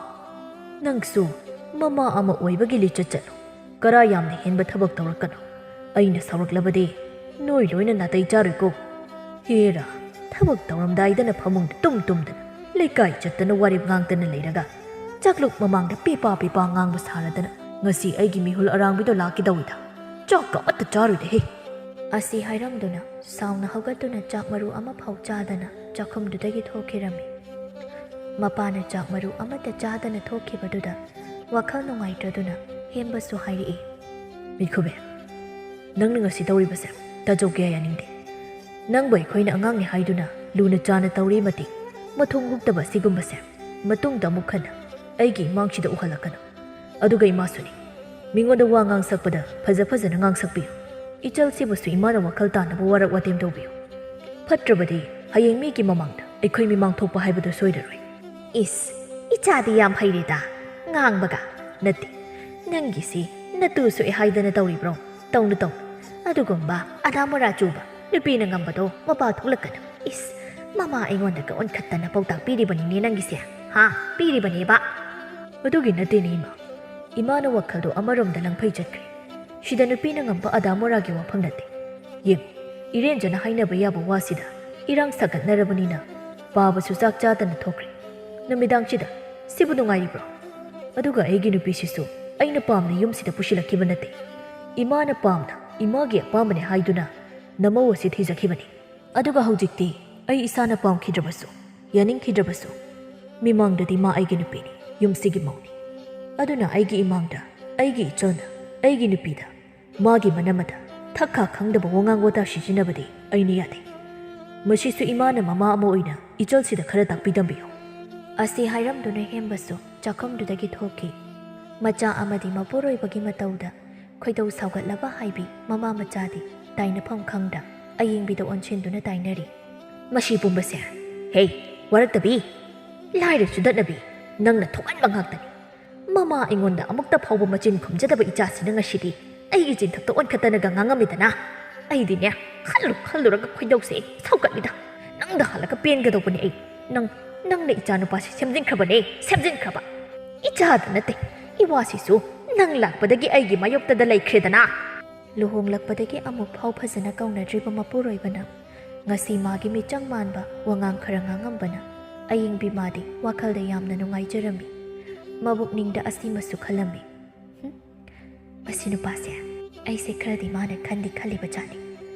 ꯅꯪꯁꯨ ꯃꯃꯥ ꯑꯃ ꯑꯣꯏꯕꯒꯤ ꯂꯤꯆꯠ ꯆꯠꯂꯨ꯫ ꯀꯔꯥ ꯌꯥꯝꯅ ꯍꯦꯟꯕ ꯊꯕꯛ ꯇꯧꯔꯛꯀꯅꯨ꯫ ꯑꯩꯅ ꯁꯥꯎꯔꯛꯂꯕꯗꯤ ꯅꯣꯏ ꯂꯣꯏꯅ ꯅꯥꯇꯩ ꯆꯥꯔꯣꯏꯀꯣ꯫ ꯍꯦꯔꯥ, ꯊꯕꯛ ꯇꯧꯔꯝꯗꯥꯏꯗꯅ ꯐꯃꯨꯡꯗ ꯇꯨꯝ ꯇꯨꯝꯗꯅ, ꯂꯩꯀꯥꯏ ꯆꯠꯇꯅ ꯋꯥꯔꯦꯞ ꯉꯥꯡꯗꯅ ꯂꯩꯔꯒ, ꯆꯥꯛꯂꯨꯛ ꯃꯃꯥꯡꯗ ꯄꯦꯄꯥ ꯄꯦꯄꯥ ꯉꯥꯡꯕ ꯁꯥꯔꯗꯅ ꯉꯁꯤ ꯑꯩꯒꯤ ꯃꯤꯍꯨꯜ ꯑꯔꯥꯡꯕꯤꯗꯣ ꯂꯥꯛꯀꯗꯧꯏꯗ꯫ ꯆꯥꯛꯀ ꯑꯃꯠꯇ ꯆꯥꯔꯣꯏꯗꯍꯦ꯫ ꯑꯁꯤ ꯍꯥꯏꯔꯝꯗꯨꯅ ꯁꯥꯎꯅ ꯍꯧꯒꯠꯇꯨꯅ ꯆꯥꯛ ꯃꯔꯨ ꯑꯃꯐꯥꯎ ꯆꯥꯗꯅ ꯆꯥꯛꯈꯨꯝꯗꯨꯗꯒꯤ ꯊꯣꯛꯈꯤꯔꯝꯃꯤ꯫ ꯃꯄꯥꯅ ꯆꯥꯛ ꯃꯔꯨ ꯑꯃꯠꯇ ꯆꯥꯗꯅ ꯊꯣꯛꯈꯤꯕꯗꯨꯗ ꯋꯥꯈꯜ ꯅꯨꯡꯉꯥꯏꯇ꯭ꯔꯗꯨꯅ ꯍꯦꯝꯕꯁꯨ ꯍꯥꯏꯔꯛꯏ, "ꯃꯤꯠꯈꯨꯕꯤ, ꯅꯪꯅ ꯉꯁꯤ ꯇꯧꯔꯤꯕꯁꯦ ꯇꯥꯖꯧ ꯀꯌꯥ ꯌꯥꯅꯤꯡꯗꯦ꯫ ꯅꯪꯕꯨ ꯑꯩꯈꯣꯏꯅ ꯑꯉꯥꯡꯅꯤ ꯍꯥꯏꯗꯨꯅ ꯂꯨꯅ ꯆꯥꯅ ꯇꯧꯔꯤ ꯃꯇꯤꯛ, ꯃꯊꯣꯡ ꯍꯨꯛꯇꯕ ꯑꯁꯤꯒꯨꯝꯕꯁꯦ ꯃꯇꯨꯡꯗ ꯑꯃꯨꯛ ꯍꯟꯅ ꯑꯩꯒꯤ ꯏꯃꯥꯡꯁꯤꯗ ꯎꯍꯜꯂꯛꯀꯅꯨ꯫ ꯑꯗꯨꯒ ꯏꯃꯥꯁꯨꯅꯤ, ꯃꯤꯉꯣꯟꯗ ꯋꯥ ꯉꯥꯡꯁꯛꯄꯗ ꯐꯖ ꯐꯖꯅ ꯉꯥꯡꯁꯛꯄꯤꯌꯨ꯫ ꯏꯆꯜꯁꯤꯕꯨꯁꯨ ꯏꯃꯥꯅ ꯋꯥꯈꯜ ꯇꯥꯅꯕ ꯋꯥꯔꯛ ꯋꯥꯇꯦꯝ ꯇꯧꯕꯤꯌꯨ꯫ ꯐꯠꯇ꯭ꯔꯕꯗꯤ ꯍꯌꯦꯡ ꯃꯤꯒꯤ ꯃꯃꯥꯡꯗ ꯑꯩꯈꯣꯏ ꯃꯤꯃꯥꯡ ꯊꯣꯛꯄ ꯍꯥꯏꯕꯗꯨ ꯁꯣꯏꯔꯔꯣꯏ꯫ ꯏꯁ, ꯏꯆꯥꯗꯤ ꯌꯥꯝ ꯍꯩꯔꯦꯗ, ꯉꯥꯡꯕꯒ꯫ ꯅꯠꯇꯦ, ꯅꯪꯒꯤꯁꯤ ꯅꯇꯨ ꯁꯣꯛꯑꯦ ꯍꯥꯏꯗꯅ ꯇꯧꯔꯤꯕ꯭ꯔꯣ? ꯇꯧꯅꯨ, ꯇꯧꯅꯨ꯫ ꯑꯗꯨꯒꯨꯝꯕ ꯑꯗꯥ ꯃꯣꯔꯥ ꯆꯨꯕ ꯅꯨꯄꯤꯅ ꯉꯝꯕꯗꯣ ꯃꯄꯥ ꯊꯣꯛꯂꯛꯀꯅꯨ꯫ ꯏꯁ, ꯃꯃꯥ ꯑꯩꯉꯣꯟꯗꯒ ꯑꯣꯟꯈꯠꯇꯅ ꯄꯥꯎꯇꯥꯛ ꯄꯤꯔꯤꯕꯅꯤꯅꯦ ꯅꯪꯒꯤꯁꯦ, ꯍꯥ? ꯄꯤꯔꯤꯕꯅꯦꯕ꯫ ꯑꯗꯨꯒꯤ ꯅꯠꯇꯦꯅꯦ ꯏꯃꯥ꯫ ꯏꯃꯥꯅ ꯋꯥꯈꯜꯗꯣ ꯑꯃꯔꯣꯝꯗ ꯂꯪꯐꯩ ꯆꯠꯈ꯭ꯔꯦ꯫ ꯁꯤꯗ ꯅꯨꯄꯤꯅ ꯉꯝꯕ ꯑꯗꯥ ꯃꯣꯔꯥꯒꯤ ꯋꯥꯐꯝ ꯅꯠꯇꯦ꯫ ꯌꯦꯡꯉꯨ, ꯏꯔꯦꯟꯖꯅ ꯍꯥꯏꯅꯕ ꯌꯥꯕ ꯋꯥꯁꯤꯗ ꯏꯔꯥꯡ ꯁꯥꯒꯠꯅꯔꯕꯅꯤꯅ ꯄꯥꯕꯁꯨ ꯆꯥꯛ ꯆꯥꯗꯅ ꯊꯣꯛꯈ꯭ꯔꯦ꯫ ꯅꯨꯃꯤꯗꯥꯡꯁꯤꯗ ꯁꯤꯕꯨ ꯅꯨꯡꯉꯥꯏꯔꯤꯕ꯭ꯔꯣ? ꯑꯗꯨꯒ ꯑꯩꯒꯤ ꯅꯨꯄꯤꯁꯤꯁꯨ ꯑꯩꯅ ꯄꯥꯝꯅ ꯌꯨꯝꯁꯤꯗ ꯄꯨꯁꯤꯜꯂꯛꯈꯤꯕ ꯅꯠꯇꯦ꯫ ꯏꯃꯥꯅ ꯄꯥꯝꯅ ꯏꯃꯥꯒꯤ ꯑꯄꯥꯝꯕꯅꯦ ꯍꯥꯏꯗꯨꯅ ꯅꯃꯧ ꯑꯁꯤ ꯊꯤꯖꯈꯤꯕꯅꯤ꯫ ꯑꯗꯨꯒ ꯍꯧꯖꯤꯛꯇꯤ ꯑꯩ ꯏꯁꯥꯅ ꯄꯥꯝꯈꯤꯗ꯭ꯔꯕꯁꯨ, ꯌꯥꯅꯤꯡꯈꯤꯗ꯭ꯔꯕꯁꯨ, ꯃꯤꯃꯥꯡꯗꯗꯤ ꯃꯥ ꯑꯩꯒꯤ ꯅꯨꯄꯤꯅꯤ, ꯌꯨꯝꯁꯤꯒꯤ ꯃꯧꯅꯤ꯫ ꯑꯗꯨꯅ ꯑꯩꯒꯤ ꯏꯃꯥꯡꯗ ꯑꯩꯒꯤ ꯏꯆꯜꯅ ꯑꯩꯒꯤ ꯅꯨꯄꯤꯗ ꯃꯥꯒꯤ ꯃꯅꯝ ꯑꯗ ꯊꯛ ꯈꯥ ꯈꯪꯗꯕ ꯋꯥꯉꯥꯡ ꯋꯥꯇꯥ ꯁꯤꯖꯤꯟꯅꯕꯗꯤ ꯑꯩꯅ ꯌꯥꯗꯦ꯫ ꯃꯁꯤꯁꯨ ꯏꯃꯥꯅ ꯃꯃꯥ ꯑꯃ ꯑꯣꯏꯅ ꯏꯆꯜꯁꯤꯗ ꯈꯔ ꯇꯥꯛꯄꯤ ꯇꯝꯕꯤꯌꯨ꯫ ꯑꯁꯤ ꯍꯥꯏꯔꯝꯗꯨꯅ ꯍꯦꯝꯕꯁꯨ ꯆꯥꯛꯈꯨꯝꯗꯨꯗꯒꯤ ꯊꯣꯛꯈꯤ꯫ ꯃꯆꯥ ꯑꯃꯗꯤ ꯃꯄꯨꯔꯣꯏꯕꯒꯤ ꯃꯇꯧꯗ ꯈꯣꯏꯗꯧ ꯁꯥꯎꯒꯠꯂꯕ ꯍꯥꯏꯕꯤ ꯃꯃꯥ ꯃꯆꯥꯗꯤ ꯇꯥꯏꯅꯐꯝ ꯈꯪꯗ ꯑꯌꯦꯡꯕꯤꯗ ꯑꯣꯟꯁꯤꯟꯗꯨꯅ ꯇꯥꯏꯅꯔꯤ꯫ ꯃꯁꯤ ꯄꯨꯝꯕꯁꯦ, ꯍꯦ, ꯋꯥꯔꯛꯇꯕꯤ, ꯂꯥꯏꯔ ꯆꯨꯗꯠꯅꯕꯤ, ꯅꯪꯅ ꯊꯣꯛꯍꯟꯕ ꯉꯥꯛꯇꯅꯤ꯫ ꯃꯃꯥ ꯑꯩꯉꯣꯟꯗ ꯑꯃꯨꯛꯇ ꯐꯥꯎꯕ ꯃꯆꯤꯟ ꯈꯨꯝꯖꯗꯕ ꯏꯆꯥꯁꯤꯅ ꯉꯁꯤꯗꯤ ꯑꯩꯒꯤ ꯆꯤꯟꯊꯛꯇ ꯑꯣꯟꯈꯠꯇꯅꯒ ꯉꯥꯡꯉꯝꯃꯤꯗꯅ꯫ ꯑꯩꯗꯤꯅꯦ, ꯈꯜꯂꯨ ꯈꯜꯂꯨꯔꯒ ꯈꯣꯏꯗꯧꯁꯦ ꯁꯥꯎꯒꯠꯂꯤꯗ꯫ ꯅꯪꯗ ꯍꯥꯜꯂꯒ ꯄꯦꯟꯒꯗꯧꯕꯅꯦ ꯑꯩ꯫ ꯅꯪ, ꯅꯪꯅ ꯏꯆꯥꯅꯨꯄꯥꯁꯦ ꯁꯦꯝꯖꯤꯟꯈ꯭ꯔꯕꯅꯦ, ꯁꯦꯝꯖꯤꯟꯈ꯭ꯔꯕ꯫ ꯏꯆꯥꯗ ꯅꯠꯇꯦ, ꯏꯋꯥꯁꯤꯁꯨ ꯅꯪ ꯂꯥꯛꯄꯗꯒꯤ ꯑꯩꯒꯤ ꯃꯥꯌꯣꯛꯇꯗ ꯂꯩꯈ꯭ꯔꯦꯗꯅ꯫ ꯂꯨꯍꯣꯡꯂꯛꯄꯗꯒꯤ ꯑꯃꯨꯛ ꯐꯥꯎ ꯐꯖꯅ ꯀꯧꯅꯗ꯭ꯔꯤꯕ ꯃꯄꯨꯔꯣꯏꯕꯅ ꯉꯁꯤ ꯃꯥꯒꯤ ꯃꯤꯆꯪ ꯃꯥꯟꯕ ꯋꯥꯉꯥꯡ ꯈꯔ ꯉꯥꯡꯉꯝꯕꯅ ꯑꯌꯤꯡꯕꯤ ꯃꯥꯗꯤ ꯋꯥꯈꯜꯗ ꯌꯥꯝꯅ ꯅꯨꯡꯉꯥꯏꯖꯔꯝꯃꯤ꯫ ꯃꯕꯨꯛꯅꯤꯡꯗ ꯑꯁꯤꯃꯁꯨ ꯈꯜꯂꯝꯃꯤ, "ꯍꯨꯝ, ꯃꯁꯤ ꯅꯨꯄꯥꯁꯦ ꯑꯩꯁꯦ ꯈꯔꯗꯤ ꯃꯥꯅ ꯈꯟꯗꯤ ꯈꯜꯂꯤꯕ ꯖꯥꯠꯅꯤ"꯫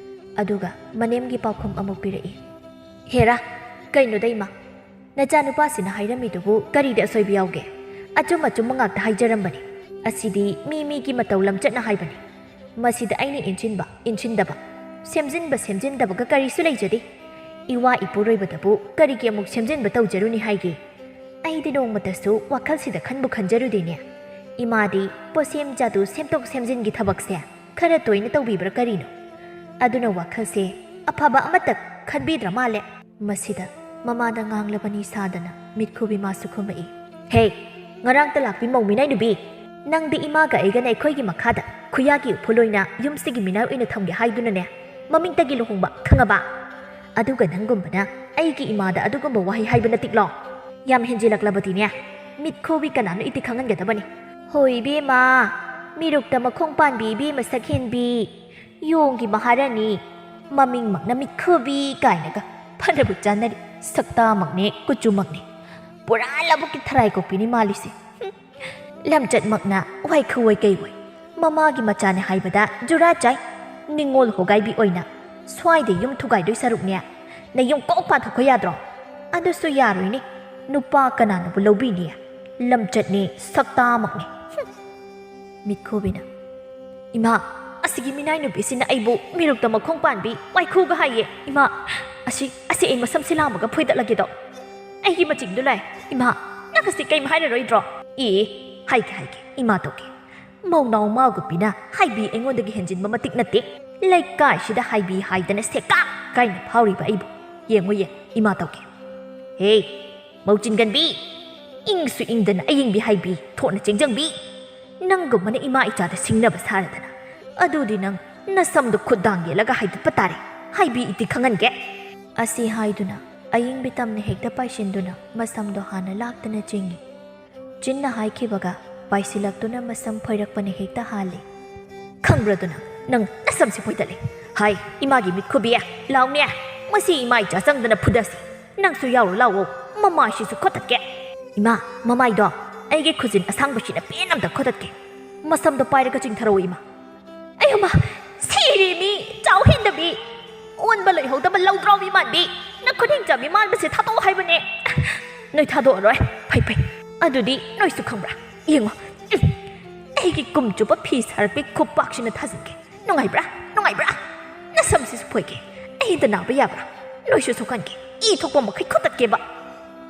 ꯑꯗꯨꯒ ꯃꯅꯦꯝꯒꯤ ꯄꯥꯎꯈꯨꯝ ꯑꯃꯨꯛ ꯄꯤꯔꯛꯏ, "ꯍꯦꯔꯥ, ꯀꯩꯅꯣꯗ ꯏꯃꯥ? ꯅꯆꯥꯅꯨꯄꯥꯁꯤꯅ ꯍꯥꯏꯔꯝꯃꯤꯗꯨꯕꯨ ꯀꯔꯤꯗ ꯑꯁꯣꯏꯕ ꯌꯥꯎꯒꯦ? ꯑꯆꯨꯝ ꯑꯆꯨꯝꯕ ꯉꯥꯛꯇ ꯍꯥꯏꯖꯔꯝꯕꯅꯤ꯫ ꯑꯁꯤꯗꯤ ꯃꯤ ꯃꯤꯒꯤ ꯃꯇꯧ ꯂꯝꯆꯠꯅ ꯍꯥꯏꯕꯅꯤ꯫ ꯃꯁꯤꯗ ꯑꯩꯅ ꯏꯟꯁꯤꯟꯕ, ꯏꯟꯁꯤꯟꯗꯕ, ꯁꯦꯝꯖꯤꯟꯕ ꯁꯦꯝꯖꯤꯟꯗꯕꯒ ꯀꯔꯤꯁꯨ ꯂꯩꯖꯗꯦ꯫ ꯏꯋꯥ ꯏꯄꯨꯔꯣꯏꯕꯗꯕꯨ ꯀꯔꯤꯒꯤ ꯑꯃꯨꯛ ꯁꯦꯝꯖꯤꯟꯕ ꯇꯧꯖꯔꯨꯅꯤ ꯍꯥꯏꯒꯦ? ꯑꯩꯗꯤ ꯅꯣꯡꯃꯇꯁꯨ ꯋꯥꯈꯜꯁꯤꯗ ꯈꯟꯕꯨ ꯈꯟꯖꯔꯨꯗꯦꯅꯦ꯫ ꯏꯃꯥꯗꯤ ꯄꯣꯠꯁꯦꯝ ꯖꯥꯗꯨ ꯁꯦꯝꯗꯣꯛ ꯁꯦꯝꯖꯤꯟꯒꯤ ꯊꯕꯛꯁꯦ ꯈꯔ ꯇꯣꯏꯅ ꯇꯧꯕꯤꯕ꯭ꯔꯥ ꯀꯔꯤꯅꯣ? ꯑꯗꯨꯅ ꯋꯥꯈꯜꯁꯦ ꯑꯐꯕ ꯑꯃꯠꯇ ꯈꯟꯕꯤꯗ꯭ꯔ ꯃꯥꯜꯂꯦ꯫ ꯃꯁꯤꯗ ꯃꯃꯥꯗ ꯉꯥꯡꯂꯕꯅꯤ ꯁꯥꯗꯅ ꯃꯤꯠꯈꯨꯕꯤ ꯃꯥꯁꯨ ꯈꯨꯝꯃꯛꯏ꯫ "ꯍꯦ, ꯉꯔꯥꯡꯇ ꯂꯥꯛꯄꯤ ꯃꯧ ꯃꯤꯅꯥꯏ ꯅꯨꯄꯤ, ꯅꯪꯗꯤ ꯏꯃꯥꯒ ꯑꯩꯒꯅ ꯑꯩꯈꯣꯏꯒꯤ ꯃꯈꯥꯗ ꯈꯨꯌꯥꯒꯤ ꯎꯐꯨꯜ ꯑꯣꯏꯅ ꯌꯨꯝꯁꯤꯒꯤ ꯃꯤꯅꯥꯏ ꯑꯣꯏꯅ ꯊꯝꯒꯦ ꯍꯥꯏꯗꯨꯅꯅꯦ, ꯃꯃꯤꯡꯇꯒꯤ ꯂꯨꯍꯣꯡꯕ, ꯈꯪꯉꯕ? ꯑꯗꯨꯒ ꯅꯪꯒꯨꯝꯕꯅ ꯑꯩꯒꯤ ꯏꯃꯥꯗ ꯑꯗꯨꯒꯨꯝꯕ ꯋꯥꯍꯩ ꯍꯥꯏꯕ ꯅꯠꯇꯤꯛꯂꯣ? ꯌꯥꯝ ꯍꯦꯟꯖꯤꯜꯂꯛꯂꯕꯗꯤꯅꯦ, ꯃꯤꯠꯈꯨꯕꯤ ꯀꯅꯥꯅꯣ ꯏꯇꯤꯛ ꯈꯪꯍꯟꯒꯗꯕꯅꯤ꯫" "ꯍꯣꯏ ꯏꯕꯦꯝꯃ, ꯃꯤꯔꯨꯛꯇ ꯃꯈꯣꯡ ꯄꯥꯟꯕꯤ ꯏꯕꯦꯝꯃ ꯁꯛꯍꯦꯟꯕꯤ, ꯌꯣꯡꯒꯤ ꯃꯍꯥꯔꯥꯅꯤ, ꯃꯃꯤꯡꯃꯛꯅ ꯃꯤꯠꯈꯨꯕꯤ ꯀꯥꯏꯅꯒ ꯐꯅꯕꯨ ꯆꯥꯟꯅꯔꯤ꯫ ꯁꯛꯇꯥꯃꯛꯅꯦ, ꯀꯨꯆꯨꯃꯛꯅꯦ, ꯄꯨꯔꯥ ꯂꯧꯕꯨꯛꯀꯤ ꯊꯔꯥꯏ ꯀꯣꯛꯄꯤꯅꯤ ꯃꯥꯜꯂꯤꯁꯦ꯫ ꯍꯨꯝ, ꯂꯝꯆꯠꯃꯛꯅ ꯋꯥꯏꯈꯨ ꯑꯣꯏ ꯀꯩ ꯑꯣꯏ, ꯃꯃꯥꯒꯤ ꯃꯆꯥꯅꯦ ꯍꯥꯏꯕꯗ ꯖꯨꯔꯥ ꯆꯥꯏ꯫ ꯅꯤꯡꯉꯣꯜ ꯍꯣꯒꯥꯏꯕꯤ ꯑꯣꯏꯅ ꯁ꯭ꯋꯥꯏꯗ ꯌꯨꯝ ꯊꯨꯒꯥꯏꯗꯣꯏ ꯁꯔꯨꯛꯅꯦ, ꯅꯌꯨꯝ ꯀꯣꯛ ꯄꯥꯟꯊꯣꯛꯈꯣ ꯌꯥꯗ꯭ꯔꯣ? ꯑꯗꯨꯁꯨ ꯌꯥꯔꯣꯏꯅꯦ, ꯅꯨꯄꯥ ꯀꯅꯥꯅꯕꯨ ꯂꯧꯕꯤꯅꯤ? ꯂꯝꯆꯠꯅꯦ, ꯁꯛꯇꯥꯃꯛꯅꯦ꯫" ꯍꯨꯝ꯫ ꯃꯤꯠꯈꯨꯕꯤꯅ, "ꯏꯃꯥ, ꯑꯁꯤꯒꯤ ꯃꯤꯅꯥꯏ ꯅꯨꯄꯤꯁꯤꯅ ꯑꯩꯕꯨ ꯃꯤꯔꯨꯛꯇ ꯃꯈꯣꯡ ꯄꯥꯟꯕꯤ ꯋꯥꯏꯈꯨꯒ ꯍꯥꯏꯌꯦ꯫ ꯏꯃꯥ, ꯑꯁꯤ, ꯑꯁꯤ ꯑꯩ ꯃꯁꯝꯁꯦ ꯂꯥꯝꯃꯒ ꯐꯣꯏꯗꯠꯂꯒꯦꯗꯣ꯫ ꯑꯩꯒꯤ ꯃꯆꯤꯡꯗꯨ ꯂꯥꯏ꯫ ꯏꯃꯥ, ꯅꯪ ꯑꯁꯤ ꯀꯩꯝ ꯍꯥꯏꯔꯔꯣꯏꯗ꯭ꯔꯣ?" "ꯑꯦ, ꯍꯥꯏꯒꯦ, ꯍꯥꯏꯒꯦ, ꯏꯃꯥ ꯇꯧꯒꯦ꯫ ꯃꯧꯅꯥꯎ ꯃꯥꯒꯨꯝꯕꯤꯅ ꯍꯥꯏꯕꯤ ꯑꯩꯉꯣꯟꯗꯒꯤ ꯍꯦꯟꯖꯤꯟꯕ ꯃꯇꯤꯛ ꯅꯠꯇꯦ꯫ ꯂꯩꯀꯥꯏꯁꯤꯗ ꯍꯥꯏꯕꯤ ꯍꯥꯏꯗꯅ ꯁꯦꯀꯥ ꯀꯥꯏꯅ ꯐꯥꯎꯔꯤꯕ ꯑꯩꯕꯨ꯫ ꯌꯦꯡꯉꯨ ꯌꯦꯡ, ꯏꯃꯥ ꯇꯧꯒꯦ꯫ ꯍꯦ, ꯃꯧ ꯆꯤꯟꯒꯟꯕꯤ, ꯏꯪꯁꯨ ꯏꯪꯗꯅ ꯑꯌꯤꯡꯕꯤ ꯍꯥꯏꯕꯤ, ꯊꯣꯠꯅ ꯆꯦꯡꯖꯪꯕꯤ꯫ ꯅꯪꯒꯨꯝꯕꯅ ꯏꯃꯥ ꯏꯆꯥꯗ ꯁꯤꯡꯅꯕ ꯁꯥꯔꯗꯅ꯫ ꯑꯗꯨꯗꯤ ꯅꯪ ꯅꯁꯝꯗꯨ ꯈꯨꯠꯗꯥꯡ ꯌꯦꯠꯂꯒ ꯍꯥꯏꯗꯠꯄ ꯇꯥꯔꯦ꯫ ꯍꯥꯏꯕꯤ ꯏꯇꯤꯛ ꯈꯪꯍꯟꯒꯦ꯫" ꯑꯁꯤ ꯍꯥꯏꯗꯨꯅ ꯑꯌꯤꯡꯕꯤ ꯇꯝꯅ ꯍꯦꯛꯇ ꯄꯥꯏꯁꯤꯟꯗꯨꯅ ꯃꯁꯝꯗꯣ ꯍꯥꯟꯅ ꯂꯥꯛꯇꯅ ꯆꯤꯡꯏ꯫ ꯆꯤꯟꯅ ꯍꯥꯏꯈꯤꯕꯒ ꯄꯥꯏꯁꯤꯜꯂꯛꯇꯨꯅ ꯃꯁꯝ ꯐꯣꯏꯔꯛꯄꯅ ꯍꯦꯛꯇ ꯍꯥꯜꯂꯤ꯫ "ꯈꯪꯕ꯭ꯔꯥ ꯑꯗꯨ ꯅꯪ, ꯅꯪ ꯅꯁꯝꯁꯦ ꯐꯣꯏꯗꯠꯂꯦ꯫ ꯍꯥꯏ, ꯏꯃꯥꯒꯤ ꯃꯤꯠꯈꯨꯕꯤ, ꯂꯥꯎꯅꯦ꯫ ꯃꯁꯤ ꯏꯃꯥ ꯏꯆꯥ ꯆꯪꯗꯅ ꯐꯨꯗꯁꯤ꯫ ꯅꯪꯁꯨ ꯌꯥꯎꯔꯨ ꯂꯥꯎꯑꯣ, ꯃꯃꯥꯏꯁꯤꯁꯨ ꯈꯣꯠꯇꯠꯀꯦ꯫" "ꯏꯃꯥ, ꯃꯃꯥꯏꯗꯣ ꯑꯩꯒꯤ ꯈꯨꯖꯤꯟ ꯑꯁꯥꯡꯕꯁꯤꯅ ꯄꯦꯟꯅ ꯑꯝꯇ ꯈꯣꯠꯇꯠꯀꯦ꯫ ꯃꯁꯝꯗꯣ ꯄꯥꯏꯔꯒ ꯆꯤꯡꯊꯔꯛꯑꯣ ꯏꯃꯥ꯫" "ꯑꯌꯣꯃ, ꯁꯤꯔꯦ ꯃꯤ, ꯆꯥꯎ ꯍꯦꯟꯗꯕꯤ, ꯑꯣꯟꯕ ꯂꯣꯏꯍꯧꯗꯕ ꯂꯧꯗ꯭ꯔꯥꯎꯕꯤ ꯃꯥꯟꯕꯤ, ꯅꯈꯨꯠ ꯍꯤꯡꯆꯥꯕꯤ ꯃꯥꯟꯕꯁꯦ ꯊꯥꯗꯣꯛꯑꯣ ꯍꯥꯏꯕꯅꯦ꯫" "ꯅꯣꯏ ꯊꯥꯗꯣꯛꯑꯔꯣꯏ? ꯐꯩ ꯐꯩ꯫ ꯑꯗꯨꯗꯤ ꯅꯣꯏꯁꯨ ꯈꯪꯕ꯭ꯔꯥ? ꯌꯦꯡꯉꯣ, ꯎꯝ, ꯑꯩꯒꯤ ꯀꯨꯝ ꯆꯨꯞꯄ ꯐꯤ ꯁꯥꯔꯛꯄꯤ ꯈꯨꯄꯥꯛꯁꯤꯅ ꯊꯥꯖꯤꯟꯒꯦ꯫ ꯅꯨꯡꯉꯥꯏꯕ꯭ꯔꯥ? ꯅꯨꯡꯉꯥꯏꯕ꯭ꯔꯥ? ꯅꯁꯝ ꯍꯣꯏꯒꯦ, ꯑꯩꯗ ꯅꯥꯕ ꯌꯥꯕ꯭ꯔꯥ? ꯅꯣꯏꯁꯨ ꯁꯣꯛꯍꯟꯒꯦ, ꯏ ꯊꯣꯛꯄ ꯃꯈꯩ ꯈꯣꯠꯇꯠꯀꯦꯕ꯫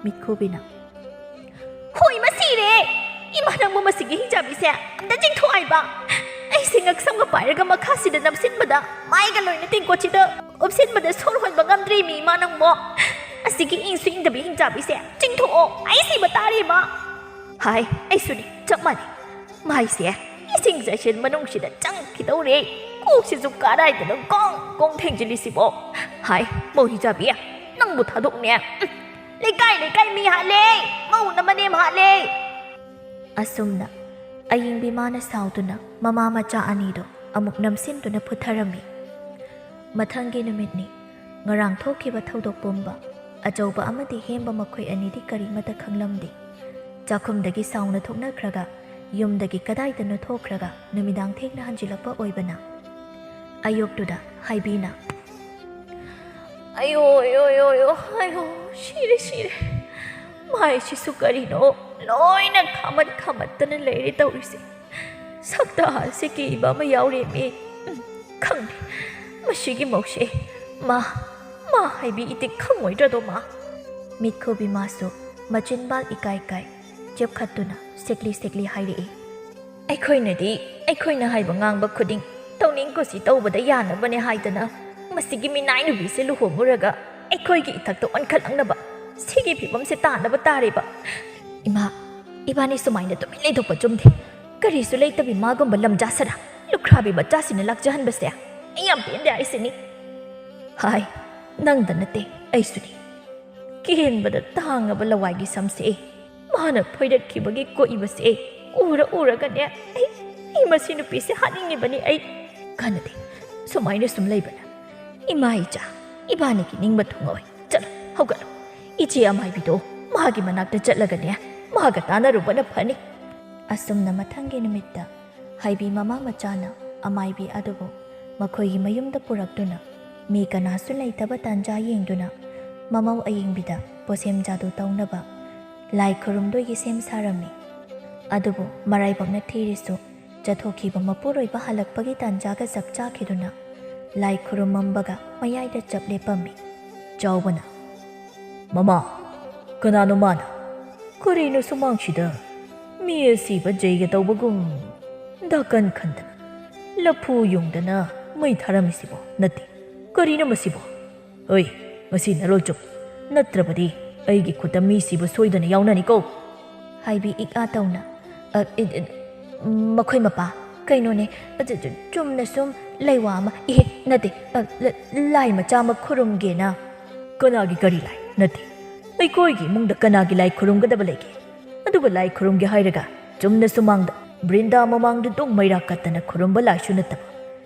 ꯃꯤꯠꯈꯨꯕꯤꯅ, ꯍꯣꯏ, ꯃꯁꯤꯔꯦ! ꯏꯃꯥ, ꯅꯪꯕꯨ ꯃꯁꯤꯒꯤ ꯍꯤꯡꯆꯥꯕꯤꯁꯦ ꯑꯝꯇ ꯆꯤꯡꯊꯣꯛ ꯍꯥꯏꯕ꯫ ꯑꯩꯁꯦ ꯉꯛꯁꯝꯒ ꯄꯥꯏꯔꯒ ꯃꯈꯥꯁꯤꯗ ꯅꯝꯁꯤꯟꯕꯗ, ꯃꯥꯏꯒ ꯂꯣꯏꯅ ꯇꯦꯡꯀꯣꯠꯁꯤꯗ ꯎꯞꯁꯤꯟꯕꯗ ꯁꯣꯔ ꯍꯣꯟꯕ ꯉꯝꯗ꯭ꯔꯦꯃꯤ, ꯏꯃꯥ, ꯅꯪꯕꯣ꯫ ꯑꯁꯤꯒꯤ ꯏꯪꯁꯨ ꯏꯪꯗꯕꯤ ꯍꯤꯡꯆꯥꯕꯤꯁꯦ ꯆꯤꯡꯊꯣꯛꯑꯣ, ꯑꯩ ꯁꯤꯕ ꯇꯥꯔꯦ, ꯏꯃꯥ꯫ ꯍꯥꯏ, ꯑꯩꯁꯨꯅꯤ, ꯆꯞ ꯃꯥꯟꯅꯩ꯫ ꯃꯥꯏꯁꯦ ꯏꯁꯤꯡ ꯆꯥꯏꯁꯤꯟ ꯃꯅꯨꯡꯁꯤꯗ ꯆꯪꯈꯤꯗꯧꯔꯦ꯫ ꯀꯣꯛꯁꯤꯁꯨ ꯀꯗꯥꯏꯗꯅꯣ ꯒꯣꯡ ꯒꯣꯡ ꯊꯦꯡꯖꯤꯜꯂꯤꯁꯤꯕꯣ? ꯍꯥꯏ, ꯃꯧ ꯍꯤꯡꯆꯥꯕꯤ, ꯅꯪꯕꯨ ꯊꯥꯗꯣꯛꯅꯦ꯫ ꯎꯝ, ꯂꯩꯀꯥꯏ ꯂꯩꯀꯥꯏ ꯃꯤ ꯍꯥꯠꯂꯦ, ꯃꯧꯅ ꯃꯅꯦꯝ ꯍꯥꯠꯂꯦ꯫ ꯑꯁꯨꯝꯅ ꯑꯌꯤꯡꯕꯤ ꯃꯥꯅ ꯁꯥꯎꯗꯨꯅ ꯃꯃꯥ ꯃꯆꯥ ꯑꯅꯤꯗꯨ ꯑꯃꯨꯛ ꯅꯝꯁꯤꯟꯗꯨꯅ ꯐꯨꯊꯔꯝꯃꯤ꯫ ꯃꯊꯪꯒꯤ ꯅꯨꯃꯤꯠꯅꯤ꯫ ꯉꯔꯥꯡ ꯊꯣꯛꯈꯤꯕ ꯊꯧꯗꯣꯛ ꯄꯨꯝꯕ ꯑꯆꯧꯕ ꯑꯃꯗꯤ ꯍꯦꯝꯕ ꯃꯈꯣꯏ ꯑꯅꯤꯗꯤ ꯀꯔꯤꯃꯠꯇ ꯈꯪꯂꯝꯗꯦ꯫ ꯆꯥꯛꯈꯨꯝꯗꯒꯤ ꯁꯥꯎꯅ ꯊꯣꯛꯅꯈ꯭ꯔꯒ ꯌꯨꯝꯗꯒꯤ ꯀꯗꯥꯏꯗꯅꯣ ꯊꯣꯛꯈ꯭ꯔꯒ ꯅꯨꯃꯤꯗꯥꯡ ꯊꯦꯡꯅ ꯍꯟꯖꯤꯜꯂꯛꯄ ꯑꯣꯏꯕꯅ꯫ ꯑꯌꯨꯛꯇꯨꯗ ꯍꯥꯏꯕꯤꯅ, "ꯑꯌꯣ, ꯑꯌꯣ, ꯑꯌꯣ, ꯑꯌꯣ, ꯑꯌꯣ, ꯁꯤꯔꯦ, ꯁꯤꯔꯦ꯫ ꯃꯥꯏꯁꯤꯁꯨ ꯀꯔꯤꯅꯣ ꯂꯣꯏꯅ ꯈꯥꯃꯠ ꯈꯥꯃꯠꯇꯅ ꯂꯩꯔꯦ ꯇꯧꯔꯤꯁꯦ꯫ ꯁꯛꯇ ꯍꯥꯜꯁꯦ ꯀꯤꯕ ꯑꯃ ꯌꯥꯎꯔꯦꯃꯤ꯫ ꯎꯝ, ꯈꯪꯗꯦ꯫ ꯃꯁꯤꯒꯤ ꯃꯧꯁꯦ ꯃꯥ, ꯃꯥ ꯍꯥꯏꯕꯤ ꯏꯇꯤꯛ ꯈꯪꯉꯣꯏꯗ꯭ꯔꯗꯣ ꯃꯥ?" ꯃꯤꯠꯈꯨꯕꯤ ꯃꯥꯁꯨ ꯃꯆꯤꯟꯕꯥꯜ ꯏꯀꯥꯏ ꯀꯥꯏ ꯆꯦꯞꯈꯠꯇꯨꯅ ꯁꯦꯛꯂꯤ ꯁꯦꯛꯂꯤ ꯍꯥꯏꯔꯛꯏ꯫ ꯑꯩꯈꯣꯏꯅꯗꯤ ꯑꯩꯈꯣꯏꯅ ꯍꯥꯏꯕ ꯉꯥꯡꯕ ꯈꯨꯗꯤꯡ ꯇꯧꯅꯤꯡ ꯀꯨꯁꯤ ꯇꯧꯕꯗ ꯌꯥꯅꯕꯅꯦ ꯍꯥꯏꯗꯅ ꯃꯁꯤꯒꯤ ꯃꯤꯅꯥꯏ ꯅꯨꯄꯤꯁꯦ ꯂꯨꯍꯣꯡꯉꯨꯔꯒ ꯑꯩꯈꯣꯏꯒꯤ ꯏꯊꯛꯇ ꯑꯣꯟꯈꯠꯂꯛꯅꯕ ꯁꯤꯒꯤ ꯐꯤꯕꯝꯁꯦ ꯇꯥꯅꯕ ꯇꯥꯔꯦꯕ꯫ ꯏꯃꯥ, ꯏꯕꯥꯅꯤ ꯁꯨꯃꯥꯏꯅ ꯇꯨꯃꯤꯟ ꯂꯩꯊꯣꯛꯄ ꯆꯨꯝꯗꯦ꯫ ꯀꯔꯤꯁꯨ ꯂꯩꯇꯕꯤ ꯃꯥꯒꯨꯝꯕ ꯂꯝꯖꯥ ꯁꯔꯥ ꯂꯨꯈ꯭ꯔꯥꯕꯤ ꯃꯆꯥꯁꯤꯅ ꯂꯥꯛꯆꯍꯟꯕꯁꯦ ꯑꯩ ꯌꯥꯝ ꯄꯦꯟꯗꯦ ꯍꯥꯏꯁꯤꯅꯤ꯫ ꯍꯥꯏ, ꯅꯪꯗ ꯅꯠꯇꯦ, ꯑꯩꯁꯨꯅꯤ꯫ ꯀꯦꯟꯕꯗ ꯇꯥꯡꯉꯕ ꯂꯋꯥꯏꯒꯤ ꯁꯝꯁꯦ ꯃꯥꯅ ꯐꯣꯏꯔꯠꯈꯤꯕꯒꯤ ꯀꯣꯛꯏꯕꯁꯦ ꯎꯔ ꯎꯔꯒꯅꯦ ꯑꯩ, ꯑꯩ ꯃꯁꯤ ꯅꯨꯄꯤꯁꯦ ꯍꯥꯠꯅꯤꯡꯉꯤꯕꯅꯤ ꯑꯩ꯫ ꯀꯥꯟꯅꯗꯦ, ꯁꯨꯃꯥꯏꯅ ꯁꯨꯝ ꯂꯩꯕꯅ꯫ ꯏꯃꯥ ꯏꯆꯥ, ꯏꯕꯥꯅꯤꯒꯤ ꯅꯤꯡꯕ ꯊꯨꯡꯉꯣꯏ꯫ ꯆꯠꯂꯣ, ꯍꯧꯒꯠꯂꯣ꯫ ꯏꯆꯦ ꯑꯃꯥꯏꯕꯤꯗꯣ ꯃꯥꯒꯤ ꯃꯅꯥꯛꯇ ꯆꯠꯂꯒꯅꯦ ꯃꯥꯒ ꯇꯥꯟꯅꯔꯨꯕꯅ ꯐꯅꯤ꯫ ꯑꯁꯨꯝꯅ ꯃꯊꯪꯒꯤ ꯅꯨꯃꯤꯠꯇ ꯍꯥꯏꯕꯤ ꯃꯃꯥ ꯃꯆꯥꯅ ꯑꯃꯥꯏꯕꯤ ꯑꯗꯨꯕꯨ ꯃꯈꯣꯏꯒꯤ ꯃꯌꯨꯝꯗ ꯄꯨꯔꯛꯇꯨꯅ ꯃꯤ ꯀꯅꯥꯁꯨ ꯂꯩꯇꯕ ꯇꯥꯟꯖꯥ ꯌꯦꯡꯗꯨꯅ ꯃꯃꯧ ꯑꯌꯤꯡꯕꯤꯗ ꯄꯣꯁꯦꯝ ꯖꯥꯗꯨ ꯇꯧꯅꯕ ꯂꯥꯏ ꯈꯨꯔꯨꯝꯗꯣꯏꯒꯤ ꯁꯦꯝ ꯁꯥꯔꯝꯃꯤ꯫ ꯑꯗꯨꯕꯨ ꯃꯔꯥꯏꯕꯛꯅ ꯊꯤꯔꯤꯁꯨ ꯆꯠꯊꯣꯛꯈꯤꯕ ꯃꯄꯨꯔꯣꯏꯕ ꯍꯜꯂꯛꯄꯒꯤ ꯇꯥꯟꯖꯥꯒ ꯆꯞ ꯆꯥꯈꯤꯗꯨꯅ ꯂꯥꯏ ꯈꯨꯔꯨꯝꯃꯝꯕꯒ ꯃꯌꯥꯏꯗ ꯆꯞ ꯂꯦꯞꯄꯝꯃꯤ꯫ ꯆꯥꯎꯕꯅ, "ꯃꯃꯥ, ꯀꯅꯥꯅꯣ ꯃꯥꯅ? ꯀꯔꯤꯅꯣ ꯁꯨꯃꯥꯡꯁꯤꯗ ꯃꯤ ꯑꯁꯤꯕ ꯖꯩꯒ ꯇꯧꯕꯒꯨꯝ ꯗꯥꯀꯟ ꯈꯟꯗꯅ ꯂꯐꯨ ꯌꯨꯡꯗꯅ ꯃꯩ ꯊꯥꯔꯝꯃꯤꯁꯤꯕꯣ? ꯅꯠꯇꯦ, ꯀꯔꯤꯅꯣ ꯃꯁꯤꯕꯣ? ꯍꯣꯏ, ꯉꯁꯤ ꯅꯔꯣꯜꯆꯨꯝ, ꯅꯠꯇ꯭ꯔꯕꯗꯤ ꯑꯩꯒꯤ ꯈꯨꯠꯇ ꯃꯤ ꯁꯤꯕ ꯁꯣꯏꯗꯅ ꯌꯥꯎꯅꯅꯤꯀꯣ," ꯍꯥꯏꯕꯤ ꯏꯛ ꯑꯥ ꯇꯧꯅ, "ꯑ, ꯏ, ꯏ, ꯃꯈꯣꯏ ꯃꯄꯥ, ꯀꯩꯅꯣꯅꯦ, ꯑ, ꯆꯨ-, ꯆꯨ-, ꯆꯨꯝꯅ ꯁꯨꯝ ꯂꯩꯋꯥ ꯑꯃ, ꯏꯍꯦ, ꯅꯠꯇꯦ, ꯑ, ꯂ-, ꯂꯥꯏ ꯃꯆꯥ ꯑꯃ ꯈꯨꯔꯨꯝꯒꯦꯅ꯫" "ꯀꯅꯥꯒꯤ ꯀꯔꯤ ꯂꯥꯏ? ꯅꯠꯇꯦ, ꯑꯩꯈꯣꯏꯒꯤ ꯏꯃꯨꯡꯗ ꯀꯅꯥꯒꯤ ꯂꯥꯏ ꯈꯨꯔꯨꯝꯒꯗꯕ ꯂꯩꯒꯦ? ꯑꯗꯨꯒ ꯂꯥꯏ ꯈꯨꯔꯨꯝꯒꯦ ꯍꯥꯏꯔꯒ ꯆꯨꯝꯅ ꯁꯨꯃꯥꯡꯗ, ꯕ꯭ꯔꯤꯟꯗꯥ ꯃꯃꯥꯡꯗ ꯗꯨꯡ ꯃꯩꯔꯥ ꯀꯠꯇꯅ ꯈꯨꯔꯨꯝꯕ ꯂꯥꯏꯁꯨ ꯅꯠꯇꯕ,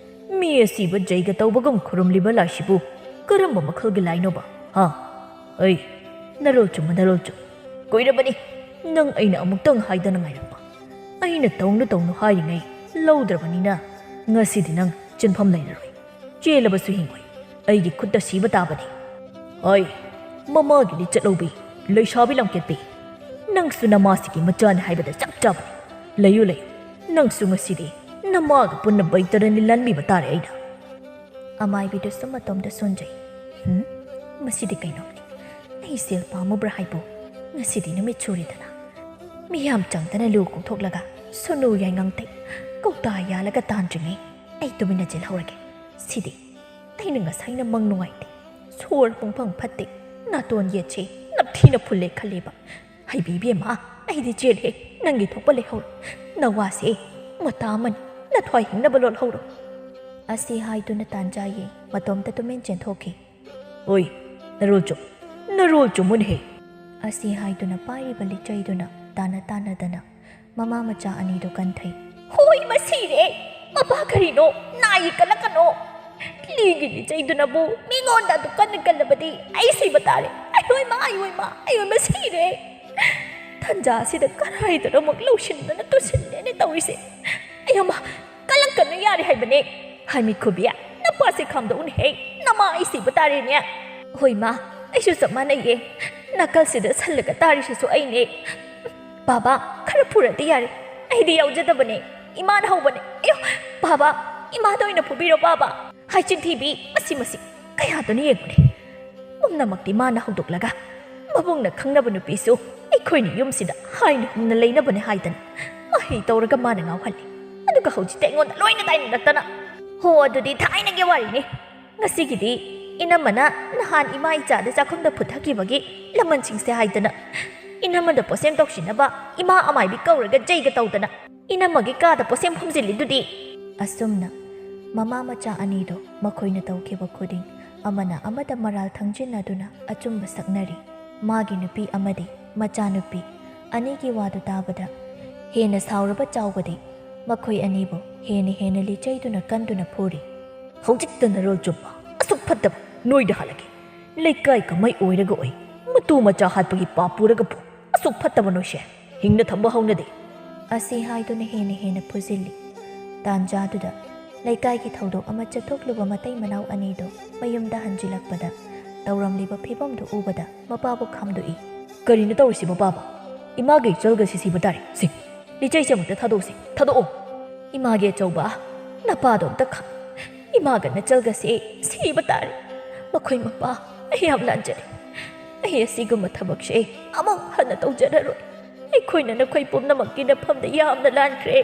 ꯃꯤ ꯑꯁꯤꯕ ꯖꯩꯒ ꯇꯧꯕꯒꯨꯝ ꯈꯨꯔꯨꯝꯂꯤꯕ ꯂꯥꯏꯁꯤꯕꯨ ꯀꯔꯝꯕ ꯃꯈꯜꯒꯤ ꯂꯥꯏꯅꯣꯕ? ꯍꯥ? ꯑꯩ, ꯅꯔꯣꯜ ꯆꯨꯝꯕ, ꯅꯔꯣꯜ ꯆꯨꯝ꯫ ꯀꯨꯏꯔꯕꯅꯤ ꯅꯪ ꯑꯩꯅ ꯑꯃꯨꯛꯇꯪ ꯍꯥꯏꯗꯅ ꯉꯥꯏꯔꯛꯄ꯫ ꯑꯩꯅ ꯇꯧꯅꯨ ꯇꯧꯅꯨ ꯍꯥꯏꯔꯤꯉꯩ ꯂꯧꯗ꯭ꯔꯕꯅꯤꯅ ꯉꯁꯤꯗꯤ ꯅꯪ ꯆꯦꯟꯐꯝ ꯂꯩꯔꯔꯣꯏ꯫ ꯆꯦꯜꯂꯕꯁꯨ ꯍꯤꯡꯉꯣꯏ꯫ ꯑꯩꯒꯤ ꯈꯨꯠꯇ ꯁꯤꯕ ꯇꯥꯕꯅꯤ꯫ ꯍꯣꯏ, ꯃꯃꯥꯒꯤ ꯂꯤꯆꯠ ꯂꯧꯕꯤ, ꯂꯩꯁꯥꯕꯤ ꯂꯝꯀꯦꯠꯄꯤ꯫ ꯅꯪꯁꯨ ꯅꯃꯥꯁꯤꯒꯤ ꯃꯆꯥꯅꯤ ꯍꯥꯏꯕꯗ ꯆꯞ ꯆꯥꯕꯅꯤ꯫ ꯂꯩꯌꯨ, ꯂꯩꯌꯨ꯫ ꯅꯪꯁꯨ ꯉꯁꯤꯗꯤ ꯅꯃꯥꯒ ꯄꯨꯟꯅ ꯕꯩꯇꯔꯟꯂꯤ ꯂꯟꯕꯤꯕ ꯇꯥꯔꯦ ꯑꯩꯅ꯫ ꯑꯃꯥꯏꯕꯤꯗꯨꯁꯨ ꯃꯇꯣꯝꯗ ꯁꯣꯟꯖꯩ꯫ ꯍꯨꯝ? ꯃꯁꯤꯗꯤ ꯀꯩꯅꯣꯅꯤ? ꯑꯩ ꯁꯦꯜ ꯄꯥꯝꯃꯨꯕ꯭ꯔꯥ ꯍꯥꯏꯕꯨ? ꯉꯁꯤꯗꯤ ꯅꯨꯃꯤꯠ ꯁꯨꯔꯦꯗꯅ꯫ ꯃꯤꯌꯥꯝ ꯆꯪꯗꯅ ꯂꯨ ꯀꯣꯛꯊꯣꯛꯂꯒ ꯁꯣꯅꯨ ꯌꯥꯏꯉꯪ ꯇꯩ ꯀꯧꯇꯥ ꯌꯥꯜꯂꯒ ꯇꯥꯟꯗ꯭ꯔꯤꯉꯩ ꯑꯩ ꯇꯨꯃꯤꯟꯅ ꯆꯦꯜꯍꯧꯔꯒꯦ꯫ ꯁꯤꯗꯤ ꯑꯩꯅ ꯉꯁꯥꯏꯅ ꯃꯪ ꯅꯨꯡꯉꯥꯏꯇꯦ, ꯁꯣꯔ ꯄꯨꯡꯐꯪ ꯐꯠꯇꯦ, ꯅꯥꯇꯣꯟ ꯌꯦꯠꯁꯦ ꯅꯞꯊꯤꯅ ꯐꯨꯜꯂꯦ ꯈꯜꯂꯦꯕ꯫ ꯍꯩꯕꯤ ꯏꯕꯦꯝꯃ, ꯑꯩꯗꯤ ꯆꯦꯜꯂꯦ, ꯅꯪꯒꯤ ꯊꯣꯛꯄ ꯂꯩꯍꯧꯔꯣ꯫ ꯅꯋꯥꯁꯦ ꯃꯇꯥ ꯑꯃꯅꯤ, ꯅꯊ꯭ꯋꯥꯏ ꯍꯤꯡꯅꯕ ꯂꯣꯠꯍꯧꯔꯣ꯫ ꯑꯁꯤ ꯍꯥꯏꯗꯨꯅ ꯇꯥꯟꯖꯥ ꯌꯦꯡ ꯃꯇꯣꯝꯇ ꯇꯨꯃꯤꯟ ꯆꯦꯟꯊꯣꯛꯈꯤ꯫ ꯑꯣꯏ, ꯅꯔꯣꯜ ꯆꯨꯝ, ꯅꯔꯣꯜ ꯆꯨꯝꯃꯨꯅꯦꯍꯦ꯫ ꯑꯁꯤ ꯍꯥꯏꯗꯨꯅ ꯄꯥꯏꯔꯤꯕ ꯂꯤꯆꯩꯗꯨꯅ ꯇꯥꯟꯅ ꯇꯥꯟꯅꯗꯅ ꯃꯃꯥ ꯃꯆꯥ ꯑꯅꯤꯗꯨ ꯀꯟꯊꯩ꯫ ꯍꯣꯏ, ꯃꯁꯤꯔꯦ! ꯃꯄꯥ ꯀꯔꯤꯅꯣ? ꯅꯥꯏ ꯀꯜꯂꯛꯀꯅꯣ! ꯂꯤꯒꯤ ꯂꯤꯆꯩꯗꯨꯅꯕꯨ ꯃꯤꯉꯣꯟꯗ ꯑꯗꯨ ꯀꯟꯅ ꯀꯜꯂꯕꯗꯤ ꯑꯩ ꯁꯤꯕ ꯇꯥꯔꯦ꯫ ꯑꯩ ꯍꯣꯏ ꯃꯥ, ꯑꯩ ꯍꯣꯏ ꯃꯥ, ꯑꯩ ꯍꯣꯏ ꯃꯁꯤꯔꯦ! ꯇꯟꯖꯥ ꯑꯁꯤꯗ ꯀꯔꯥꯏꯗꯅꯣꯃꯛ ꯂꯧꯁꯤꯟꯗꯅ ꯇꯨꯁꯤꯜꯂꯦꯅꯦ ꯇꯧꯔꯤꯁꯦ꯫ ꯑꯩ ꯑꯃ ꯀꯜꯂꯛꯀꯅꯨ ꯌꯥꯔꯦ ꯍꯥꯏꯕꯅꯦ꯫ ꯍꯥꯏꯃꯤ ꯈꯨꯕꯤ, ꯅꯄꯥꯁꯦ ꯈꯥꯝꯗꯣꯛꯎꯅꯦꯍꯦ꯫ ꯅꯃꯥ ꯑꯩ ꯁꯤꯕ ꯇꯥꯔꯦꯅꯦ꯫ ꯍꯣꯏ ꯃꯥ, ꯑꯩꯁꯨ ꯆꯞ ꯃꯥꯟꯅꯩꯌꯦ꯫ ꯅꯥꯀꯜꯁꯤꯗ ꯁꯜꯂꯒ ꯇꯥꯔꯤꯁꯤꯁꯨ ꯑꯩꯅꯦ꯫ ꯕꯥꯕꯥ, ꯈꯔ ꯐꯨꯔꯗꯤ ꯌꯥꯔꯦ꯫ ꯑꯩꯗꯤ ꯌꯥꯎꯖꯗꯕꯅꯦ꯫ ꯏꯃꯥꯅ ꯍꯧꯕꯅꯦ꯫ ꯑꯌꯣ, ꯕꯥꯕꯥ, ꯏꯃꯥꯗ ꯑꯣꯏꯅ ꯐꯨꯕꯤꯔꯣ ꯕꯥꯕꯥ꯫ ꯍꯥꯏꯆꯤꯟ ꯊꯤꯕꯤ, ꯃꯁꯤ, ꯃꯁꯤ ꯀꯌꯥꯗꯅꯣ ꯌꯦꯡꯉꯨꯅꯦ꯫ ꯄꯨꯝꯅꯃꯛꯇꯤ ꯃꯥꯅ ꯍꯧꯗꯣꯛꯂꯒ, ꯃꯕꯨꯡꯅ ꯈꯪꯅꯕ ꯅꯨꯄꯤꯁꯨ ꯑꯩꯈꯣꯏꯅ ꯌꯨꯝꯁꯤꯗ ꯍꯥꯏꯅ ꯍꯨꯝꯅ ꯂꯩꯅꯕꯅꯦ ꯍꯥꯏꯗꯅ ꯃꯍꯩ ꯇꯧꯔꯒ ꯃꯥꯅ ꯉꯥꯎꯍꯜꯂꯤ꯫ ꯑꯗꯨꯒ ꯍꯧꯖꯤꯛꯇꯤ ꯑꯩꯉꯣꯟꯗ ꯂꯣꯏꯅ ꯇꯥꯏꯅꯔꯛꯇꯅ꯫ ꯍꯣ, ꯑꯗꯨꯗꯤ ꯊꯥꯏꯅꯒꯤ ꯋꯥꯔꯤꯅꯤ꯫ ꯉꯁꯤꯒꯤꯗꯤ ꯏꯅꯝꯃꯅ ꯅꯍꯥꯟ ꯏꯃꯥ ꯏꯆꯥꯗ ꯆꯥꯛꯈꯨꯝꯗ ꯐꯨꯠꯊꯈꯤꯕꯒꯤ ꯂꯃꯟꯁꯤꯡꯁꯦ ꯍꯥꯏꯗꯅ, ꯏꯅꯝꯃꯗ ꯄꯣꯠꯁꯦꯝ ꯇꯧꯁꯤꯟꯅꯕ ꯏꯃꯥ ꯑꯃꯥꯏꯕꯤ ꯀꯧꯔꯒ ꯖꯩꯒ ꯇꯧꯗꯅ, ꯏꯅꯝꯃꯒꯤ ꯀꯥꯗ ꯄꯣꯠꯁꯦꯝ ꯈꯣꯝꯖꯤꯜꯂꯤꯗꯨꯗꯤ꯫ ꯑꯁꯨꯝꯅ ꯃꯃꯥ ꯃꯆꯥ ꯑꯅꯤꯗꯣ ꯃꯈꯣꯏꯅ ꯇꯧꯈꯤꯕ ꯈꯨꯗꯤꯡ ꯑꯃꯅ ꯑꯃꯗ ꯃꯔꯥꯜ ꯊꯪꯖꯤꯟꯅꯗꯨꯅ ꯑꯆꯨꯝꯕ ꯁꯛꯅꯔꯤ꯫ ꯃꯥꯒꯤ ꯅꯨꯄꯤ ꯑꯃꯗꯤ ꯃꯆꯥꯅꯨꯄꯤ ꯑꯅꯤꯒꯤ ꯋꯥꯗꯨ ꯇꯥꯕꯗ ꯍꯦꯟꯅ ꯁꯥꯎꯔꯕ ꯆꯥꯎꯕꯗꯤ ꯃꯈꯣꯏ ꯑꯅꯤꯕꯨ ꯍꯦꯟꯅ ꯍꯦꯟꯅ ꯂꯤꯆꯩꯗꯨꯅ ꯀꯟꯗꯨꯅ ꯐꯨꯔꯤ꯫ "ꯍꯧꯖꯤꯛꯇ ꯅꯔꯣꯜ ꯆꯨꯝꯕ ꯑꯁꯨꯛ ꯐꯠꯇꯕ ꯅꯣꯏꯗ ꯍꯜꯂꯛꯀꯦ꯫ ꯂꯩꯀꯥꯏ ꯀꯃꯩ ꯑꯣꯏꯔꯒ ꯑꯣꯏ, ꯃꯇꯨ ꯃꯆꯥ ꯍꯥꯠꯄꯒꯤ ꯄꯥꯞ ꯄꯨꯔꯒ ꯐꯨ꯫ ꯑꯁꯨꯛ ꯐꯠꯇꯕ ꯅꯣꯏꯁꯦ ꯍꯤꯡꯅ ꯊꯝꯕ ꯍꯧꯅꯗꯦ," ꯑꯁꯤ ꯍꯥꯏꯗꯨꯅ ꯍꯦꯟꯅ ꯍꯦꯟꯅ ꯐꯨꯖꯤꯜꯂꯤ꯫ ꯇꯥꯟꯖꯥꯗꯨꯗ ꯂꯩꯀꯥꯏꯒꯤ ꯊꯧꯗꯣꯛ ꯑꯃ ꯆꯠꯊꯣꯛꯂꯨꯕ ꯃꯇꯩ ꯃꯅꯥꯎ ꯑꯅꯤꯗꯨ ꯃꯌꯨꯝꯗ ꯍꯟꯖꯤꯜꯂꯛꯄꯗ ꯇꯧꯔꯝꯂꯤꯕ ꯐꯤꯕꯝꯗꯨ ꯎꯕꯗ ꯃꯄꯥꯕꯨ ꯈꯥꯝꯗꯣꯛꯏ꯫ "ꯀꯔꯤꯅꯣ ꯇꯧꯔꯤꯁꯤꯕꯣ ꯄꯥꯕ? ꯏꯃꯥꯒ ꯏꯆꯜꯒꯁꯤ ꯁꯤꯕ ꯇꯥꯔꯦ꯫ ꯁꯤ ꯂꯤꯆꯩꯁꯦ ꯑꯃꯨꯛꯇ ꯊꯥꯗꯣꯛꯎꯁꯤ, ꯊꯥꯗꯣꯛꯑꯣ꯫ ꯏꯃꯥꯒꯤ ꯑꯆꯧꯕ, ꯅꯄꯥꯗꯣ ꯑꯝꯇ ꯈꯥꯝ꯫ ꯏꯃꯥꯒ ꯅꯆꯜꯒꯁꯦ ꯁꯤꯕ ꯇꯥꯔꯦ꯫ ꯃꯈꯣꯏ ꯃꯄꯥ, ꯑꯩ ꯌꯥꯝ ꯂꯥꯟꯖꯔꯦ꯫ ꯑꯩ ꯑꯁꯤꯒꯨꯝꯕ ꯊꯕꯛꯁꯦ ꯑꯃꯨꯛ ꯍꯟꯅ ꯇꯧꯖꯔꯔꯣꯏ꯫ ꯑꯩꯈꯣꯏꯅ ꯅꯈꯣꯏ ꯄꯨꯝꯅꯃꯛꯀꯤ ꯅꯐꯝꯗ ꯌꯥꯝꯅ ꯂꯥꯟꯈ꯭ꯔꯦ꯫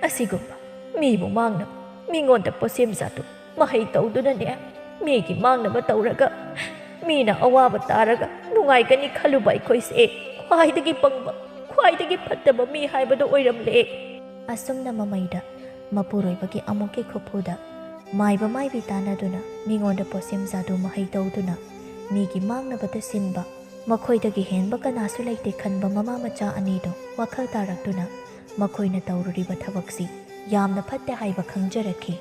ꯑꯁꯤꯒꯨꯝꯕ ꯃꯤꯕꯨ ꯃꯥꯡꯅꯕ, ꯃꯤꯉꯣꯟꯗ ꯄꯣꯠꯁꯦꯝ ꯖꯥꯠꯇꯨ ꯃꯍꯩ ꯇꯧꯗꯨꯅꯅꯦ, ꯃꯤꯒꯤ ꯃꯥꯡꯅꯕ ꯇꯧꯔꯒ ꯃꯤꯅ ꯑꯋꯥꯕ ꯇꯥꯔꯒ ꯅꯨꯡꯉꯥꯏꯒꯅꯤ ꯈꯜꯂꯨꯕ ꯑꯩꯈꯣꯏꯁꯦ ꯈ꯭ꯋꯥꯏꯗꯒꯤ ꯄꯪꯕ, ꯈ꯭ꯋꯥꯏꯗꯒꯤ ꯐꯠꯇꯕ ꯃꯤ ꯍꯥꯏꯕꯗꯨ ꯑꯣꯏꯔꯝꯂꯦ꯫" ꯑꯁꯨꯝꯅ ꯃꯃꯩꯗ ꯃꯄꯨꯔꯣꯏꯕꯒꯤ ꯑꯃꯨꯛꯀꯤ ꯈꯨꯐꯨꯗ ꯃꯥꯏꯕ ꯃꯥꯏꯕꯤ ꯇꯥꯟꯅꯗꯨꯅ ꯃꯤꯉꯣꯟꯗ ꯄꯣꯠꯁꯦꯝ ꯖꯥꯗꯨ ꯃꯍꯩ ꯇꯧꯗꯨꯅ ꯃꯤꯒꯤ ꯃꯥꯡꯅꯕꯗ ꯁꯤꯟꯕ, ꯃꯈꯣꯏꯗꯒꯤ ꯍꯦꯟꯕ ꯀꯅꯥꯁꯨ ꯂꯩꯇꯦ ꯈꯟꯕ ꯃꯃꯥ ꯃꯆꯥ ꯑꯅꯤꯗꯨ ꯋꯥꯈꯜ ꯇꯥꯔꯛꯇꯨꯅ ꯃꯈꯣꯏꯅ ꯇꯧꯔꯨꯔꯤꯕ ꯊꯕꯛꯁꯤ ꯌꯥꯝꯅ ꯐꯠꯇꯦ ꯍꯥꯏꯕ ꯈꯪꯖꯔꯛꯈꯤ꯫